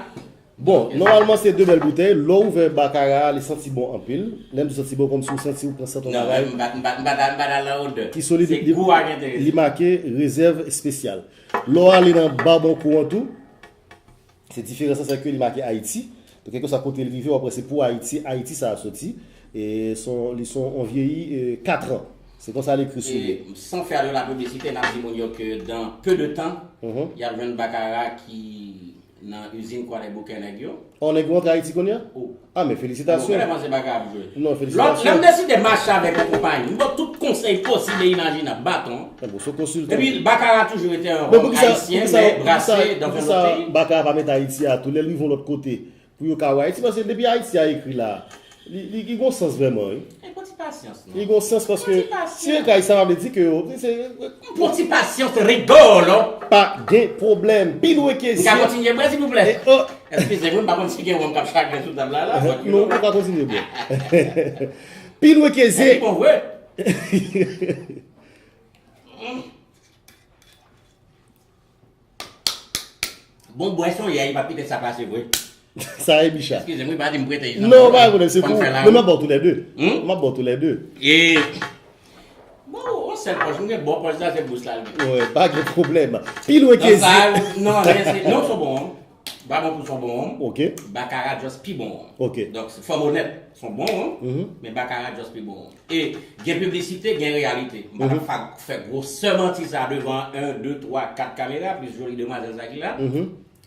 Bon, nòmalman se de bèl boutèy. Lè w ouvè Bakara a, li santi bon anpil. Lè m di santi bon, kòmsi w santi w pran sant yon bagay, m pa, m pa, m pa, m pa nan odè. Ki solid, se li, gou a ki enterese. Li make rezèv espesyal. Lè w ale nan Babankou an tou, se diferans lan, se ke li make Ayiti. Donk, kèlkeswa kote l rive, w ap wè se pou Ayiti, Ayiti sa a soti. E son, li son, on vyeyi, e, kat an. Se konsa l ekri sou li. E, san fè de la piblisite, n ap di moun yo ke dans peu de temps, y ap jwenn Bakara ki nan izin Kwadèboukè nèg yo. O, nèg yo antre Ayiti kounye a? O. A, men felisitasyon. Bon, vrèman, se Bakara ap jwe. Non, felisitasyon. Lòt, lè m deside mache avèk yon konpayi, m ba w tout konsèy posib e imajinab, baton. Bon, se konsiltan. Epi, Bakara toujou rete yon wòm ayisyen, men brase dans yon lòt peyi. Poukisa Bakara pa met Ayiti a tou, lè l rive yon lòt kote, pou yo ka wè Ayiti, paske depi Ayiti a ekri la, li, li, li gon sans vrèman, wi. E pran ti pasyans, non. Li gon sans paske si yo ekri Ayiti, sa pa vle di ke yo, se, m pran ti pasyans, rigolo. Pa gen pwoblèm. Pi lwen ke zye. M ka kontinye bwè, silvouplè? E, o. Eskize mwen, m pa konn si gen wonm k ap chagren sou tab la, la. Non, ou pa kontinye bwè. Pi lwen ke zye. E li bon vre. Bon, bwè son yè, li pa kite sa pase vre. Sa e Bicha. Eskize m, wi, pa di m prete. Non, pa gen pwoblèm, se pou ou. Men m ap ba w tou lè de. M ap ba w tou lè de. E, bon, yon sèl pòch, m gen bò pòch la, se bous la l gen. Wi, pa gen pwoblèm. Pi lwen ke zye. Non, non, se, non, se bon. Babankou se yon bon wonm. Ok. Bakara just pi bon wonm. Ok. Donk, fò m onèt, se yon bon wonm, men Bakara just pi bon wonm. E gen piblisite, gen reyalite. M pa t ap fa-, fè gwosè manti sa devan en, de, twa, kat kamera, plis joli demwazèl sa ki la.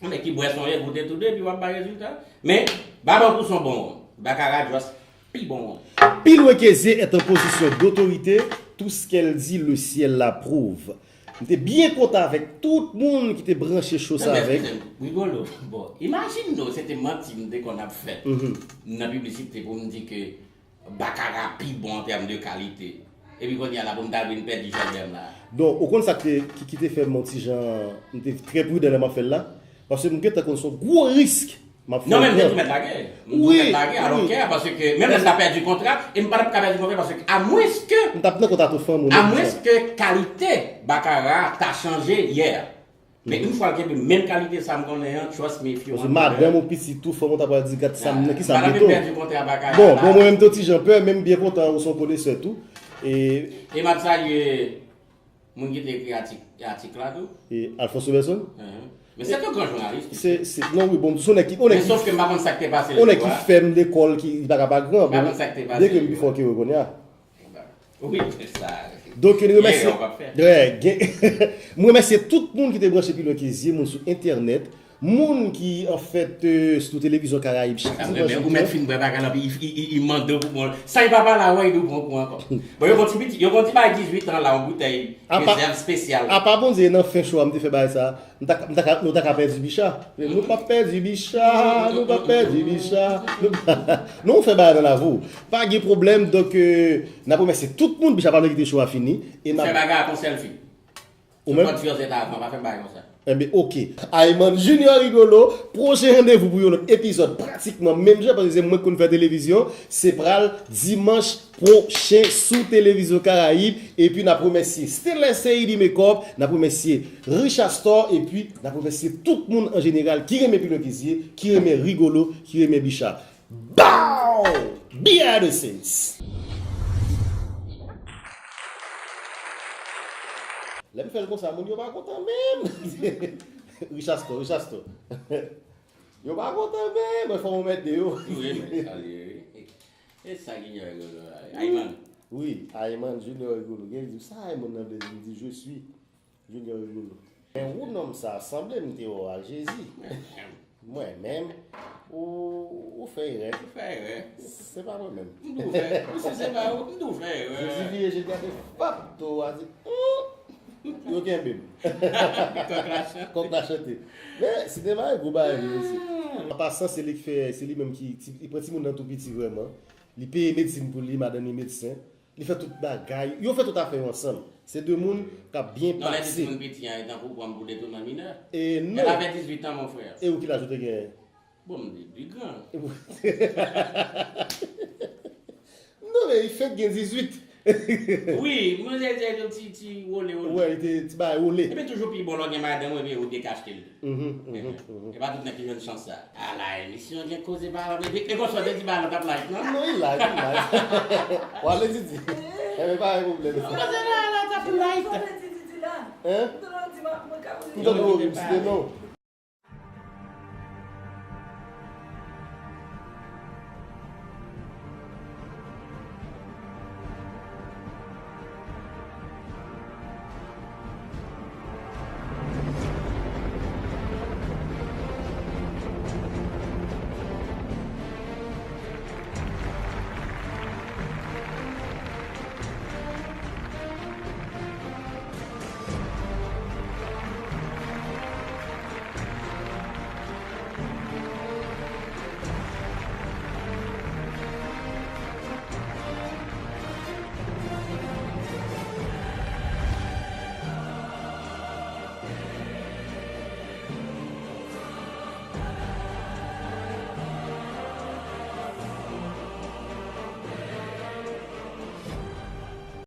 Men ki bwè son yè, goute tou de, epi w ap bay rezilta. Men, Babankou se yon bon wonm. Bakara just pi bon wonm. Pi lwen ke zye est en position d'autorité, tout ce qu'elle dit, le ciel l'approuve. M te byen kontan avèk tout moun ki te branche cho sa avèk. Rigolo. Bon, imajine nou, se te manti m te konn ap fè nan piblisite pou m di ke Bakara pi bon an tèm de kalite. Epi kounye a la pou m ta vin pèdi jòdè m la. Donk, ou konn sa ki te, ki, ki te fè m yon ti jan, m te trè pridan lè m ap fè l la? Paske m gentan konn se yon gwo risk. M ap fè. Non, men m te tou mèt lage. M tou mèt lage, I don't care, paske menm lè m ta pèdi kontra, e m pa t ap ka pèdi kontra, paske amwenske, m t ap nan kontra tou fanm ou, amwenske kalite Bakara ta chanje yè. Men yon fwa l kenbe menm kalite sa m konnen an, trust me if you want to. Paske madanm ou, pitit ou, fanm ou ta pral di, gad sa m nan, ki sa m mete w. Bon, bon, mwen menm tou ti jan pè, men m byen kontan ou se yon konesè tou. E, e m ap salye moun ki te ekri atik, atik la tou. E Alphonse Roberson? Men se te yon gran jounalis, wi. Se, se, non, wi, bon, se yon nèg ki, yon nèg ki, men sòf ke m pa konn sa k te pase l tou a. Yon nèg ki fè m lekòl, ki li pa ka pa gran, men m pa konn sa k te pase l tou a. Byen ke m pi fò ke yo kounye a. Wi, se sa. Donk, m remèsye, m remèsye tout moun ki te branche pi lwen ke zye, moun sou entènèt. Moun ki, anfèt, euh, sou televizyon Karayib chak dimanch midi an. Ou mèt fin bwè bagay la, epi i, i, i, i mande w pou pran. Sa e papa la, wè, i dwe pran kou ankò. Bon, yo konn ti piti, yo konn ti bay dizuit an la, yon boutèy rezèv espesyal. Apa Bondye, nan fen cho a, m te fè bagay sa, m ta, m ta, nou ta ka pèdi Bicha. Men nou p ap pèdi Bicha, nou p ap pèdi Bicha. Nou, nou fè bagay nan lavi w. Pa gen pwoblèm, donk, euh, n ap remèsye tout moun, Bicha pa vle kite cho a fini. E n ap fè bagay ak yon sèl fi. Ou menm? Sou kont fiyanse ta avan, pa fè m bagay konsa. Enben, oke. Ayman Junior Rigolo, pwochen randevou pou yon lòt epizòd pratikman menm jan, paske se mwen k konn fè televizyon, se pral dimanch pwochen sou Televizyon Karayib. Epi n ap remèsye Stanley Seidi Makeup, n ap remèsye Richard Store, epi n ap remèsye tout moun an jeneral ki renmen Pilon Kizye, ki renmen Rigolo, ki renmen Bicha. Bow! Oh, behind the scenes. Lè m fè l konsa, moun yo pa kontan menm. Richastor, Richastor. Yo pa kontan menm, mwen fò mwen mèt de yo. Wi, men sa li ye, wi. E sa Junior Rigolo la. Ayman. Wi, Ayman Junior Rigolo. Gen di, sa Ayman nan vle di, m di, je suis Junior Rigolo. Men ou nonm sa, sanble m te wè w ak Jezi. Mwen menm, ou, ou fè erè. Ou fè erè. Se pa mwen menm. M di w fè, m si se pa ou, m di w fè erè. Jezi vire je l gade, pap, to a di, "Hum!" Yo kenbe m. Kòk la chante. Kòk la chante. Men, sinema e gwo bagay li osi. An pasan, se li ki fè, se li menm ki, ti- li pran timoun nan tou piti vrèman. Li peye medsin pou li, madanm li medsen. Li fè tout bagay. Yo fè tout afè yo ansanm. Se de moun k ap byen pase. Non, lè di timoun piti an, e tankou pran m pou detounman minè. E non. Elle avait dix-huit ans, mon frère. E ou ki laj ou te genyen? Bon, m di, pi gran. Non, men li fenk gen dizuit. Wi, mwen se se ti, ti wole, wole. Wè, li te ti bagay wole. Epi toujou pi bon lè w gen madanm ou epi ou dekachte l. Mhm, mhm, mhm. E pa tout nèg ki jwenn chans sa. Ala, emisyon gen koze pa, epi e konsa te di ba nan t ap live, non? Non, li live, li live. Wale Didi. Enben, pa gen pwoblèm. Koze la, la, t ap live. Hein? M tande w ap site non.